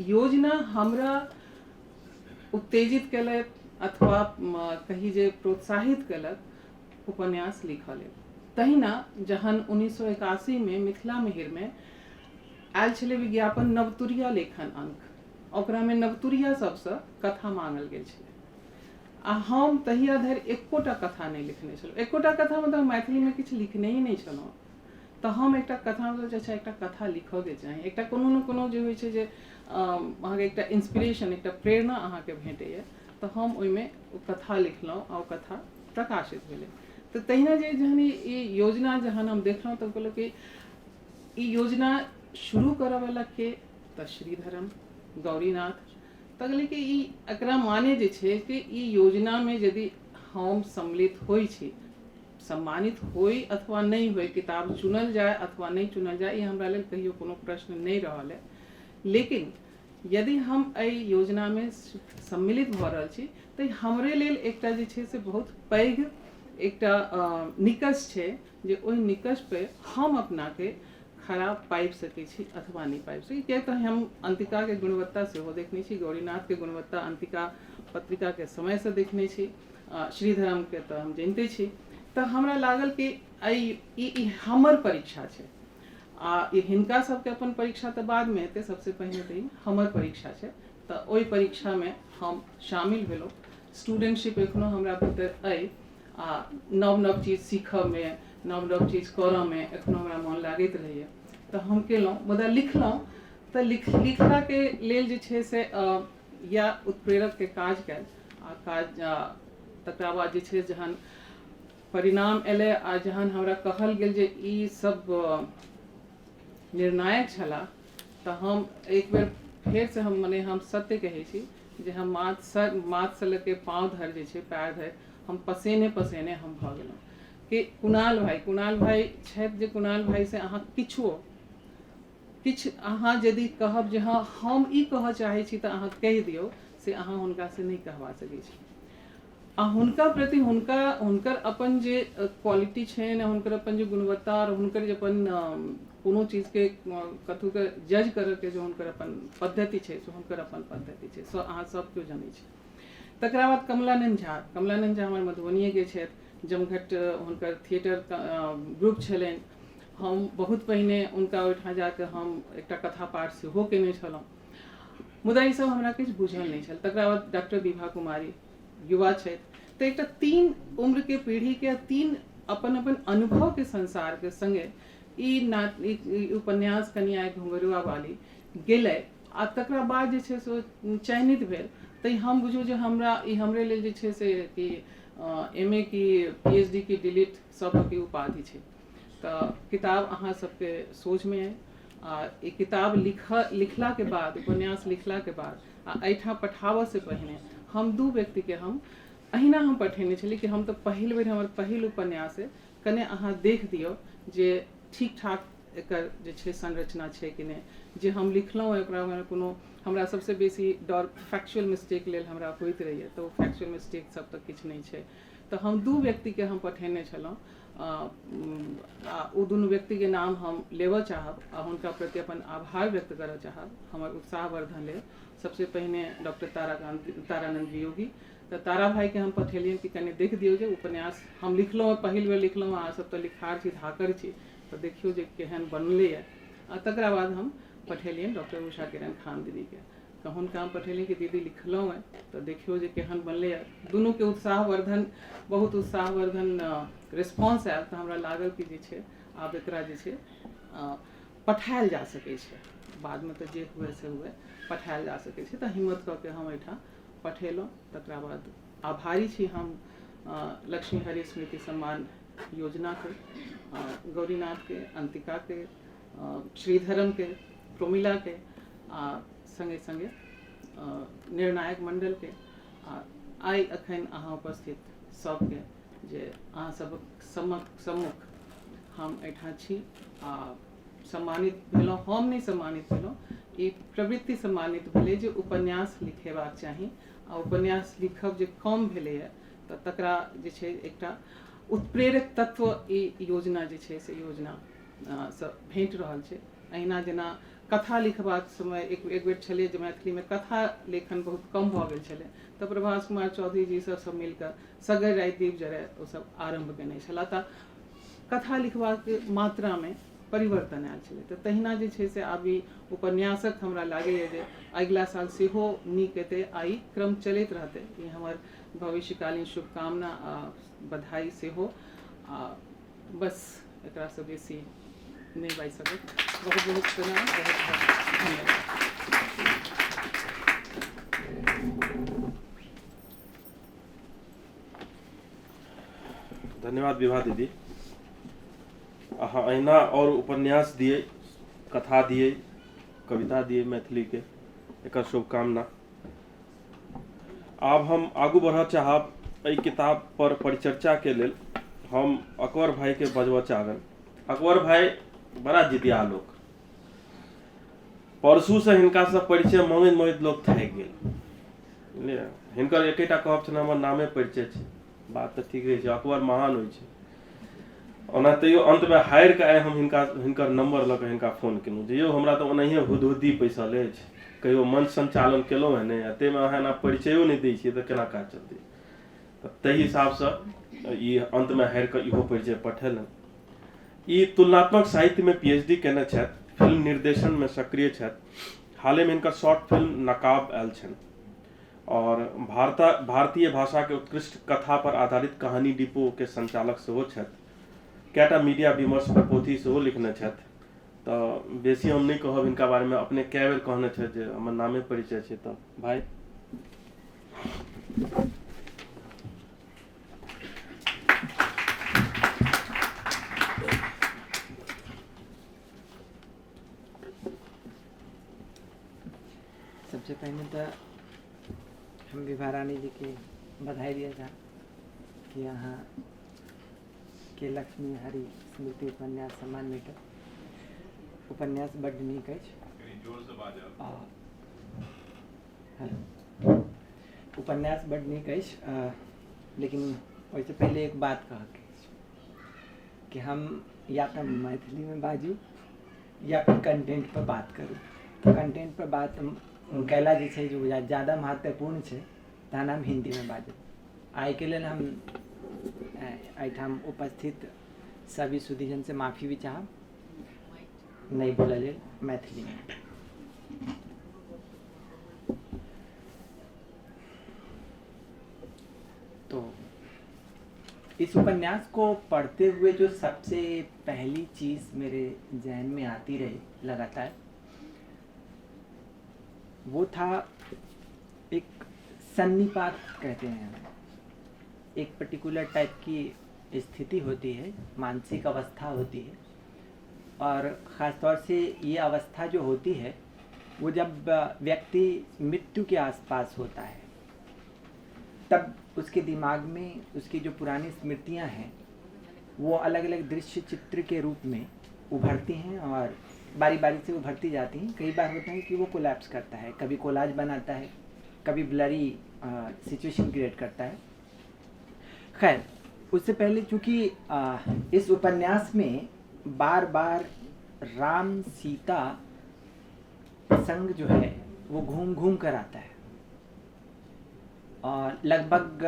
योजना हमरा उत्तेजित केलक अथवा कही जे प्रोत्साहित केलक उपन्यास लिखऽ लेल, तहिना जहन 1981मे मिथिला मिहिरमे आयल छलै विज्ञापन नवतुरिया लेखन अंक, ओकरामे नवतुरिया सबसँ कथा मांगल गेल छलै आ हम तहिया धरि एकोटा कथा नहि लिखने छलहुँ। एकोटा कथा मतलब मैथिलीमे किछु लिखने ही नहि छलहुँ। तऽ हम एकटा कथा मतलब अच्छा एकटा कथा लिखऽके चाही, एकटा कोनो ने कोनो जे होइ छै जे अहाँके एकटा इंस्पिरेशन, एकटा प्रेरणा अहाँके भेटैए, तऽ हम ओहिमे ओ कथा लिखलहुँ आ ओ कथा प्रकाशित भेलै। तऽ तहिना जे जहन ई योजना जहन हम देखलहुँ तऽ कहलहुँ कि ई योजना शुरू करऽवला के, तऽ श्रीधरम गौरीनाथ। तऽ कहलियै कि ई एकरा माने जे छै कि ई योजनामे यदि हम सम्मिलित होइ छी, सम्मानित होइ अथवा नहि होइ, किताब चुनल जाय अथवा नहि चुनल जाय, ई हमरा लेल कहियो कोनो प्रश्न नहि रहल है। लेकिन यदि हम एहि योजनामे सम्मिलित भऽ रहल छी तऽ हमरे लेल एकटा जे छै से बहुत पैघ एकटा निकष छै जे ओहि निकष पे हम अपनाके खरा पाबि सकै छी अथवा नहि पाबि सकै। किएक तऽ हम अंतिकाके गुणवत्ता सेहो देखने छी, गौरीनाथके गुणवत्ता अंतिका पत्रिकाके समयसँ देखने छी, श्रीधरमके तऽ हम जनिते छी। तऽ हमरा लागल कि एहि ई हमर परीक्षा छै आ ई हिनका सबके अपन परीक्षा तऽ बादमे हेतै, सबसँ पहिने तऽ ई हमर परीक्षा छै। तऽ ओहि परीक्षामे हम शामिल भेलहुँ। स्टूडेंटशिप एखनो हमरा भीतर अइ आ नव नव चीज सीखऽमे, नव नव चीज करऽमे एखनो हमरा मोन लागैत रहैए, तऽ हम केलहुँ। मुदा लिखलहुँ तऽ लिखलाके लेल जे छै से या उत्प्रेरकके काज कयल आ काज तकरा बाद जे छै जहन परिणाम एलै आ जहन हमरा कहल गेल जे ई सब निर्णायक छलाह, तऽ हम एक बेर फेरसँ हम मने हम सत्य कहै छी जे हम माथसँ माथसँ लऽ के पाँव धरि जे छै पैर धरि हम पसेने पसेने हम भऽ गेलहुँ कि कुणाल भाइ, कुणाल भाइ छथि जे कुणाल भाइसँ अहाँ किछुओ किछु अहाँ यदि कहब जे हँ हम ई कहऽ चाहै छी तऽ अहाँ कहि दियौ, से अहाँ हुनकासँ नहि कहबा सकै छी। आ हुनका प्रति हुनका हुनकर अपन जे क्वालिटी छनि, हुनकर अपन जे गुणवत्ता आओर हुनकर जे अपन कोनो चीजके कथूके जज करऽके जे हुनकर अपन पद्धति छै, से हुनकर अपन पद्धति छै, से अहाँ सब केओ जनै छी। तकरा बाद कमलानन्द झा, कमलानन्द झा हमर मधुबनिएके छथि, जमघट हुनकर थिएटर ग्रुप छलनि। हम बहुत पहिने हुनका ओहिठाम जाकऽ हम एकटा कथा पाठ सेहो कयने छलहुँ, मुदा ईसब हमरा किछु बुझल नहि छल। तकरा बाद डॉक्टर विभा कुमारी युवा छथि, तऽ एकटा तीन उम्रके पीढ़ीके तीन अपन अपन अनुभवके संसारके सङ्गे ई उपन्यास कनिया घुंघरुआ वाली गेलै आ तकरा बाद जे छै से ओ चयनित भेल। तऽ हम बुझू जे हमरा ई हमरे लेल जे छै से कि एम ए की पी एच डी की डिलीट सबके उपाधि छै। तऽ किताब अहाँ सबके सोझमे अइ आ ई किताब लिखलाके बाद, उपन्यास लिखलाके बाद आ एहिठाम पठाबऽसँ पहिने हम दू व्यक्तिके हम अहिना हम पठेने छली कि हम तऽ पहिल बेर हमर पहिल उपन्यास अइ, कने अहाँ देख दियौ जे ठीक ठाक एकर जे छै संरचना छै कि नहि, जे हम लिखलहुँ ओकरामे कोनो हमरा सबसँ बेसी डर फैक्चुअल मिस्टेक लेल हमरा होइत रहैए, तऽ ओ फैक्चुअल मिस्टेक सब तऽ किछु नहि छै। तऽ हम दू व्यक्तिके हम पठेने छलहुँ आ ओ दुनू व्यक्तिके नाम हम लेबऽ चाहब आ हुनका प्रति अपन आभार व्यक्त करऽ चाहब हमर उत्साहवर्धन लेल। सबसँ पहिने डॉक्टर तारानन्द वियोगी तऽ तारा भाइके हम पठेलियनि कि कनि देख दियौ जे उपन्यास हम लिखलहुँ हँ, पहिल बेर लिखलहुँ हँ, अहाँ सब तऽ लिखार छी, धाकर छी, तऽ देखियौ जे केहन बनलैए। आ तकरा बाद हम पठेलियनि डॉक्टर उषा किरण खान दीदीके, तऽ हुनका हम पठेलियनि कि दीदी लिखलहुँ हँ तऽ देखियौ जे केहन बनलैए। दुनूके उत्साहवर्धन, बहुत उत्साहवर्धन रिस्पॉन्स आयल, तऽ हमरा लागल कि जे छै आब एकरा जे छै पठायल जा सकै छै, बादमे तऽ जे हुए से हुए, पठायल जा सकै छै। तऽ हिम्मत कऽ के हम एहिठाम पठेलहुँ। तकरा बाद आभारी छी हम लक्ष्मी हरि स्मृति सम्मान योजनाके, गौरीनाथके, अंतिकाके, श्रीधरमके, प्रोमिलाके, आ सङ्गे सङ्गे निर्णायक मण्डलके, आ आइ अखन अहाँ उपस्थित सबके, जे अहाँ सबक सम्मुख हम एहिठाम छी आ सम्मानित भेलहुँ। हम नहि सम्मानित भेलहुँ, ई प्रवृत्ति सम्मानित भेलै जे उपन्यास लिखेबाक चाही, आ उपन्यास लिखब जे कम भेलैए तऽ तकरा जे छै एकटा उत्प्रेरक तत्व ई योजना जे छै से योजना सँ भेट रहल छै। अहिना जेना कथा लिखबाक समय एक एक बेर छलै जे मैथिलीमे कथा लेखन बहुत कम भऽ गेल छलै, तऽ प्रभास कुमार चौधरी जी सब सब मिलकऽ सगर राति दीप जरय ओ सब आरम्भ केने छलाह, तऽ कथा लिखबाक मात्रामे परिवर्तन आयल छलै। तऽ तहिना जे छै से आब ई उपन्यासक हमरा लागैए जे अगिला साल सेहो नीक एतै आ ई क्रम चलैत रहतै। ई हमर भविष्यकालीन शुभकामना आ बधाई सेहो। आ बस एकरासँ बेसी नहि बाजि सकब। बहुत बहुत प्रणाम, बहुत बहुत धन्यवाद। धन्यवाद विभा दीदी, अहाँ अहिना आओर उपन्यास दिए, कथा दिए, कविता दिए मैथिलीके, एकर शुभकामना। आब हम आगू बढ़ऽ चाहब एहि किताब पर परिचर्चाके लेल। हम अकबर भाईके बजबऽ चाहबनि। अकबर भाई बड़ा जिदिया लोक, परसूसँ हिनकासँ परिचय मङ्गैत मङ्गैत लोक थाकि गेल, बुझलियै। हिनकर एकेटा कहब छनि, हमर नामे परिचय छै। बात तऽ ठीक रहै छै, अकबर महान होइ छै। ओना तैयो अन्तमे हारि कऽ आइ हम हिनका हिनकर नम्बर लऽ कऽ हिनका फोन केलहुँ जे यौ हमरा तऽ ओनाहिए हुदहुदी पैसल अछि, कहियो मंच संचालन केलहुँ हेँ नहि, आ ताहिमे अहाँ एना परिचयो नहि दै छियै तऽ केना काज चलतै। तऽ ताहि हिसाबसँ ई अन्तमे हारि कऽ इहो परिचय पठेलनि। ई तुलनात्मक साहित्यमे पीएचडी केने छथि, फिल्म निर्देशनमे सक्रिय छथि। हालेमे हिनकर शॉर्ट फिल्म नकाब आयल छनि और भारतीय भाषा के उत्कृष्ट कथा पर आधारित कहानी डिपो के संचालक सेहो छथि। कएटा मीडिया विमर्श पर पोथी सेहो लिखने छथि। तऽ बेसी हम नहि कहब हिनका बारेमे, अपने कए बेर कहने छथि जे हमर नामे परिचय छै। तऽ भाइ सबसे पहिने तऽ हम विभा रानी जी के बधाई दिया चाहब कि अहाँ के लक्ष्मी हरि स्मृति उपन्यास सम्मान भेटल। उपन्यास बड्ड नीक अछि। हेलो, उपन्यास बड्ड नीक अछि, लेकिन ओहिसँ पहिले एक बात कहऽके अछि कि हम या तऽ मैथिलीमे बाजू या फिर कंटेंट पर बात करू। तऽ कंटेंट पर बात कयला जे छै जे ज्यादा महत्वपूर्ण छै, तहन हम हिन्दीमे बाजब। आइके लेल हम एहिठाम उपस्थित सभी सुधीजनसँ माफी भी चाहब नहि बोलऽ लेल मैथिलीमे। तो इस उपन्यास को पढ़ते हुए जो सबसे पहली चीज़ मेरे जहन में आती रही लगातार, वो था एक सन्निपात कहते हैं, एक पर्टिकुलर टाइप की स्थिति होती है, मानसिक अवस्था होती है, और ख़ास तौर से ये अवस्था जो होती है वो जब व्यक्ति मृत्यु के आसपास होता है तब उसके दिमाग में उसकी जो पुरानी स्मृतियां हैं वो अलग-अलग दृश्य चित्र के रूप में उभरती हैं और बारी-बारी से उभरती जाती हैं। कई बार होता है कि वो कोलैप्स करता है, कभी कोलाज बनाता है, कभी ब्लरी सिचुएशन क्रिएट करता है। खैर, उससे पहले चूँकि इस उपन्यास में बार-बार राम सीता प्रसंग जो है वो घूम घूम कर आता है और लगभग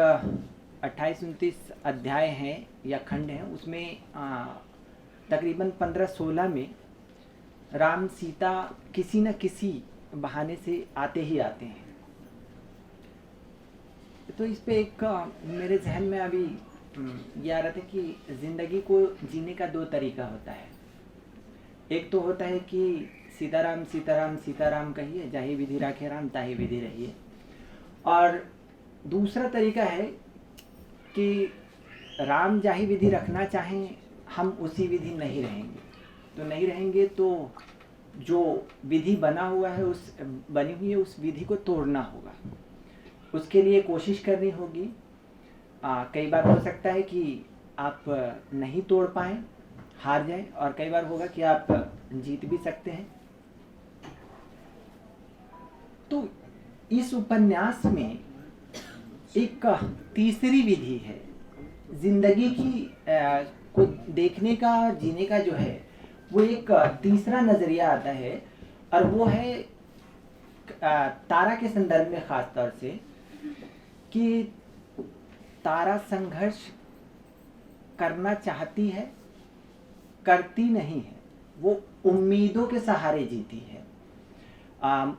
28-29 अध्याय हैं या खंड हैं, उसमें तकरीबन 15-16 में राम सीता किसी न किसी बहाने से आते ही आते हैं। तो इस पे एक मेरे जहन में अभी ये आ रहा था कि ज़िंदगी को जीने का दो तरीका होता है। एक तो होता है कि सीताराम सीताराम सीताराम कहिए, जाहि विधि राखे राम ताहि विधि रहिए, और दूसरा तरीका है कि राम जाहि विधि रखना चाहें हम उसी विधि नहीं रहेंगे। तो नहीं रहेंगे तो जो विधि बना हुआ है, उस बनी हुई है, उस विधि को तोड़ना होगा, उसके लिए कोशिश करनी होगी। कई बार हो सकता है कि आप नहीं तोड़ पाएँ, हार जाएं, और कई बार होगा कि आप जीत भी सकते हैं। तो इस उपन्यास में एक तीसरी विधि है जिंदगी की को देखने का और जीने का, जो है वो एक तीसरा नज़रिया आता है, और वो है तारा के संदर्भ में ख़ास तौर से कि तारा संघर्ष करना चाहती है, करती नहीं है, वो उम्मीदों के सहारे जीती है।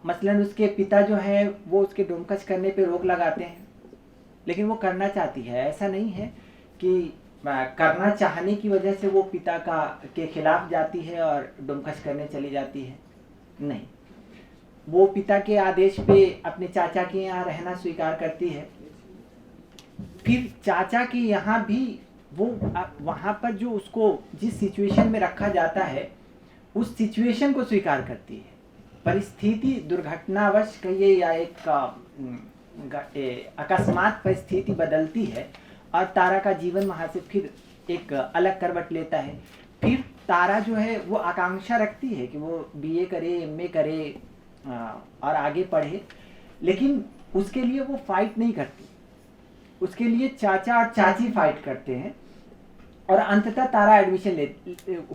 मसलन उसके पिता जो है वो उसके डोमकच करने पे रोक लगाते हैं, लेकिन वो करना चाहती है। ऐसा नहीं है कि करना चाहने की वजह से वो पिता का के खिलाफ जाती है और डोमकच करने चली जाती है, नहीं, वो पिता के आदेश पे अपने चाचा के यहाँ रहना स्वीकार करती है। फिर चाचा के यहाँ भी वो वहाँ पर जो उसको जिस सिचुएशन में रखा जाता है उस सिचुएशन को स्वीकार करती है। परिस्थिति दुर्घटनावश कहिए या एक अकस्मात परिस्थिति बदलती है और तारा का जीवन वहाँ से फिर एक अलग करवट लेता है। फिर तारा जो है वो आकांक्षा रखती है कि वो बीए करे, एमए करे और आगे पढ़े, लेकिन उसके लिए वो फाइट नहीं करती, उसके लिए चाचा और चाची फाइट करते हैं और अंततः तारा एडमिशन ले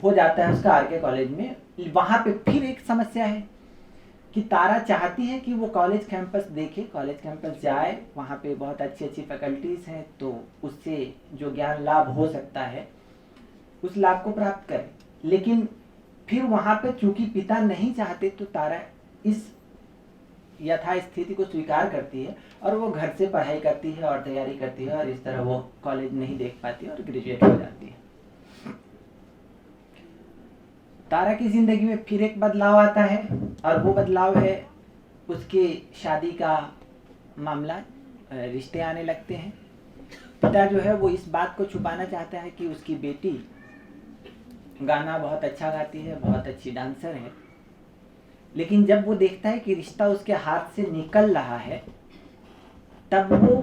हो जाता है उसका आरके कॉलेज में। वहाँ पे फिर एक समस्या है कि तारा चाहती है कि वो कॉलेज कैंपस देखे, कॉलेज कैंपस जाए, वहाँ पे बहुत अच्छी अच्छी फैकल्टीज़ हैं, तो उससे जो ज्ञान लाभ हो सकता है उस लाभ को प्राप्त करे। लेकिन फिर वहाँ पे चूंकि पिता नहीं चाहते तो तारा इस यथा स्थिति को स्वीकार करती है और वो घर से पढ़ाई करती है और तैयारी करती है और इस तरह वो कॉलेज नहीं देख पाती और ग्रेजुएट हो जाती है। तारा की ज़िंदगी में फिर एक बदलाव आता है और वो बदलाव है उसके शादी का मामला, रिश्ते आने लगते हैं। पिता जो है वो इस बात को छुपाना चाहता है कि उसकी बेटी गाना बहुत अच्छा गाती है, बहुत अच्छी डांसर है, लेकिन जब वो देखता है कि रिश्ता उसके हाथ से निकल रहा है तब वो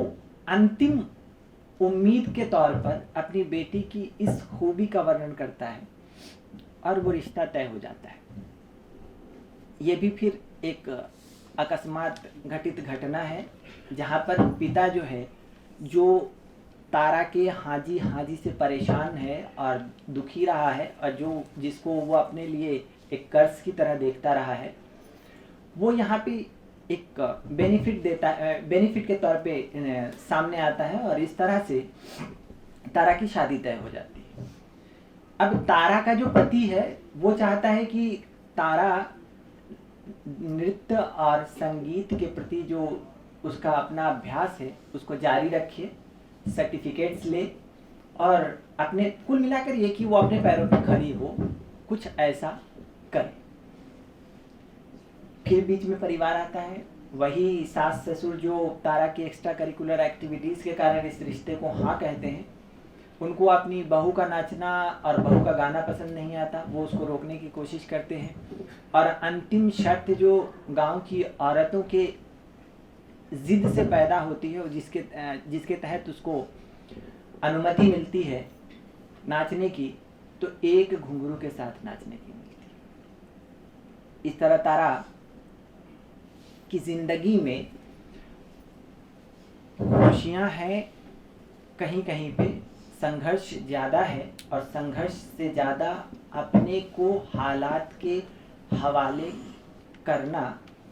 अंतिम उम्मीद के तौर पर अपनी बेटी की इस खूबी का वर्णन करता है और वो रिश्ता तय हो जाता है। ये भी फिर एक अकस्मात घटित घटना है जहाँ पर पिता जो है, जो तारा के हाजी हाजी से परेशान है और दुखी रहा है और जो जिसको वो अपने लिए एक कर्ज की तरह देखता रहा है, वो यहाँ पे एक बेनिफिट देता है, बेनिफिट के तौर पे सामने आता है और इस तरह से तारा की शादी तय हो जाती है। अब तारा का जो पति है वो चाहता है कि तारा नृत्य और संगीत के प्रति जो उसका अपना अभ्यास है उसको जारी रखे, सर्टिफिकेट्स ले और अपने कुल मिलाकर ये कि वो अपने पैरों पर खड़ी हो, कुछ ऐसा करे। फिर बीच में परिवार आता है, वही सास ससुर जो तारा की एक्स्ट्रा करिकुलर एक्टिविटीज़ के कारण इस रिश्ते को हाँ कहते हैं, उनको अपनी बहू का नाचना और बहू का गाना पसंद नहीं आता, वो उसको रोकने की कोशिश करते हैं और अंतिम शर्त जो गांव की औरतों के ज़िद से पैदा होती है और जिसके जिसके तहत उसको अनुमति मिलती है नाचने की, तो एक घुंघरू के साथ नाचने की मिलती है। इस तरह तारा की ज़िंदगी में खुशियाँ हैं, कहीं कहीं पे संघर्ष ज़्यादा है और संघर्ष से ज़्यादा अपने को हालात के हवाले करना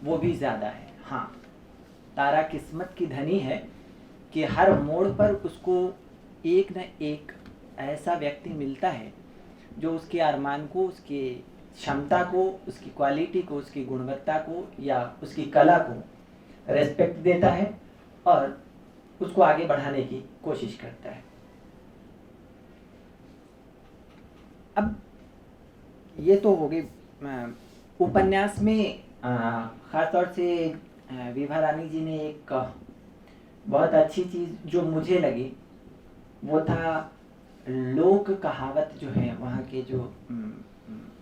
वो भी ज़्यादा है। हाँ, तारा किस्मत की धनी है के हर मोड़ पर उसको एक न एक ऐसा व्यक्ति मिलता है जो उसके अरमान को, उसके क्षमता को, उसकी क्वालिटी को, उसकी गुणवत्ता को या उसकी कला को रेस्पेक्ट देता है और उसको आगे बढ़ाने की कोशिश करता है। अब ये तो हो गई उपन्यास में। ख़ासतौर से विभा रानी जी ने एक बहुत अच्छी चीज़ जो मुझे लगी वो था लोक कहावत जो है वहाँ के जो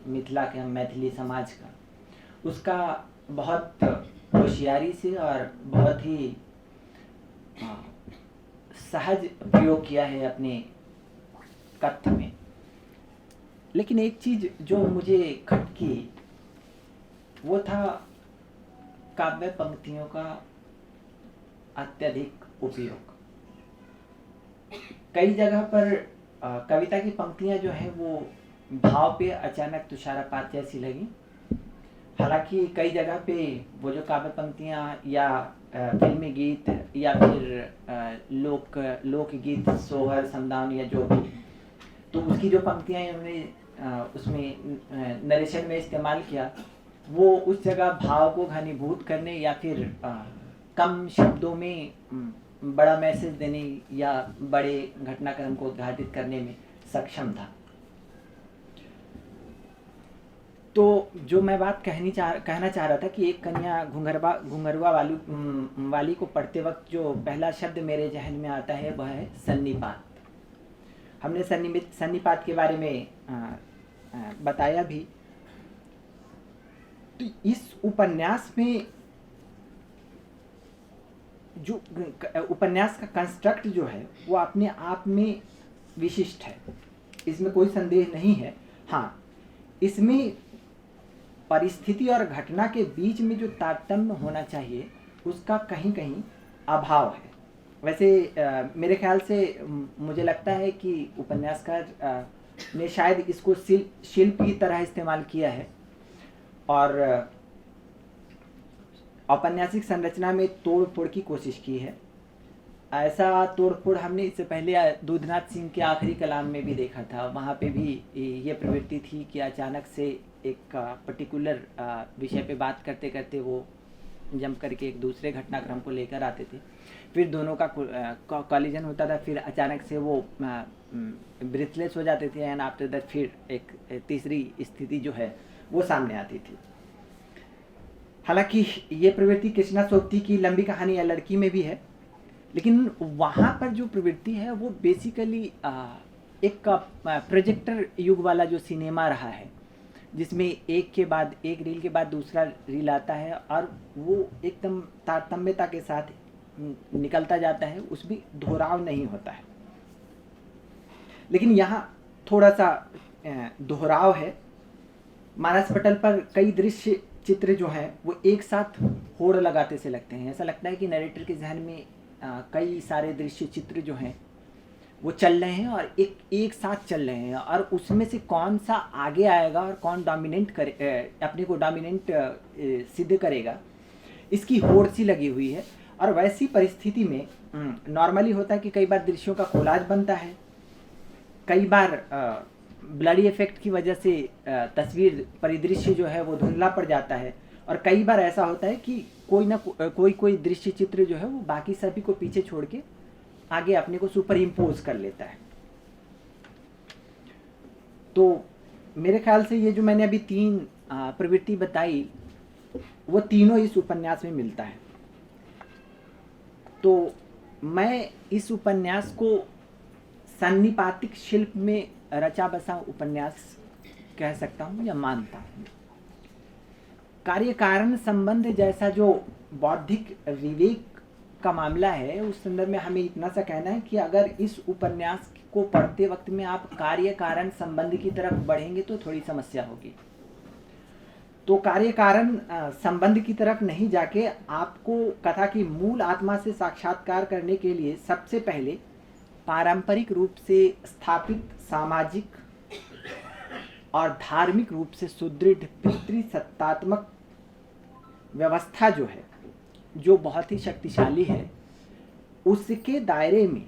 मिथिला के मैथिली समाज का, उसका बहुत होशियारी से और बहुत ही सहज प्रयोग किया है अपने कथ्य में। लेकिन एक चीज़ जो मुझे खटकी वो था काव्य पंक्तियों का अत्यधिक उपयोग। कई जगह पर कविता की पंक्तियां जो हैं वो भाव पे अचानक तुषारापात जैसी लगी। हालांकि कई जगह पे वो जो काव्य पंक्तियां या फिल्मी गीत या फिर लोकगीत, सोहर, समदाउन या जो भी, तो उसकी जो पंक्तियां उन्होंने उसमें नरेशन में इस्तेमाल किया वो उस जगह भाव को घनीभूत करने या फिर कम शब्दों में बड़ा मैसेज देने या बड़े घटनाक्रम को उद्घाटित करने में सक्षम था। तो जो मैं बात कहना चाह रहा था कि एक कन्या घुंघरुआ वाली को पढ़ते वक्त जो पहला शब्द मेरे जहन में आता है वह है सन्निपात। हमने सन्निपात के बारे में बताया भी। तो इस उपन्यास में जो उपन्यास का कंस्ट्रक्ट जो है वो अपने आप में विशिष्ट है, इसमें कोई संदेह नहीं है। हाँ, इसमें परिस्थिति और घटना के बीच में जो तारतम्य होना चाहिए उसका कहीं कहीं अभाव है। वैसे मेरे ख्याल से मुझे लगता है कि उपन्यासकार ने शायद इसको शिल्प की तरह इस्तेमाल किया है और औपन्यासिक संरचना में तोड़ फोड़ की कोशिश की है। ऐसा तोड़ फोड़ हमने इससे पहले दूधनाथ सिंह के आखिरी कलाम में भी देखा था। वहाँ पे भी ये प्रवृत्ति थी कि अचानक से एक पर्टिकुलर विषय पे बात करते करते वो जंप करके एक दूसरे घटनाक्रम को लेकर आते थे, फिर दोनों का कॉलिजन होता था, फिर अचानक से वो ब्रीथलेस हो जाते थे एंड आफ्टर that फिर एक तीसरी स्थिति जो है वो सामने आती थी। हालांकि ये प्रवृत्ति कृष्णा सोबती की लंबी कहानी या लड़की में भी है, लेकिन वहाँ पर जो प्रवृत्ति है वो बेसिकली एक प्रोजेक्टर युग वाला जो सिनेमा रहा है, जिसमें एक के बाद एक रील के बाद दूसरा रील आता है और वो एकदम तारतम्यता के साथ निकलता जाता है, उसमें दोहराव नहीं होता है। लेकिन यहाँ थोड़ा सा दोहराव है। मानस पटल पर कई दृश्य चित्र जो हैं वो एक साथ होड़ लगाते से लगते हैं। ऐसा लगता है कि नरेटर के जहन में कई सारे दृश्य चित्र जो हैं वो चल रहे हैं और एक एक साथ चल रहे हैं, और उसमें से कौन सा आगे आएगा और कौन डोमिनेंट करे, अपने को डोमिनेंट सिद्ध करेगा, इसकी होड़ सी लगी हुई है। और वैसी परिस्थिति में नॉर्मली होता है कि कई बार दृश्यों का कोलाज बनता है, कई बार ब्लरी इफेक्ट की वजह से तस्वीर परिदृश्य जो है वो धुंधला पड़ जाता है, और कई बार ऐसा होता है कि कोई ना कोई दृश्य चित्र जो है वो बाकी सभी को पीछे छोड़ के आगे अपने को सुपर इम्पोज कर लेता है। तो मेरे ख्याल से ये जो मैंने अभी तीन प्रवृत्ति बताई वो तीनों इस उपन्यास में मिलता है। तो मैं इस उपन्यास को सन्निपातिक शिल्प में रचा बसा उपन्यास कह सकता हूँ या मानता हूँ। कार्य कारण संबंध जैसा जो बौद्धिक विवेक का मामला है उस संदर्भ में हमें इतना सा कहना है कि अगर इस उपन्यास को पढ़ते वक्त में आप कार्य कारण संबंध की तरफ बढ़ेंगे तो थोड़ी समस्या होगी। तो कार्य कारण संबंध की तरफ नहीं जाके आपको कथा की मूल आत्मा से साक्षात्कार करने के लिए सबसे पहले पारंपरिक रूप से स्थापित सामाजिक और धार्मिक रूप से सुदृढ़ पितृसत्तात्मक व्यवस्था जो है, जो बहुत ही शक्तिशाली है, उसके दायरे में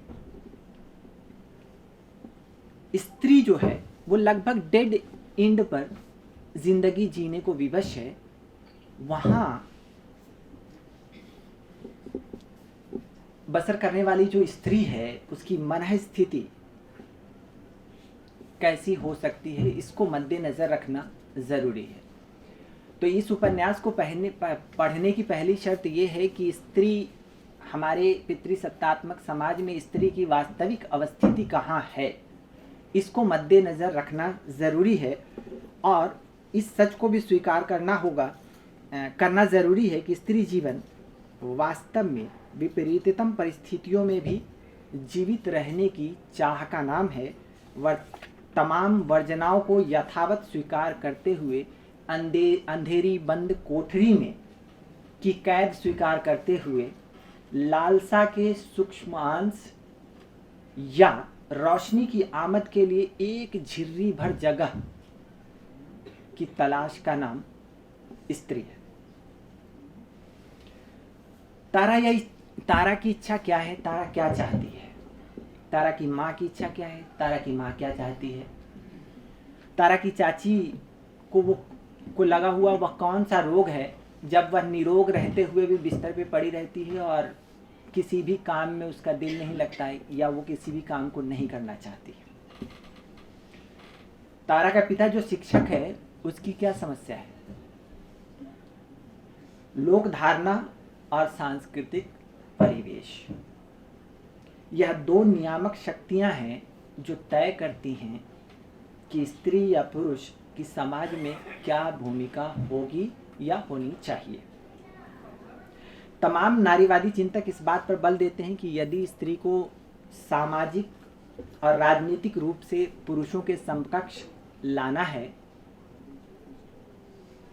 स्त्री जो है वो लगभग डेड एंड पर जिंदगी जीने को विवश है, वहाँ बसर करने वाली जो स्त्री है उसकी मनःस्थिति कैसी हो सकती है, इसको मद्देनज़र रखना ज़रूरी है। तो इस उपन्यास को पढ़ने की पहली शर्त ये है कि स्त्री, हमारे पितृसत्तात्मक समाज में स्त्री की वास्तविक अवस्थिति कहाँ है, इसको मद्देनज़र रखना ज़रूरी है। और इस सच को भी स्वीकार करना होगा, करना ज़रूरी है कि स्त्री जीवन वास्तव में विपरीततम परिस्थितियों में भी जीवित रहने की चाह का नाम है। तमाम वर्जनाओं को यथावत स्वीकार करते हुए अंधेरी बंद कोठरी में की कैद स्वीकार करते हुए लालसा के सूक्ष्मांश या रोशनी की आमद के लिए एक झिर्री भर जगह की तलाश का नाम स्त्री है। तारा की इच्छा क्या है, तारा क्या चाहती है, तारा की माँ की इच्छा क्या है, तारा की माँ क्या चाहती है, तारा की चाची को लगा हुआ वह कौन सा रोग है जब वह निरोग रहते हुए भी बिस्तर पे पड़ी रहती है और किसी भी काम में उसका दिल नहीं लगता है या वो किसी भी काम को नहीं करना चाहती है। तारा का पिता जो शिक्षक है उसकी क्या समस्या है, लोक धारणा और सांस्कृतिक परिवेश, यह दो नियामक शक्तियां हैं जो तय करती हैं कि स्त्री या पुरुष की समाज में क्या भूमिका होगी या होनी चाहिए। तमाम नारीवादी चिंतक इस बात पर बल देते हैं कि यदि स्त्री को सामाजिक और राजनीतिक रूप से पुरुषों के समकक्ष लाना है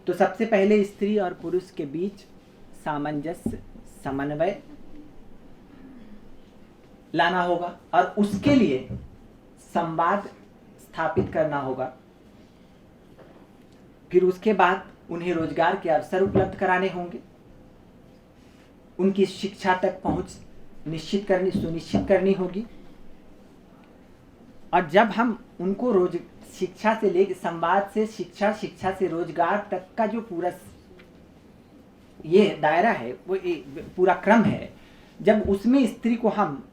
तो सबसे पहले स्त्री और पुरुष के बीच सामंजस्य, समन्वय लाना होगा और उसके लिए संवाद स्थापित करना होगा। फिर उसके बाद उन्हें रोजगार के अवसर उपलब्ध कराने होंगे, उनकी शिक्षा तक पहुंच निश्चित करनी सुनिश्चित करनी होगी। और जब हम उनको शिक्षा से ले संवाद से शिक्षा, शिक्षा से रोजगार तक का जो पूरा ये दायरा है, वो पूरा क्रम है, जब उसमें स्त्री को हम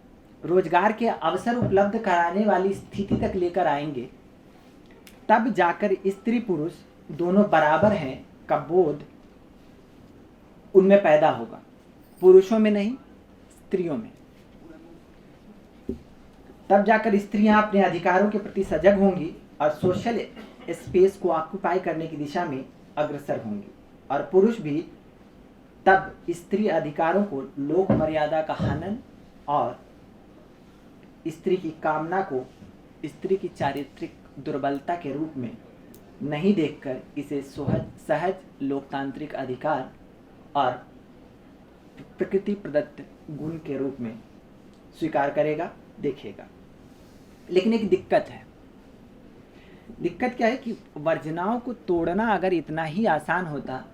रोजगार के अवसर उपलब्ध कराने वाली स्थिति तक लेकर आएंगे, तब जाकर स्त्री पुरुष दोनों बराबर हैं का बोध उनमें पैदा होगा, पुरुषों में नहीं, स्त्रियों में। तब जाकर स्त्रियां अपने अधिकारों के प्रति सजग होंगी और सोशल स्पेस को ऑक्यूपाई करने की दिशा में अग्रसर होंगी, और पुरुष भी तब स्त्री अधिकारों को लोक मर्यादा का हनन और स्त्री की कामना को स्त्री की चारित्रिक दुर्बलता के रूप में नहीं देखकर इसे सहज लोकतांत्रिक अधिकार और प्रकृति प्रदत्त गुण के रूप में स्वीकार करेगा, देखेगा। लेकिन एक दिक्कत है। दिक्कत क्या है कि वर्जनाओं को तोड़ना अगर इतना ही आसान होता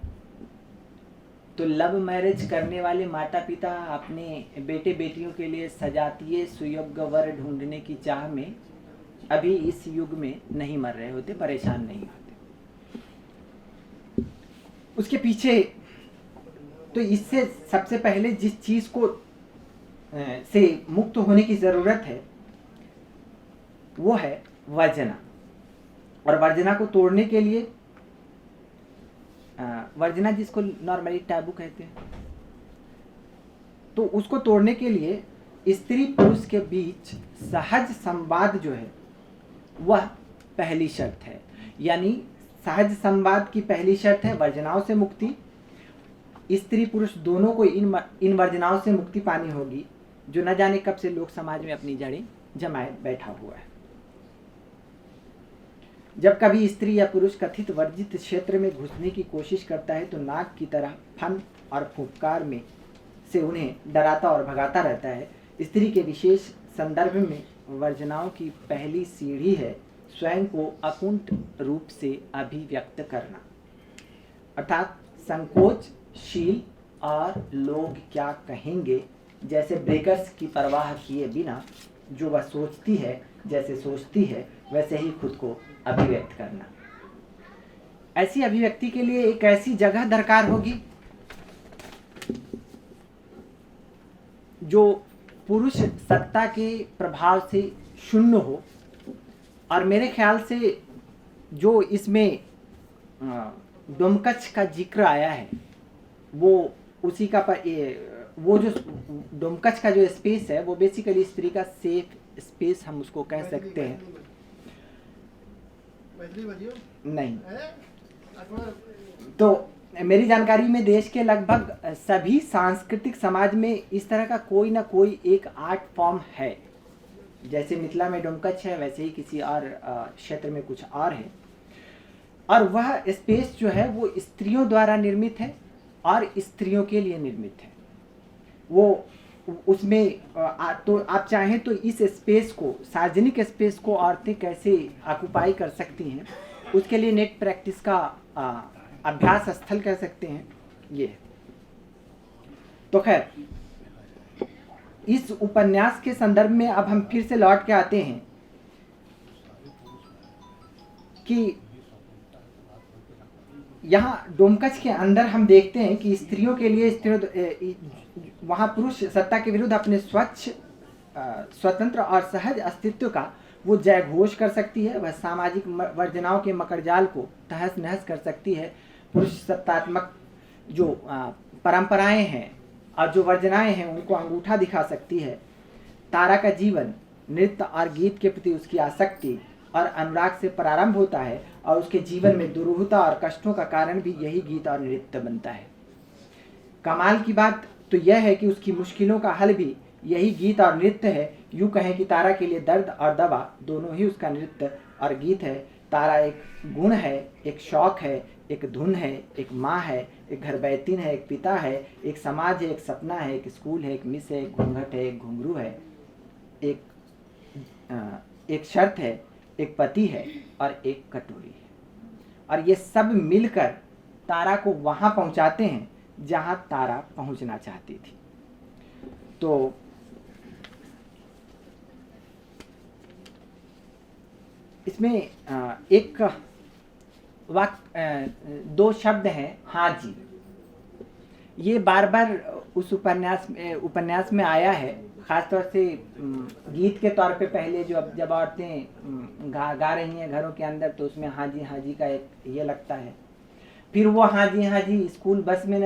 तो लव मैरिज करने वाले माता पिता अपने बेटे बेटियों के लिए सजातीय सुयोग्य वर ढूंढने की चाह में अभी इस युग में नहीं मर रहे होते, परेशान नहीं होते। उसके पीछे तो इससे सबसे पहले जिस चीज़ को से मुक्त होने की ज़रूरत है वो है वर्जना। और वर्जना को तोड़ने के लिए, वर्जना जिसको नॉर्मली टैबू कहते हैं, तो उसको तोड़ने के लिए स्त्री पुरुष के बीच सहज संवाद जो है वह पहली शर्त है। यानी सहज संवाद की पहली शर्त है वर्जनाओं से मुक्ति। स्त्री पुरुष दोनों को इन वर्जनाओं से मुक्ति पानी होगी जो न जाने कब से लोक समाज में अपनी जड़ें जमाए बैठा हुआ है। जब कभी स्त्री या पुरुष कथित वर्जित क्षेत्र में घुसने की कोशिश करता है तो नाग की तरह फन और फुफकार में से उन्हें डराता और भगाता रहता है। स्त्री के विशेष संदर्भ में वर्जनाओं की पहली सीढ़ी है स्वयं को अकुंठ रूप से अभिव्यक्त करना, अर्थात संकोचशील और लोग क्या कहेंगे जैसे ब्रेकर्स की परवाह किए बिना जो वह सोचती है, जैसे सोचती है, वैसे ही खुद को अभिव्यक्त करना। ऐसी अभिव्यक्ति के लिए एक ऐसी जगह दरकार होगी जो पुरुष सत्ता के प्रभाव से शून्य हो। और मेरे ख्याल से जो इसमें डोमकच का जिक्र आया है वो उसी का वो जो डोमकच का जो स्पेस है वो बेसिकली स्त्री का सेफ स्पेस हम उसको कह सकते हैं। नहीं तो मेरी जानकारी में देश के लगभग सभी सांस्कृतिक समाज में इस तरह का कोई ना कोई एक आर्ट फॉर्म है। जैसे मिथिला में डोमकच है, वैसे ही किसी और क्षेत्र में कुछ और है। और वह स्पेस जो है वो स्त्रियों द्वारा निर्मित है और स्त्रियों के लिए निर्मित है। वो उसमें तो आप चाहें तो इस स्पेस को, सार्वजनिक स्पेस को औरतें कैसे ऑक्यूपाई कर सकती हैं, उसके लिए नेट प्रैक्टिस का अभ्यास स्थल कह सकते हैं ये। तो खैर इस उपन्यास के संदर्भ में अब हम फिर से लौट के आते हैं कि यहाँ डोमकच के अंदर हम देखते हैं कि स्त्रियों के लिए स्त्रियों वहाँ पुरुष सत्ता के विरुद्ध अपने स्वच्छ, स्वतंत्र और सहज अस्तित्व का वो जयघोष कर सकती है। वह सामाजिक वर्जनाओं के मकरजाल को तहस नहस कर सकती है। पुरुष सत्तात्मक जो परंपराएं हैं और जो वर्जनाएं हैं उनको अंगूठा दिखा सकती है। तारा का जीवन नृत्य और गीत के प्रति उसकी आसक्ति और अनुराग से प्रारंभ होता है और उसके जीवन में दुरूहता और कष्टों का कारण भी यही गीत और नृत्य बनता है। कमाल की बात तो यह है कि उसकी मुश्किलों का हल भी यही गीत और नृत्य है। यूँ कहें कि तारा के लिए दर्द और दवा दोनों ही उसका नृत्य और गीत है। तारा एक गुण है, एक शौक है, एक धुन है, एक माँ है, एक घर बैतिन है, एक पिता है, एक समाज है, एक सपना है, एक स्कूल है, एक मिस है, एक घूंघट है, एक घुंघरू है, एक शर्त है, एक पति है और एक कटोरी है। और ये सब मिलकर तारा को वहाँ पहुँचाते हैं जहाँ तारा पहुँचना चाहती थी। तो इसमें एक वाक्य, दो शब्द हैं, हाँ जी। ये बार बार उस उपन्यास में आया है, ख़ासतौर से गीत के तौर पे। पहले जो अब जब औरतें गा रही हैं घरों के अंदर तो उसमें हाँ जी हाँ जी का एक ये लगता है। फिर वो हाँ जी स्कूल बस में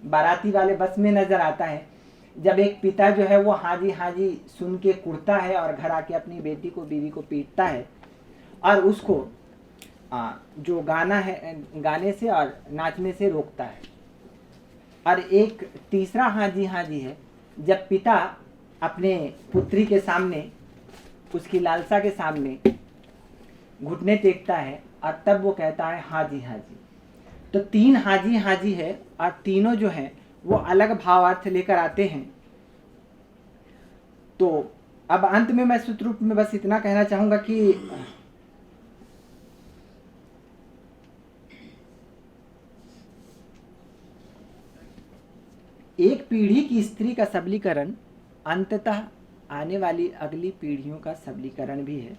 बाराती वाले बस में नज़र आता है, जब एक पिता जो है वो हाँ जी सुन के कुड़ता है और घर आके अपनी बेटी को, बीवी को पीटता है और उसको जो गाना है, गाने से और नाचने से रोकता है। और एक तीसरा हाँ जी है जब पिता अपने पुत्री के सामने, उसकी लालसा के सामने घुटने टेकता है और तब वो कहता है हाँ जी हाँ जी। तो तीन हाँ जी हाँ जी है और तीनों जो हैं वो अलग भावार्थ लेकर आते हैं। तो अब अंत में मैं सूत्र रूप में बस इतना कहना चाहूँगा कि एक पीढ़ी की स्त्री का सबलीकरण अंततः आने वाली अगली पीढ़ियों का सबलीकरण भी है,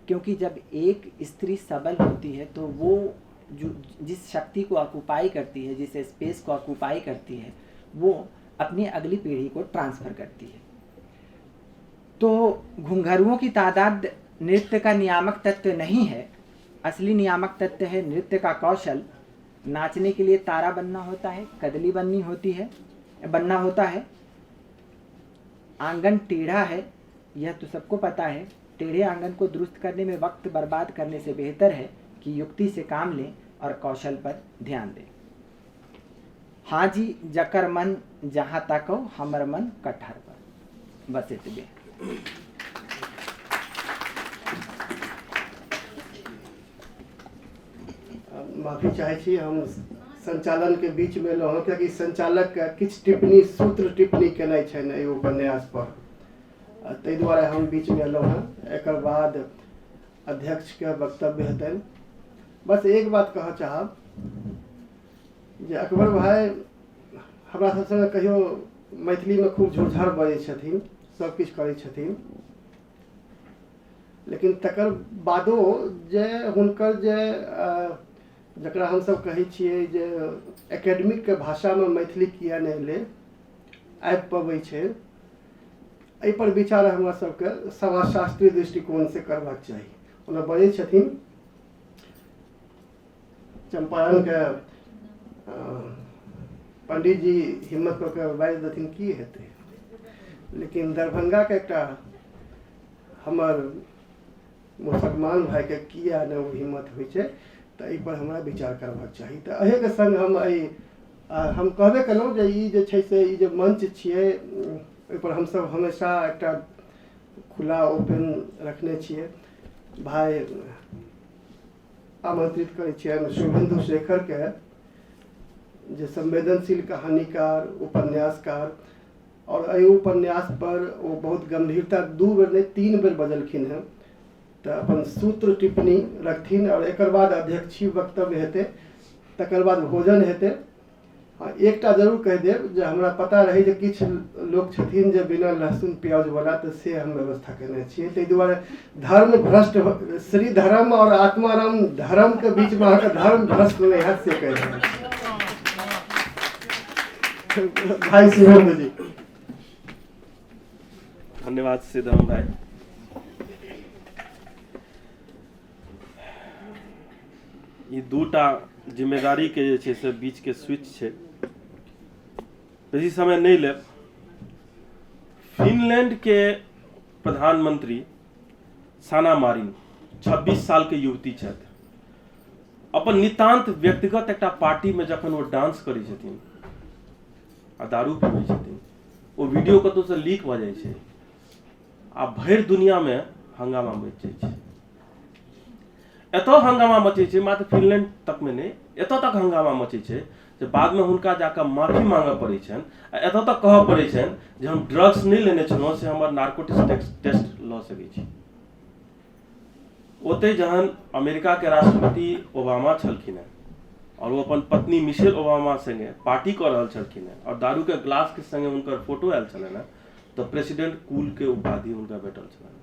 क्योंकि जब एक स्त्री सबल होती है तो वो जो जिस शक्ति को ऑक्यूपाई करती है, जिस स्पेस को ऑक्यूपाई करती है, वो अपनी अगली पीढ़ी को ट्रांसफ़र करती है। तो घुंघरुओं की तादाद नृत्य का नियामक तत्व नहीं है। असली नियामक तत्व है नृत्य का कौशल। नाचने के लिए तारा बनना होता है, कदली बननी होती है, बनना होता है। आंगन टेढ़ा है, यह तो सबको पता है। टेढ़े आंगन को दुरुस्त करने में वक्त बर्बाद करने से बेहतर है कि युक्ति से काम लें और कौशल पर ध्यान दें। हाँ जी जकर मन जहाँ तक हो, हमर मन कटहर पर। बस इतने। माफी चाहे छी, हम संचालन के बीच में एलहुँ, कियाकि संचालक के किछु टिप्पणी, सूत्र टिप्पणी केनाइ छनि एहि उपन्यास पर, ताहि दुआरे हम बीच में एलहुँ हँ। एकर बाद अध्यक्ष के वक्तव्य हेतनि। बस एक बात कहऽ चाहब जे अकबर भाई हमरा सब संगे कहियो मैथिलीमे खूब झोरझार बजै छथिन, सब किछु करै छथिन, लेकिन तकर बादो जे हुनकर जे जकरा हमसब कहै छियै जे एकेडमिकके भाषामे मैथिली किए नहि एलै, आबि पबै छै, एहिपर विचार हमरा सबके समाजशास्त्रीय दृष्टिकोणसँ करबाक चाही। ओना बजै छथिन चम्पारणके पंडीजी हिम्मत कऽ कऽ बाजि देथिन की हेतै, लेकिन दरभंगाके एकटा हमर मुसलमान भाइके किया नहि ओ हिम्मत होइ छै, तऽ एहिपर हमरा विचार करबाक चाही। तऽ एहिके सङ्ग हम एहि हम कहबे केलहुँ जे ई जे छै से ई जे मञ्च छियै ओहिपर हमसभ हमेशा एकटा खुला ओपन रखने छियै। भाइ आमंत्रित करै छियनि शुभेन्दु शेखरके, जे संवेदनशील कहानीकार, उपन्यासकार, आओर एहि उपन्यास पर ओ बहुत गंभीरता 2 बेर नहि 3 बेर बजलखिन हेँ, तऽ अपन सूत्र टिप्पणी रखथिन आओर एकर बाद अध्यक्षीय वक्तव्य हेतै, तकर बाद भोजन हेतै। हँ, एकटा जरूर कहि देब जे हमरा पता रहै जे किछु लोक छथिन जे बिना लहसुन प्याजवला, तऽ से हम व्यवस्था केने छियै। ताहि दुआरे धर्म भ्रष्ट, श्री धर्म आओर आत्माराम धर्मके बीचमे अहाँके धर्म भ्रष्ट नहि हैत, से कहि रहल छी। भाई शिवेंद्र जी धन्यवाद श्रीधरम भाई। ई दूटा जिम्मेदारी के जे छै से बीच के स्विच छै, बेसी समय नहि लेब। फिनलैंड के प्रधानमंत्री साना मारिन 26 साल के युवती छथि। अपन नितान्त व्यक्तिगत एकटा पार्टी में जखन ओ डांस करै छथिन आ दारू पीबै छथिन, ओ वीडियो कतौ से लीक भऽ जाइ छै आ भरि दुनिया में हंगामा मचि जाइ छै। एतऽ हंगामा मचै छै, मात्र फिनलैंड तक में नहि, एतऽ तक हंगामा मचै छै जे बाद में हुनका जाकऽ माफी मांगऽ पड़ै छनि आ एतऽ तक कहऽ पड़ै छनि जे हम ड्रग्स नहि लेने छलहुँ, से हमर नार्कोटिक्स टेस्ट लऽ सकै छी। ओतहि जहन अमेरिका के राष्ट्रपति ओबामा छलखिन हेँ और ओ अपन पत्नी मिशेल ओबामा संगे पार्टी कऽ रहल छलखिन हेँ और दारू के ग्लास के संगे हुनकर फोटो आयल छलनि हेँ, तऽ प्रेसिडेंट कूल के उपाधि हुनका भेटल छलनि।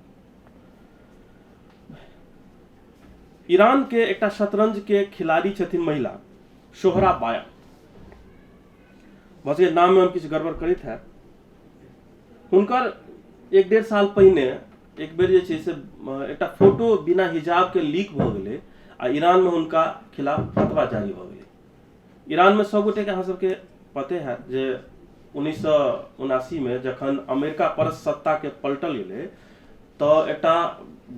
ईरान के एकटा शतरंज के खिलाड़ी छथिन महिला शोहरा बाया, भऽ सकैए नाम में हम किछु गड़बड़ करैत हैब। हुनकर 1-1.5 साल पहिने एक बेर जे छै से एकटा फोटो बिना हिजाब के लीक भऽ गेलै आ ईरान में हुनका खिलाफ फतवा जारी भऽ गेलै। ईरान में सब गोटे के अहाँ सबके पते हैत जे 1979 में जखन अमेरिका पर सत्ता के पलटल गेलै तऽ एकटा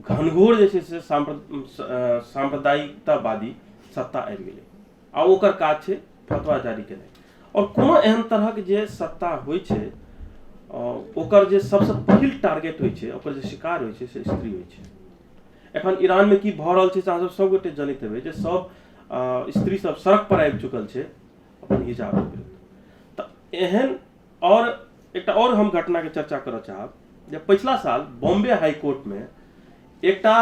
घनघोर जे छै से साम्प्रदायिकतावादी सत्ता आबि गेलै आ ओकर काज छै फतवा जारी केनाइ। और कोनो एहन तरहक जे सत्ता होइ छै ओकर जे सबसँ पहिल टारगेट होइ छै, ओकर जे शिकार होइ छै से स्त्री होइ छै। एखन ईरानमे की भऽ रहल छै से अहाँ सब सबगोटे जनैत हेबै जे सब स्त्री सब सड़क पर आबि चुकल छै अपन हिजाबके विरुद्ध। तऽ एहन और एकटा और हम घटनाके चर्चा करऽ चाहब जे पछिला साल बॉम्बे हाई कोर्टमे एकटा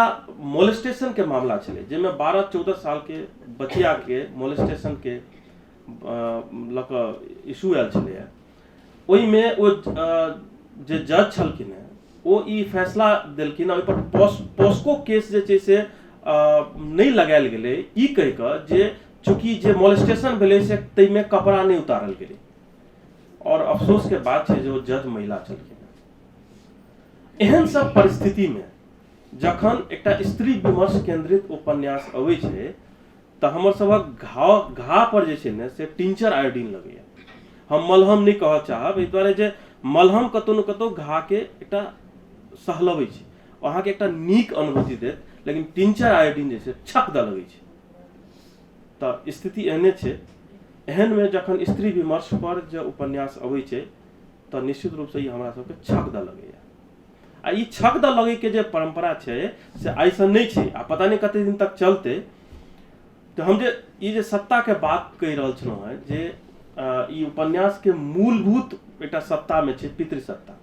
मोलेस्टेशनके मामला छलै जाहिमे 12-14 सालके बचियाके मोलेस्टेशनके लऽ कऽ इशू आयल छलैए। ओहिमे ओ जे जज छलखिन हेँ ओ ई फैसला देलखिन, ओहिपर पॉस्को केस जे छै से नहि लगायल गेलै ई कहि कऽ जे चूँकि जे मोलेस्टेशन भेलै से ताहिमे कपड़ा नहि उतारल गेलै। और अफसोस के बात छै जे ओ जज महिला छलखिन। एहन सब परिस्थिति में जखन एकटा स्त्री विमर्श केंद्रित उपन्यास अबै छै तऽ हमर सभक घाव पर जे छै ने से टिंचर आयोडीन लगैया। हम मलहम नहि कहऽ चाहब एहि दुआरे जे मलहम कतौ ने कतौ घाके एकटा सहलबै छै, अहाँके एकटा नीक अनुभूति देत, लेकिन टिंचर आयोडीन जे छै छक दऽ लगै छै। तऽ स्थिति एहने छै। एहनमे जखन स्त्री विमर्श पर जे उपन्यास अबै छै तऽ निश्चित रूपसँ ई हमरा सबके छक दऽ लगैया। आ ई छक दऽ लगैके जे परम्परा छै से आइसँ नहि छै आ पता नहि कते दिन तक चलतै। तऽ हम जे ई जे सत्ताके बात कहि रहल छलहुँ हेँ जे ई उपन्यासके मूलभूत एकटा सत्तामे छै पितृसत्ता।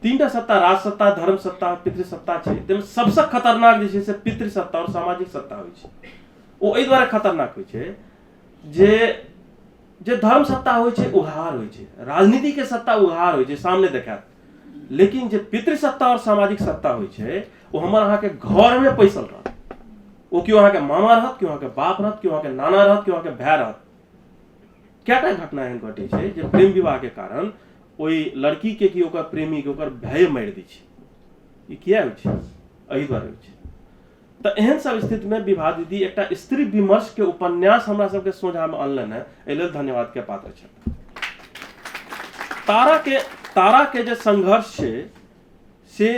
3टा सत्ता, राज सत्ता, धर्म सत्ता, पितृसत्ता छै। ताहिमे सबसँ खतरनाक जे छै से पितृसत्ता आओर सामाजिक सत्ता होइ छै। ओ एहि दुआरे खतरनाक होइ छै जे जे धर्म सत्ता होइ छै उघार होइ छै, राजनीति के सत्ता उघार होइ छै, सामने देखायत, लेकिन जे पितृसत्ता और सामाजिक सत्ता होइ छै ओ हमर अहाँके घर में पैसल रहत। ओ केओ अहाँके मामा रहत, केओ अहाँके बाप रहत, केओ अहाँके नाना रहत, केओ अहाँके भाय रहत। कएटा घटना एहन घटै छै जे प्रेम विवाह के कारण ओहि लड़की के कि ओकर प्रेमी के ओकर भाय मारि दै छै। ई किया होइ छै? एहि दुआरे होइ छै। तऽ एहन सब स्थिति में विभा दीदी एकटा स्त्री विमर्श के उपन्यास हमरा सबके सोझा में अनलनि हेँ, एहि लेल धन्यवाद के पात्र छथि। तारा के जे संघर्ष छै से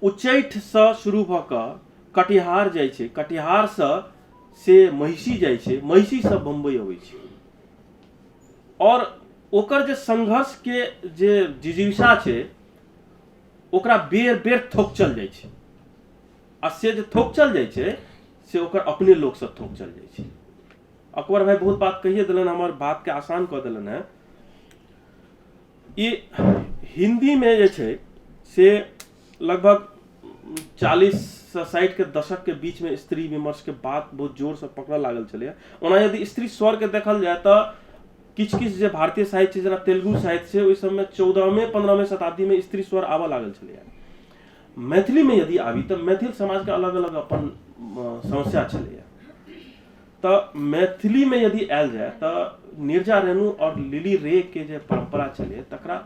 उच्चैठ सँ शुरू भऽ कऽ कटिहार जाइ छै, कटिहार सँ से महिषी जाइ छै, महिषी सँ बम्बई अबै छै। और ओकर जे संघर्ष के जे जिजीविषा छै ओकरा बेर बेर थोकचल जाइ छै, आ से जे थोकचल जाइ छै से ओकर अपने लोक सब थोकचल जाइ छै। अकबर भाई बहुत बात कहिए देलनि, हमर बात के आसान कऽ देलनि हेँ। ई हिंदी में जे छै से लगभग 40 से 60 के दशक के बीच में स्त्री विमर्श के बात बहुत जोर से पकड़ऽ लागल छलैए। ओना यदि स्त्री स्वर के देखल जाय तऽ किछु किछु जे भारतीय साहित्य छै, जेना तेलुगु साहित्य छै, ओहि सबमे 14वें 15वें शताब्दी में स्त्री स्वर आबऽ लागल छलैए। मैथिली में यदि आबी तऽ मैथिल समाज के अलग अलग अपन समस्या छलैए। तऽ मैथिली में यदि आयल जाय तऽ नीरजा रेणु और लिली रे के जे परंपरा छलै तकरा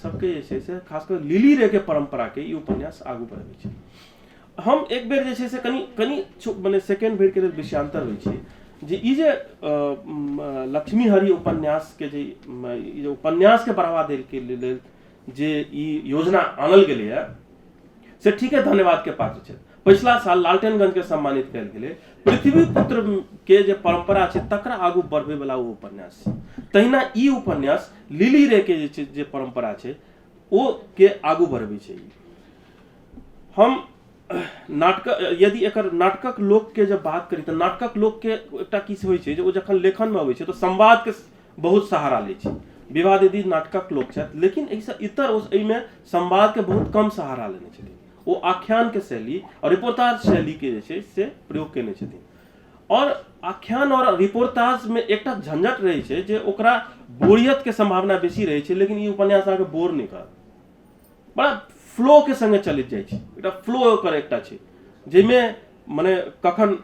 सबके जे छै से खास कऽ लिली रे के परंपरा के ई उपन्यास आगू बढ़बै छै। हम एक बेर जे छै से कनि कनि मने सेकेंड भरि के लेल विषयांतर होइ छै जे ई जे लक्ष्मी हरि उपन्यास के जे ई जे उपन्यास के बढ़ावा दै के लेल जे ई योजना आनल गेलैए से ठीके धन्यवाद के पात्र छै। पिछला साल लालटेनगंज के सम्मानित कयल गेलै। पृथ्वी पुत्र के जे परंपरा छै तकरा आगू बढ़बै वाला ओ उपन्यास छै। तहिना ई उपन्यास लिली रे के जे छै जे परंपरा छै ओ के आगू बढ़बै छै। हम नाटक यदि एकर नाटकक लोक के जब बात करी तऽ नाटकक लोक के एकटा की होइ छै जे ओ जखन लेखन में अबै छै तऽ संवाद के बहुत सहारा लै छै। विभा दीदी नाटकक लोक छथि, लेकिन एहिसँ इतर ओ एहिमे संवाद के बहुत कम सहारा लेने छथिन। ओ आख्यान के शैली और रिपोर्ताज शैली के जे छै से प्रयोग केने छथिन। और आख्यान और रिपोर्ताज में एकटा झंझट रहै छै जे ओकरा बोरियत के संभावना बेसी रहै छै, लेकिन ई उपन्यास अहाँके बोर नहि करत। बड़ा फ्लो के संगे चलैत जाइ छै, एकटा फ्लो ओकर एकटा छै जाहिमे मने कखन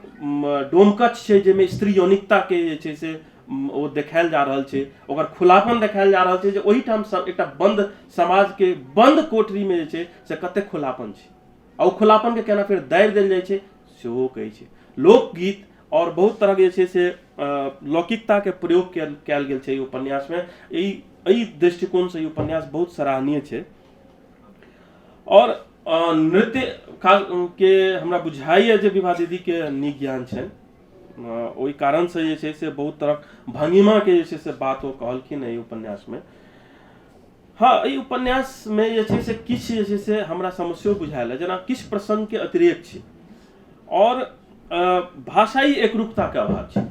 डोमकच छै जाहिमे स्त्री यौनिकता के जे छै से ओ देखायल जा रहल छै, ओकर खुलापन देखायल जा रहल छै जे ओहिठाम सब एकटा बंद समाज के बंद कोठरी में जे छै से कतेक खुलापन छै आ ओ खुलापन के केना फेर दाबि देल जाइ छै सेहो कहै छै। लोकगीत और बहुत तरह के जे छै से लौकिकता के प्रयोग कयल गेल छै एहि उपन्यास में। एहि दृष्टिकोण से ई उपन्यास बहुत सराहनीय छै। और नृत्य खास के हमरा बुझाइए जे विभा दीदी के नीक ज्ञान छनि, ओहि कारण से जे छै से बहुत तरहक भंगिमा के जे छै से बात ओ कहलखिन एहि उपन्यास में। हाँ, एहि उपन्यास में जे छै से किछु जे छै से हमरा समस्यो बुझायल है, जेना किछु प्रसंग के अतिरेक छै और भाषाई एकरूपता के अभाव छै।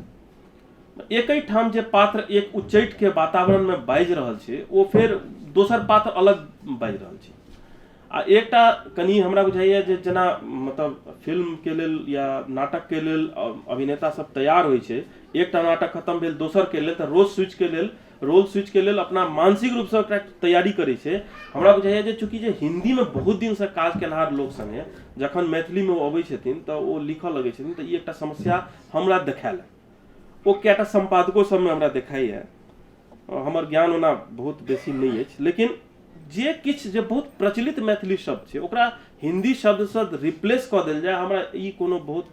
एके ठाम जे पात्र एक उच्चैठ के वातावरण में बाजि रहल छै ओ फेर दोसर पात्र अलग बाजि रहल छै। आ एकटा कनि हमरा बुझाइए जे जेना मतलब फिल्म के लेल या नाटक के लेल अभिनेता सब तैयार होइ छै, एकटा नाटक खत्म भेल दोसर के लेल तऽ रोल स्विच के लेल अपना मानसिक रूपसँ ओकरा तैयारी करै छै। हमरा बुझाइए जे चूँकि जे हिन्दीमे बहुत दिनसँ काज केनहार लोक सङ्गे जखन मैथिलीमे ओ अबै छथिन तऽ ओ लिखऽ लगै छथिन तऽ ई एकटा समस्या हमरा देखायल। ओ कएटा सम्पादको सबमे हमरा देखाइए। हमर ज्ञान ओना बहुत बेसी नहि अछि, लेकिन जे किछु जे बहुत प्रचलित मैथिली शब्द छै ओकरा हिन्दी शब्दसँ रिप्लेस कऽ देल जाय, हमरा ई कोनो बहुत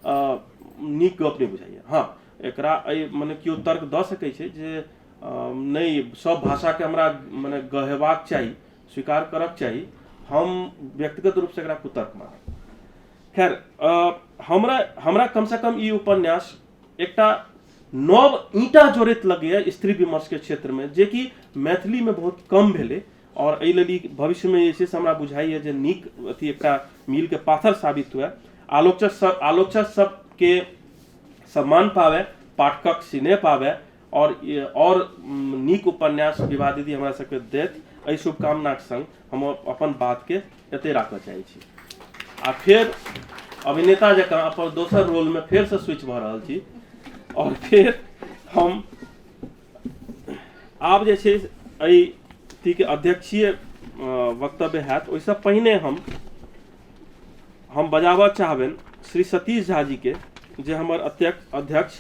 नीक गप नहि बुझाइए। हँ, एकरा एहि मने केओ तर्क दऽ सकै छै जे नहि सब भाषाके हमरा मने गहेबाक चाही, स्वीकार करक चाही। हम व्यक्तिगत रूपसँ एकरा कुतर्क मानब। खैर, हमरा कमसँ कम ई उपन्यास एकटा नव ईंटा जोड़ैत लगैए स्त्री विमर्शके क्षेत्रमे, जेकि मैथिलीमे बहुत कम भेलै। और एहि लेल ई भविष्यमे जे छै से हमरा बुझाइए जे नीक अथी एकटा मीलके पाथर साबित हुए, आलोचक सबके सम्मान पाबै, पाठकक सिनेह पाबै और नीक उपन्यास विभा दीदी हमरा सबके देत। एहि शुभकामनाक संग हम अपन बातके एतहि राखऽ चाहै छी। आ फेर अभिनेता जकाँ अपन दोसर रोलमे फेरसँ स्विच भऽ रहल छी और फेर हम आब जे छै एहि अथीके अध्यक्षीय वक्तव्य हैत। ओहिसँ पहिने हम बजाबऽ चाहबनि श्री सतीश झा जीके, जे हमर अध्यक्ष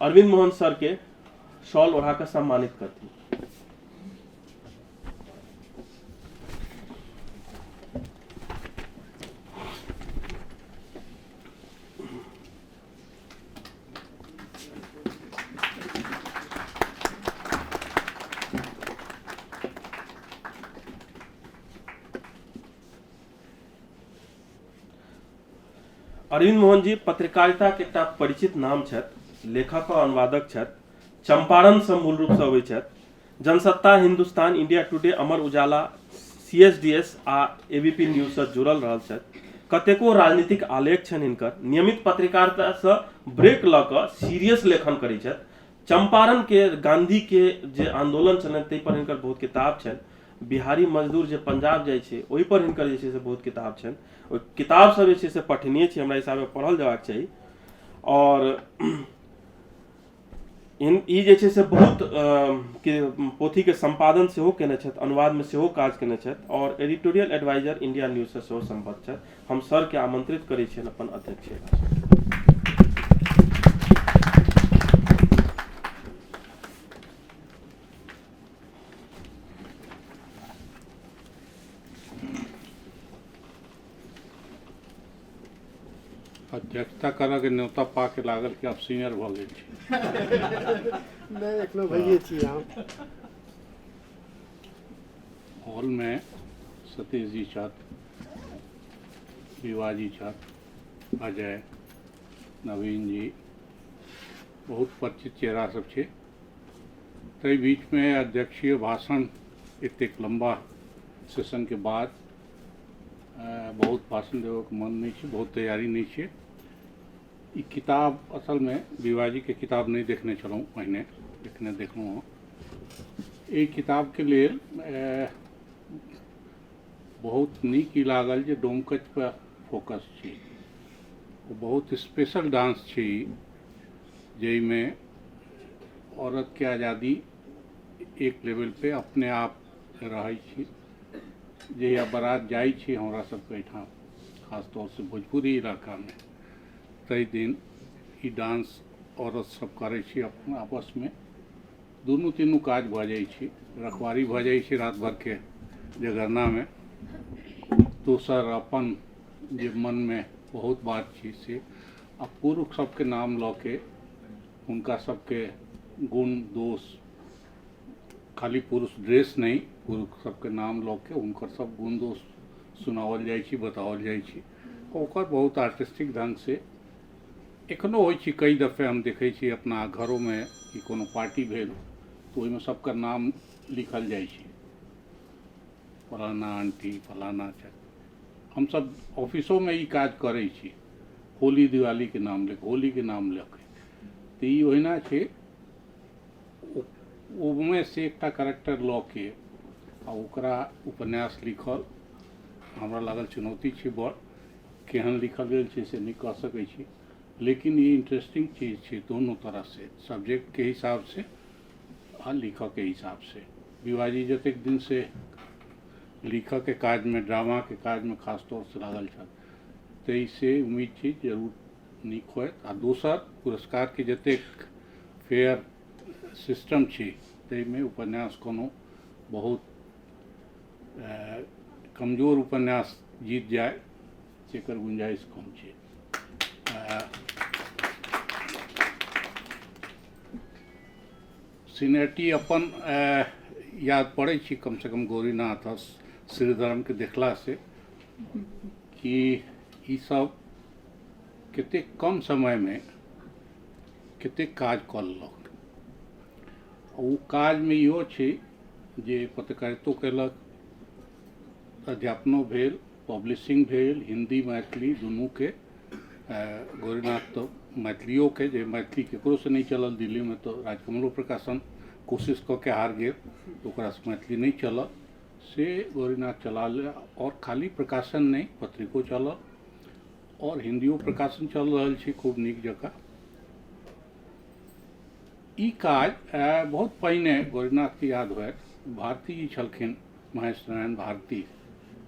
अरविंद मोहन सरके शॉल ओढ़ा कऽ सम्मानित करथिन। अरविंद मोहन जी पत्रकारिता के एकटा परिचित नाम छथि, लेखक और अनुवादक छथि, चंपारण से मूल रूप से अबै छथि। Jansatta, Hindustan, India Today, Amar Ujala, CSDS आ एबीपी न्यूज से जुड़ल रहल छथि। कतेको राजनीतिक आलेख छनि हिनकर। नियमित पत्रकारिता से ब्रेक लऽ कऽ सीरियस लेखन करै छथि। चंपारण के गांधी के जे आंदोलन छलनि ताहि पर हिनकर बहुत किताब छनि। बिहारी मजदूर जे पंजाब जाइ छै ओहि पर हिनकर जे छै से बहुत किताब छनि। ओहि किताब सब जे छै से पठनीय छै, हमरा हिसाबे पढ़ल जेबाक चाही। और ई जे छै से बहुत के पोथीके सम्पादन सेहो केने छथि, अनुवादमे सेहो काज केने छथि और एडिटोरियल एडवाइजर इंडिया न्यूजसँ सेहो सम्बद्ध छथि। हम सरके आमंत्रित करै छियनि अपन अध्यक्ष। अध्यक्षता करऽ के न्योता पा के लागल कि आब सीनियर भऽ गेल छी। नहि, एखनो भइए छी अहाँ। हॉल में सतीश जी छथि, विवाह जी छथि, अजय, नवीन जी, बहुत परिचित चेहरा सब छै। ताहि बीचमे अध्यक्षीय भाषण एतेक लम्बा सेशनके बाद बहुत भाषण देबऽके मन नहि छै, बहुत तैयारी नहि छै। ई किताब असलमे विवाहजीके किताब नहि देखने छलहुँ पहिने, एखने देखलहुँ हँ। एहि किताबके लेल बहुत नीक ई लागल जे डोमकच पर फोकस छै। ओ बहुत स्पेशल डांस छै ई, जाहिमे औरतके आज़ादी एक लेवल पे अपने आप रहै छी। जहिया बारात जाइ छी हमरा सबके एहिठाम, खास तौरसँ भोजपुरी इलाकामे, ताहि दिन ई डांस औरत सब करै छी अपन आपसमे। दुनू तीनू काज भऽ जाइ छै, रखवारी भऽ जाइ छै रात भरिके जगरनामे, दोसर अपन जे मनमे बहुत बात छै से, आ पुरुष सबके नाम लऽ के हुनका सबके गुण दोष, खाली पुरुष ड्रेस नहि, पुरुष सबके नाम लऽ के हुनकर सब गुण दोष सुनाओल जाइ छै, बताओल जाइ छै। ओकर बहुत आर्टिस्टिक ढङ्गसँ एखनो होइ छै। कई दफे हम देखै छी अपना घरोमे कि कोनो पार्टी भेल तऽ ओहिमे सबके नाम लिखल जाइ छै, फलाना आंटी, फलाना चाचा। हमसब ऑफिसोमे ई काज करै छी, होली दिवालीके नाम लऽ कऽ, होलीके नाम लऽ कऽ। तऽ ई ओहिना छै, ओहिमे से एकटा करेक्टर लऽ के आ ओकरा उपन्यास लिखल हमरा लागल चुनौती छै बड़। केहन लिखल गेल छै से नहि कह सकै छी, लेकिन ई इंटरेस्टिंग चीज छै दोनो तरहसँ, सब्जेक्टके हिसाबसँ आ लिखऽके हिसाबसँ। विवाहजी जतेक दिनसँ लिखऽके काजमे, ड्रामाके काजमे खास तौरसँ लागल छथि, ताहिसँ उम्मीद छै जरूर नीक होयत। आ दोसर पुरस्कारके जतेक फेयर सिस्टम छै ताहिमे उपन्यास कोनो बहुत कमजोर उपन्यास जीत जाय तेकर गुंजाइश कम छै। सीनियरिटी अपन याद पड़ै छै कमसँ कम गौरीनाथ आ श्रीधरमके देखलासँ कि ईसब कतेक कम समयमे कतेक काज कऽ लेलक। ओ काजमे इहो छै जे पत्रकारितो कयलक, अध्यापनो भेल, पब्लिशिंग भेल, हिन्दी मैथिली दुनूके। गौरीनाथ तऽ मैथिलियोके, जे मैथिली ककरोसँ नहि चलल दिल्लीमे, तऽ राजकमलो प्रकाशन कोशिश कऽ के हार गेल, ओकरासँ मैथिली नहि चलल, से गौरीनाथ चला ले। आओर खाली प्रकाशन नहि, पत्रिको चलल आओर हिन्दियो प्रकाशन चल रहल छै खूब नीक जकाँ। ई काज बहुत पहिने गौरीनाथके याद होयत, भारती जी छलखिन, महेश नारायण भारती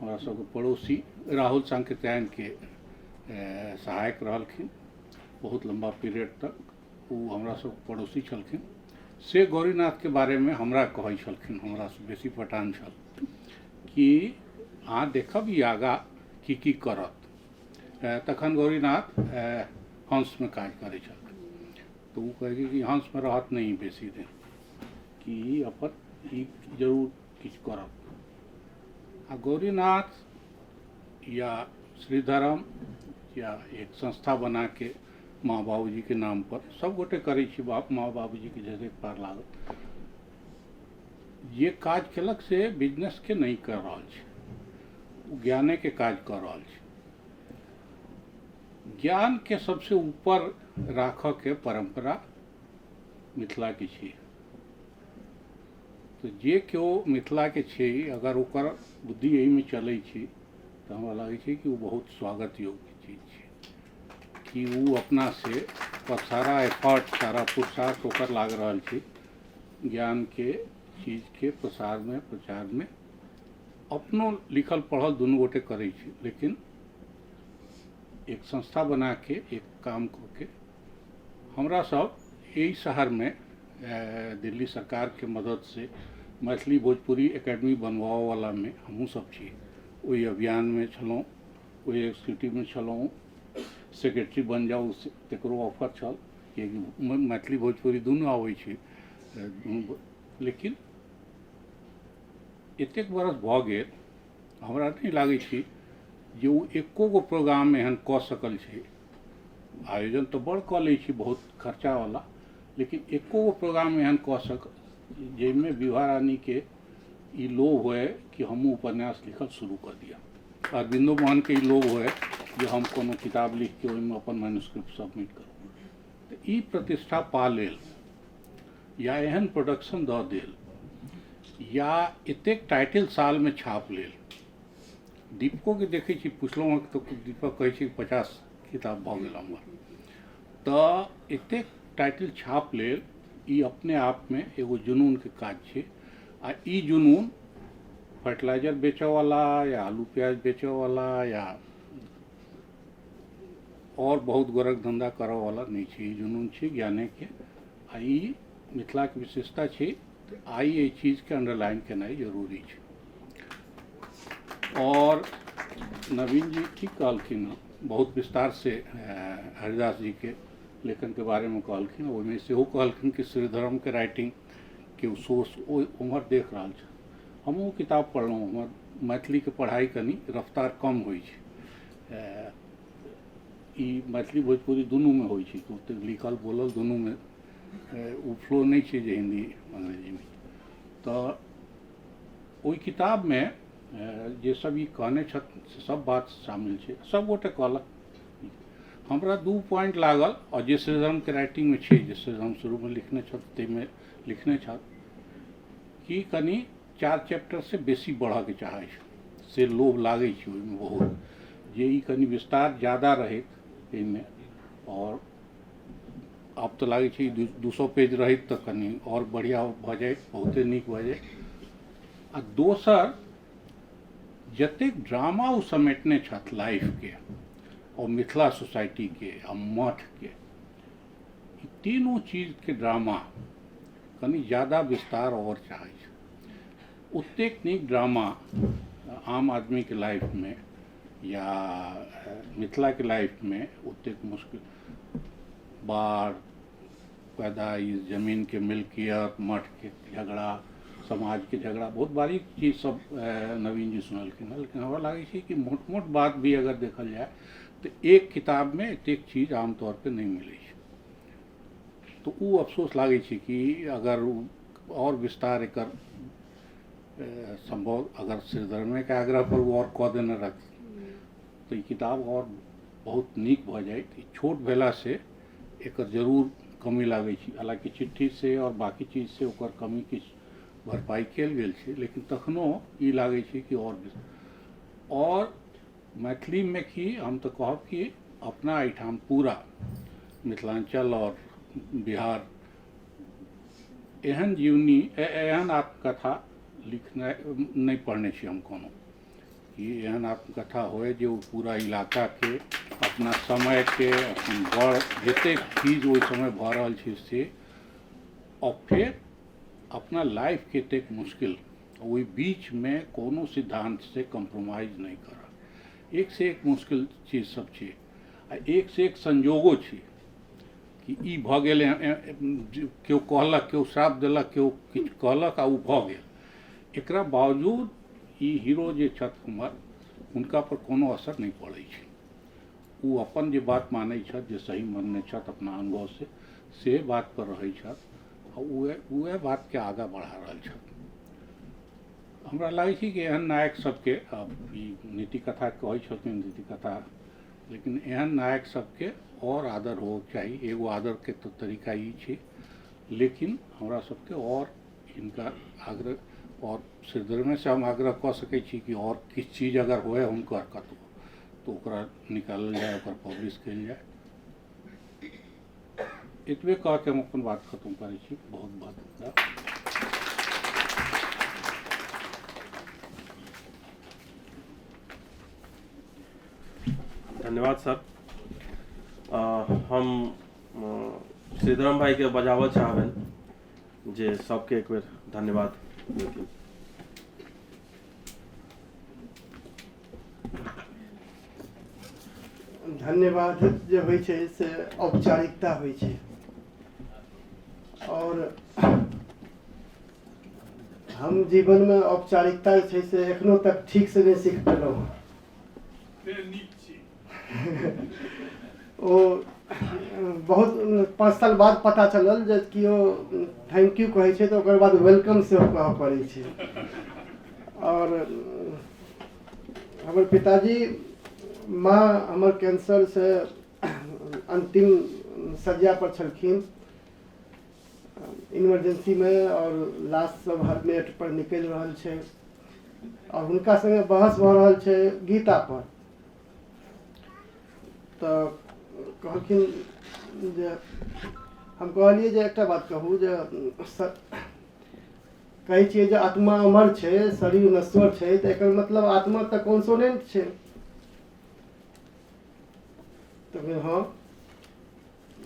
हमरा सबके पड़ोसी, राहुल सांकृत्यायनके सहायक रहलखिन बहुत लम्बा पीरियड तक, ओ हमरा सबके पड़ोसी छलखिन। से गौरीनाथके बारेमे हमरा कहै छलखिन, हमरासँ बेसी पटान छल, कि अहाँ देखब ई आगाँ की की करत। तखन गौरीनाथ हंसमे काज करै छलखिन, तऽ ओ कहै कि हंसमे रहत नहि बेसी दिन, कि ई अपन ई जरूर किछु करत। आ गौरीनाथ या श्रीधरम या एक संस्था बनाके माँ बाबूजीके नाम पर सब गोटे करै छी, बाप माँ बाबूजीके जतेक पार लागल, जे काज केलक से बिजनेसके नहि कर रहल छै, ओ ज्ञानेके काज कऽ रहल छै। ज्ञानके सबसे ऊपर राखऽके परम्परा मिथिलाके छै। तऽ जे केओ मिथिलाके छै, अगर ओकर बुद्धि एहिमे चलै छै तऽ हमरा लागै छै कि ओ बहुत स्वागत योग्य चीज छै, कि ओ अपनासँ ओकर सारा एफर्ट, सारा पुरुषार्थ ओकर लागि रहल छै ज्ञानके चीजके प्रसारमे प्रचारमे। अपनो लिखल पढ़ल दुनू गोटे करै छै, लेकिन एक संस्था बनाके एक काम कऽ के हमरा सब एहि शहरमे दिल्ली सरकारके मददसँ मैथिली भोजपुरी एकेडमी बनबाबऽवलामे हमहूँ सब छी, ओहि अभियानमे छलहुँ, ओहि एक्जीक्यूटिवमे छलहुँ। सेक्रेटरी बनि जाउ तकरो ऑफर छल, किएकि मैथिली भोजपुरी दुनू आबै छै। लेकिन एतेक बरस भऽ गेल, हमरा नहि लागै छै जे ओ एको गो प्रोग्राम एहन कऽ सकल छै। आयोजन तऽ बड़ कऽ लै छै, बहुत खर्चावला, लेकिन एको गो प्रोग्राम एहन कऽ सक जाहिमे विभा रानीके ई लोभ होए कि हमहूँ उपन्यास लिखल शुरू कऽ दिअ, अरविन्दो मोहनके ई लोभ होए जे हम कोनो किताब लिखके ओहिमे अपन मैन्युस्क्रिप्ट सबमिट करू। तऽ ई प्रतिष्ठा पा लेल या एहन प्रोडक्शन दऽ देल या एतेक टाइटल सालमे छाप लेल। दीपकोके देखै छी, पुछलहुँ हँ तऽ दीपक कहै छै 50 किताब भऽ गेल हमर। तऽ एतेक टाइटल छाप लेल ई अपने आपमे एगो जुनूनके काज छै। आ ई जुनून फर्टिलाइजर बेचऽवला या आलू प्याज बेचऽवला या आओर बहुत गोरक धन्धा करऽवला नहि छै, ई जुनून छै ज्ञानेके। आ ई मिथिलाके विशेषता छै। तऽ आइ एहि चीजके अंडरलाइन केनाइ जरूरी छै। आओर नवीन जी ठीक कहलखिन हँ, बहुत विस्तारसँ हरिदास जीके लेखनके बारेमे कहलखिन। ओहिमे सेहो कहलखिन कि श्रीधरमके राइटिंगके ओ सोर्स ओम्हर देख रहल छै। हमहूँ किताब पढ़लहुँ, हमर मैथिलीके पढ़ाइ कनि रफ्तार कम होइ छै, ई मैथिली भोजपुरी दुनूमे होइ छै, ओतेक लिखल बोलल दुनूमे ओ फ्लो नहि छै जे हिन्दी अंग्रेजीमे। तऽ ओहि किताबमे जे सब ई कहने छथि से सब बात शामिल छै, सब गोटे कहलक। हमरा 2 पॉइंट लागल, आओर जे श्रीधरमके राइटिंगमे छै, जे श्रीधरम शुरूमे लिखने छथि ताहिमे लिखने छथि कि कनि 4 चैप्टरसँ बेसी बढ़ऽके चाहै छै, से लोभ लागै छै ओहिमे बहुत, जे ई कनि विस्तार ज्यादा रहैत एहिमे। आओर आब तऽ लागै छै 200 पेज रहैत तऽ कनि आओर बढ़िआँ भऽ जाइत, बहुते नीक भऽ जाइत। आ दोसर, जतेक ड्रामा ओ समेटने छथि लाइफके आओर मिथिला सोसाइटीके आ मठके, ई तीनू चीजके ड्रामा कनि ज्यादा विस्तार आओर चाहै छै। ओतेक नीक ड्रामा आम आदमीके लाइफमे या मिथिलाके लाइफमे ओतेक मुश्किल। बाढ़, पैदाइश, जमीनके मिल्कियत, मठके झगड़ा, समाजके झगड़ा, बहुत बारीक चीज सब नवीन जी सुनलखिन हँ। लेकिन हमरा लागै छै कि मोट मोट बात भी अगर देखल जाय तऽ एक किताबमे एतेक चीज आमतौर पे नहि मिलै छै। तऽ ओ अफसोस लागै छै कि अगर आओर विस्तार एकर सम्भव अगर श्रीधरमेके आग्रह पर ओ आओर कऽ देने रहथिन तऽ ई किताब आओर बहुत नीक भऽ जाइत। ई छोट भेलासँ एकर जरूर कमी लागै छै, हालाँकि चिट्ठीसँ आओर बाँकी चीजसँ ओकर कमी किछु भरपाइ कयल गेल छै, लेकिन तखनो ई लागै छै कि आओर मैथिलीमे की हम तऽ कहब कि अपना एहिठाम पूरा मिथिलाञ्चल आओर बिहार एहन जीवनी, एहन आत्मकथा लिखनाइ नहि पढ़ने छी हम कोनो, कि एहन आत्मकथा होय जे ओ पूरा इलाकाके, अपना समयके, अपन बड़ जतेक चीज ओहि समय भऽ रहल छै से, आओर फेर अपना लाइफके एतेक मुश्किल, ओहि बीचमे कोनो सिद्धान्तसँ कम्प्रोमाइज नहि करब। एक से एक मुश्किल चीज सब छै आ एक से एक संजोगो छै कि ई भऽ गेल, केओ कहलक, केओ श्राप देलक, केओ किछु कहलक आ ओ भऽ गेल। एकरा बावजूद ई हीरो जे छथि हमर, हुनका पर कोनो असर नहि पड़ै छै। ओ अपन जे बात मानै छथि, जे सही मानने छथि अपना अनुभवसँ, से बात पर रहै छथि आ उएह बातके आगाँ बढ़ा रहल छथि। हमरा लागै छै कि एहन नायक सबके, आब ई नीति कथा कहै छथिन नीति कथा, लेकिन एहन नायक सबके आओर आदर होबक चाही। एगो आदरके तऽ तरीका ई छै, लेकिन हमरा सबके आओर हिनका आग्रह आओर श्रीधरमेसँ हम आग्रह कऽ सकै छी कि आओर किछु चीज अगर होए हुनकर कतहु तऽ ओकरा निकालल जाय, ओकर पब्लिश कयल जाय। एतबे कह के हम अपन बात खत्म करै छी। बहुत बहुत धन्यवाद। धन्यवाद सर। हम श्रीधरम भाई के बजाबऽ चाहबनि जे सबके एक बेर धन्यवाद देथिन। धन्यवाद जे होइ छै से औपचारिकता होइ छै, आओर हम जीवनमे औपचारिकता जे छै से एखनो तक ठीकसँ नहि सीख पेलहुँ हँ। ओ बहुत 5 साल बाद पता चलल जे केओ thank U कहै छै तऽ ओकर बाद welcome सेहो कहऽ पड़ै छै। आओर हमर पिताजी माँ हमर कैंसरसँ अन्तिम सज्जा पर छलखिन इमरजेंसीमे, आओर लाश सब हर मिनट पर निकलि रहल छै, आओर हुनका सङ्गे बहस भऽ रहल छै गीता पर। तऽ कहलखिन जे, हम कहलियै जे एकटा बात कहू जे कहै छियै जे आत्मा अमर छै, शरीर नश्वर छै, तऽ एकर मतलब आत्मा तऽ कॉन्सोनेंट छै। तऽ हँ,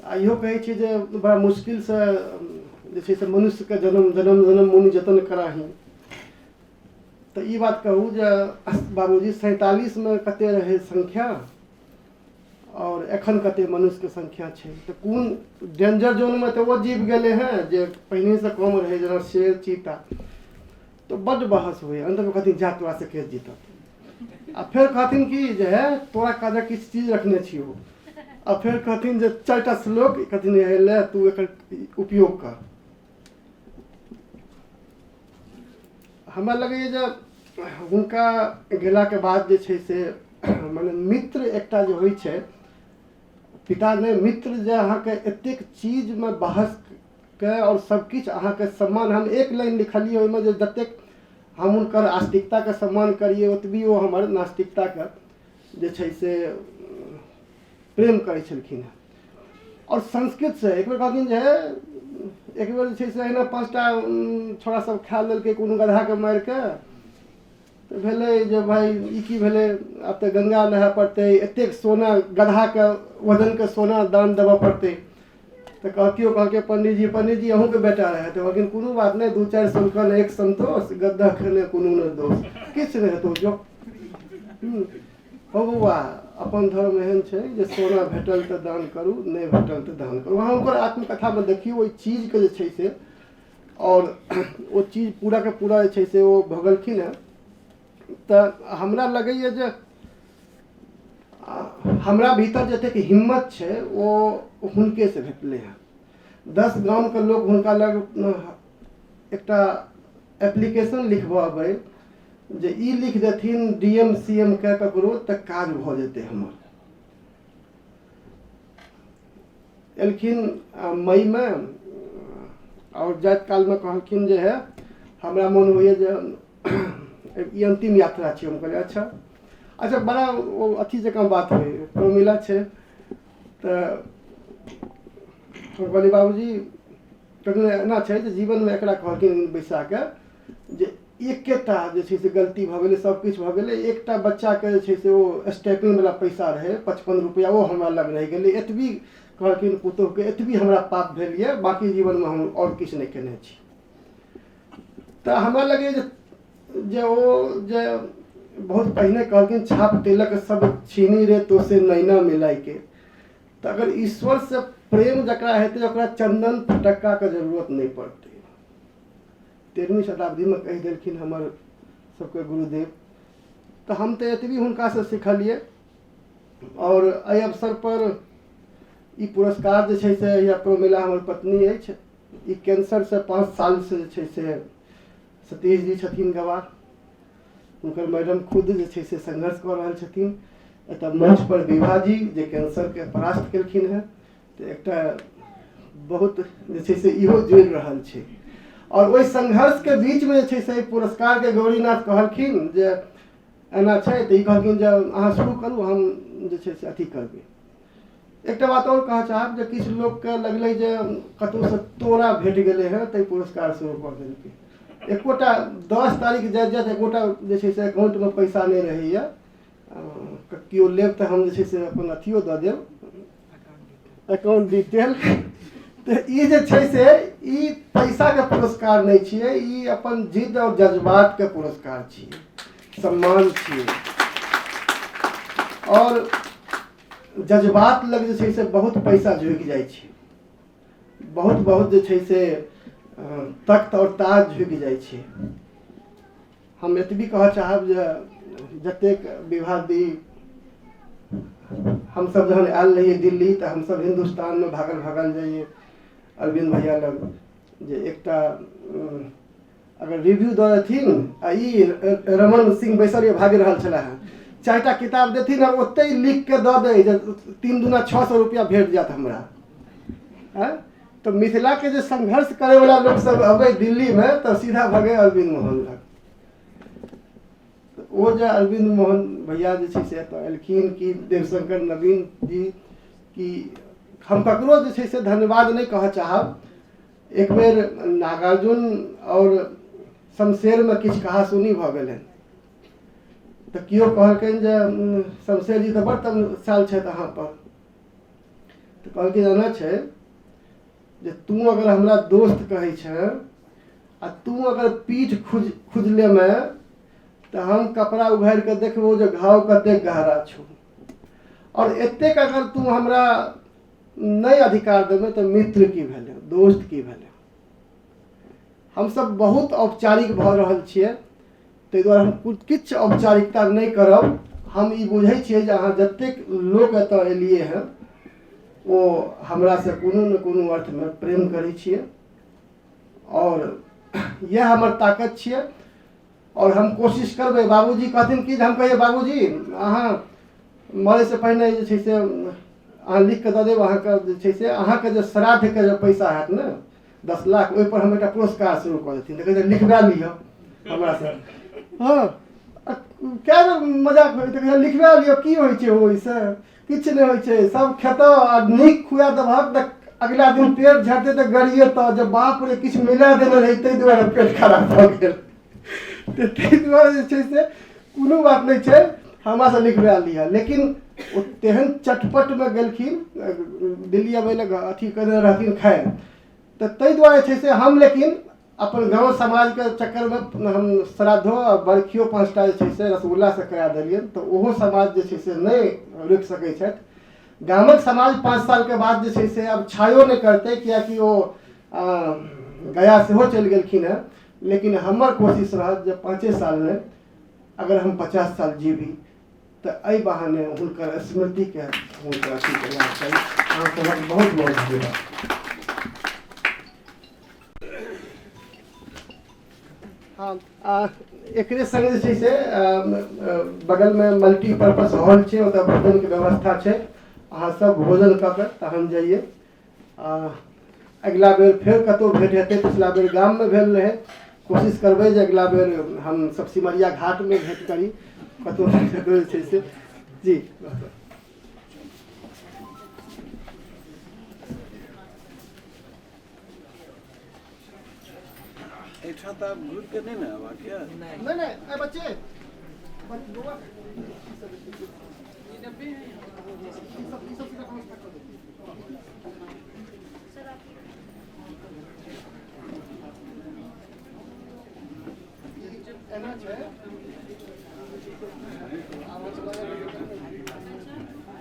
आ इहो कहै छियै जे बड़ा मुश्किलसँ जे छै से मनुष्यके जन्म जन्म जन्म मुनि जतन कराही। तऽ ई बात कहू जे बाबूजी 47मे कते रहै संख्या और एखन कते मनुष्यके संख्या छै? तऽ कोन डेंजर जोनमे तऽ ओ जीव गेलै हेँ जे पहिनेसँ कम रहै, जेना शेर चीता। तऽ बड्ड बहस होइए। अन्तमे कहथिन जा तोरासँ केस जीतत, आ फेर कहथिन कि जे हे तोरा काजक किछु चीज रखने छियौ, आ फेर कहथिन जे 4टा श्लोक कहथिन हे ले तू एकर उपयोग कर। हमरा लगैए जे हुनका गेलाके बाद जे छै से मने मित्र एकटा जे होइ छै, पिता नहि मित्र, जे अहाँके एतेक चीजमे बहस के आओर सबकिछु अहाँके सम्मान। हम एक लाइन लिखलियै ओहिमे जे जतेक हम हुनकर आस्तिकताके सम्मान करियै ओतबी ओ हमर नास्तिकताके जे छै से प्रेम करै छलखिन हेँ। आओर संस्कृतसँ एक बेर कहलखिन जे एक बेर जे छै से अहिना 5टा छोड़ा सब खा लेलकै कोनो गदहाके मारिके, तऽ भेलै जे भाइ ई की भेलै, आब तऽ गंगा नहाय पड़तै, एतेक सोना गदहाके वजनके सोना दान देबऽ पड़तै। तऽ केओ कहलकै पंडीजी, पंडीजी अहूँके बेटा रहै, तऽ कहलखिन कोनो बात नहि, 2-4 सोलकन एक संतोष, गद्दा खेने कोनो नहि दोष, किछु नहि हेतौ जो। हौ बौआ, अपन धर्म एहन छै जे सोना भेटल तऽ दान करू, नहि भेटल तऽ दान करू। अहाँ हुनकर आत्मकथामे देखियौ ओहि चीजके जे छै से, आओर ओ चीज पूराके पूरा जे छै से ओ भोगलखिन हेँ। तऽ हमरा लगैए जे हमरा भीतर जतेक हिम्मत छै ओ हुनकेसँ भेटलै हँ। 10 गामके लोक हुनका लग एकटा एप्लीकेशन लिखबऽ अबै जे ई लिख देथिन डी एम सी एम के ककरो तऽ काज भऽ जेतै हमर। एलखिन मईमे आओर जाइत कालमे कहलखिन जे हे हमरा मोन होइए जे ई अन्तिम यात्रा छै। हम कहलियै अच्छा अच्छा, बड़ा ओ अथी जकाँ बात होइ प्रमिला छै। तऽ हम कहलियै बाबूजी कखनो एना छै जे जीवनमे एकरा कहलखिन बैसा कऽ जे एकेटा जे छै से गलती भऽ गेलै, सब किछु भऽ गेलै, एकटा बच्चाके जे छै से ओ स्टेपिंगवला पैसा रहै 55 रुपैआ, ओ हमरा लग रहि गेलै। एतबी कहलखिन पुतोहुके, एतबी हमरा पाप भेल यऽ, बाँकी जीवनमे हम आओर किछु नहि केने छी। तऽ हमरा लगैए जे ओ जे बहुत पहिने कहलखिन छाप तेलक सब छीनी रे तो से नैना मिलाइके, तऽ अगर ईश्वरसँ प्रेम जकरा हेतै ओकरा चन्दन फटक्काके जरूरत नहि पड़तै। 13वीं शताब्दीमे कहि देलखिन हमर सबके गुरुदेव। तऽ हम तऽ एतबी हुनकासँ सिखलियै। आओर एहि अवसरपर ई पुरस्कार जे छै से या प्रोमिला हमर पत्नी अछि, ई कैंसरसँ 5 सालसँ जे छै से सतीश जी छथिन गवाह, हुनकर मैडम खुद जे छै से संघर्ष कऽ रहल छथिन। एतऽ मंच पर विभा जी जे कैंसरके परास्त केलखिन हेँ, तऽ एकटा बहुत जे छै से इहो जुड़ि रहल छै। आओर ओहि संघर्षके बीचमे जे छै से एहि पुरस्कारके गौरीनाथ कहलखिन जे एना छै, तऽ ई कहलखिन जे अहाँ शुरू करू, हम जे छै से अथी करबै। एकटा बात आओर कहऽ चाहब जे किछु लोकके लगलै जे कतहुसँ तोरा भेट गेलै हँ ताहि पुरस्कार शुरू कऽ देलकै। एकोटा 10 तारीख जाइत जाइत एकोटा जे छै से अकाउंटमे पैसा नहि रहैए। केओ लेब तऽ हम जे छै से अपन अथियो दऽ देब अकाउंट डिटेल। तऽ ई जे छै से ई पैसाके पुरस्कार नहि छियै, ई अपन जिद आओर जज्बातके पुरस्कार छियै, सम्मान छियै। आओर जज्बात लग जे छै से बहुत पैसा झुकि जाइ छै, बहुत बहुत जे छै से तख्त आओर ताज झुकि जाइ छै। हम एतबी कहऽ चाहब जे जतेक विवादी हमसब जहन आयल रहियै दिल्ली तऽ हमसब हिन्दुस्तानमे भागल भागल जइयै अरविन्द भैया लग जे एकटा अगर रिव्यू दऽ देथिन, आ ई रमन सिंह बैसल यऽ भागि रहल छलै हेँ, 4टा किताब देथिन आओर ओतहि लिख कऽ दऽ दै जे 3 दूना 600 रुपैआ भेट जायत हमरा। आँय, तऽ मिथिलाके जे संघर्ष करैवला लोकसब अबै दिल्लीमे तऽ सीधा भगै अरविन्द मोहन लग। ओ जे अरविन्द मोहन भैया जे छै से एतऽ एलखिन कि देवशंकर नवीन जी, कि हम ककरो जे छै से धन्यवाद नहि कहऽ चाहब। एक बेर नागार्जुन आओर शमशेरमे किछु कहासुनी भऽ गेलनि तऽ केओ कहलकनि जे शमशेर जी तऽ बड़ तमसायल छथि अहाँ पर। तऽ कहलखिन एना छै जे तू अगर हमरा दोस्त कहै छेँ आ तू अगर पीठ खुजलेमे तऽ हम कपड़ा उघारि कऽ देखबौ जे घाव कतेक गहरा छौ, आओर एतेक अगर तू हमरा नहि अधिकार देबै तऽ मित्र की भेलै, दोस्त की भेलै। हमसब बहुत औपचारिक भऽ रहल छियै, ताहि दुआरे हम किछु औपचारिकता नहि करब। हम ई बुझै छियै जे अहाँ जतेक लोक एतऽ एलियै हँ ओ हमरासँ कोनो ने कोनो अर्थमे प्रेम करै छियै आओर इएह हमर ताकत छियै। आओर हम कोशिश करबै, बाबूजी कहथिन कि जे हम कहियै बाबूजी अहाँ मरैसँ पहिने जे छै से अहाँ लिख कऽ दऽ देब, अहाँके जे छै से अहाँके जे श्राद्धके जे पैसा हैत ने 10 लाख, ओहिपर हम एकटा पुरस्कार शुरू कऽ देथिन। तऽ कहै लिखबा लिअ हमरासँ। हँ, कए बेर मजाक होइ तऽ कहै लिखबा लिअ, की होइ छै ओहिसँ, किछु नहि होइ छै, सब खेतऽ आ नीक खुआ देबहक तऽ अगिला दिन पेट झड़तै तऽ गरिएतऽ जे बाप रे किछु मिला देने रहै ताहि दुआरे पेट खराब भऽ गेल। तऽ ताहि दुआरे जे छै से कोनो बात नहि छै, हमरासँ लिखबा लिअ। लेकिन ओ तेहन चटपटमे गेलखिन दिल्ली अबै लए अथी कयने रहथिन, खैर तऽ ताहि दुआरे छै से हम लेकिन अपन गाँव समाजके चक्करमे हम श्राद्धो आ बरखियो 5टा जे छै से रसगुल्लासँ करा देलियनि, तऽ ओहो समाज जे छै से नहि रोकि सकै छथि। गामक समाज 5 सालके बाद जे छै से आब छायो नहि करतै, किएकि ओ गया सेहो चलि गेलखिन हेँ। लेकिन हमर कोशिश रहत जे 5 सालमे अगर हम 50 साल जीबी तऽ एहि बहाने हुनकर स्मृतिके हुनकर अथी करबाक चाही। अहाँ सभक बहुत बहुत धन्यवाद। हँ, एकरे संग जे छै से बगलमे मल्टीपर्पज हॉल छै, ओतऽ भोजनके व्यवस्था छै, अहाँ सब भोजन कऽ कऽ तहन जइयै। अगिला बेर फेर कतहु भेट हेतै, पिछला बेर गाममे भेल रहै, कोशिश करबै जे अगिला बेर हम सब सिमरिया घाटमे भेट करी, कतहु कतहु जे छै से। जी एहिठाम तऽ आब घुरि कऽ नहि ने अयबाक यऽ? नहि नहि, ए बच्चे बौआ, ई डब्बे हैं। ई सब सीधा व्यवस्था कऽ देतियै।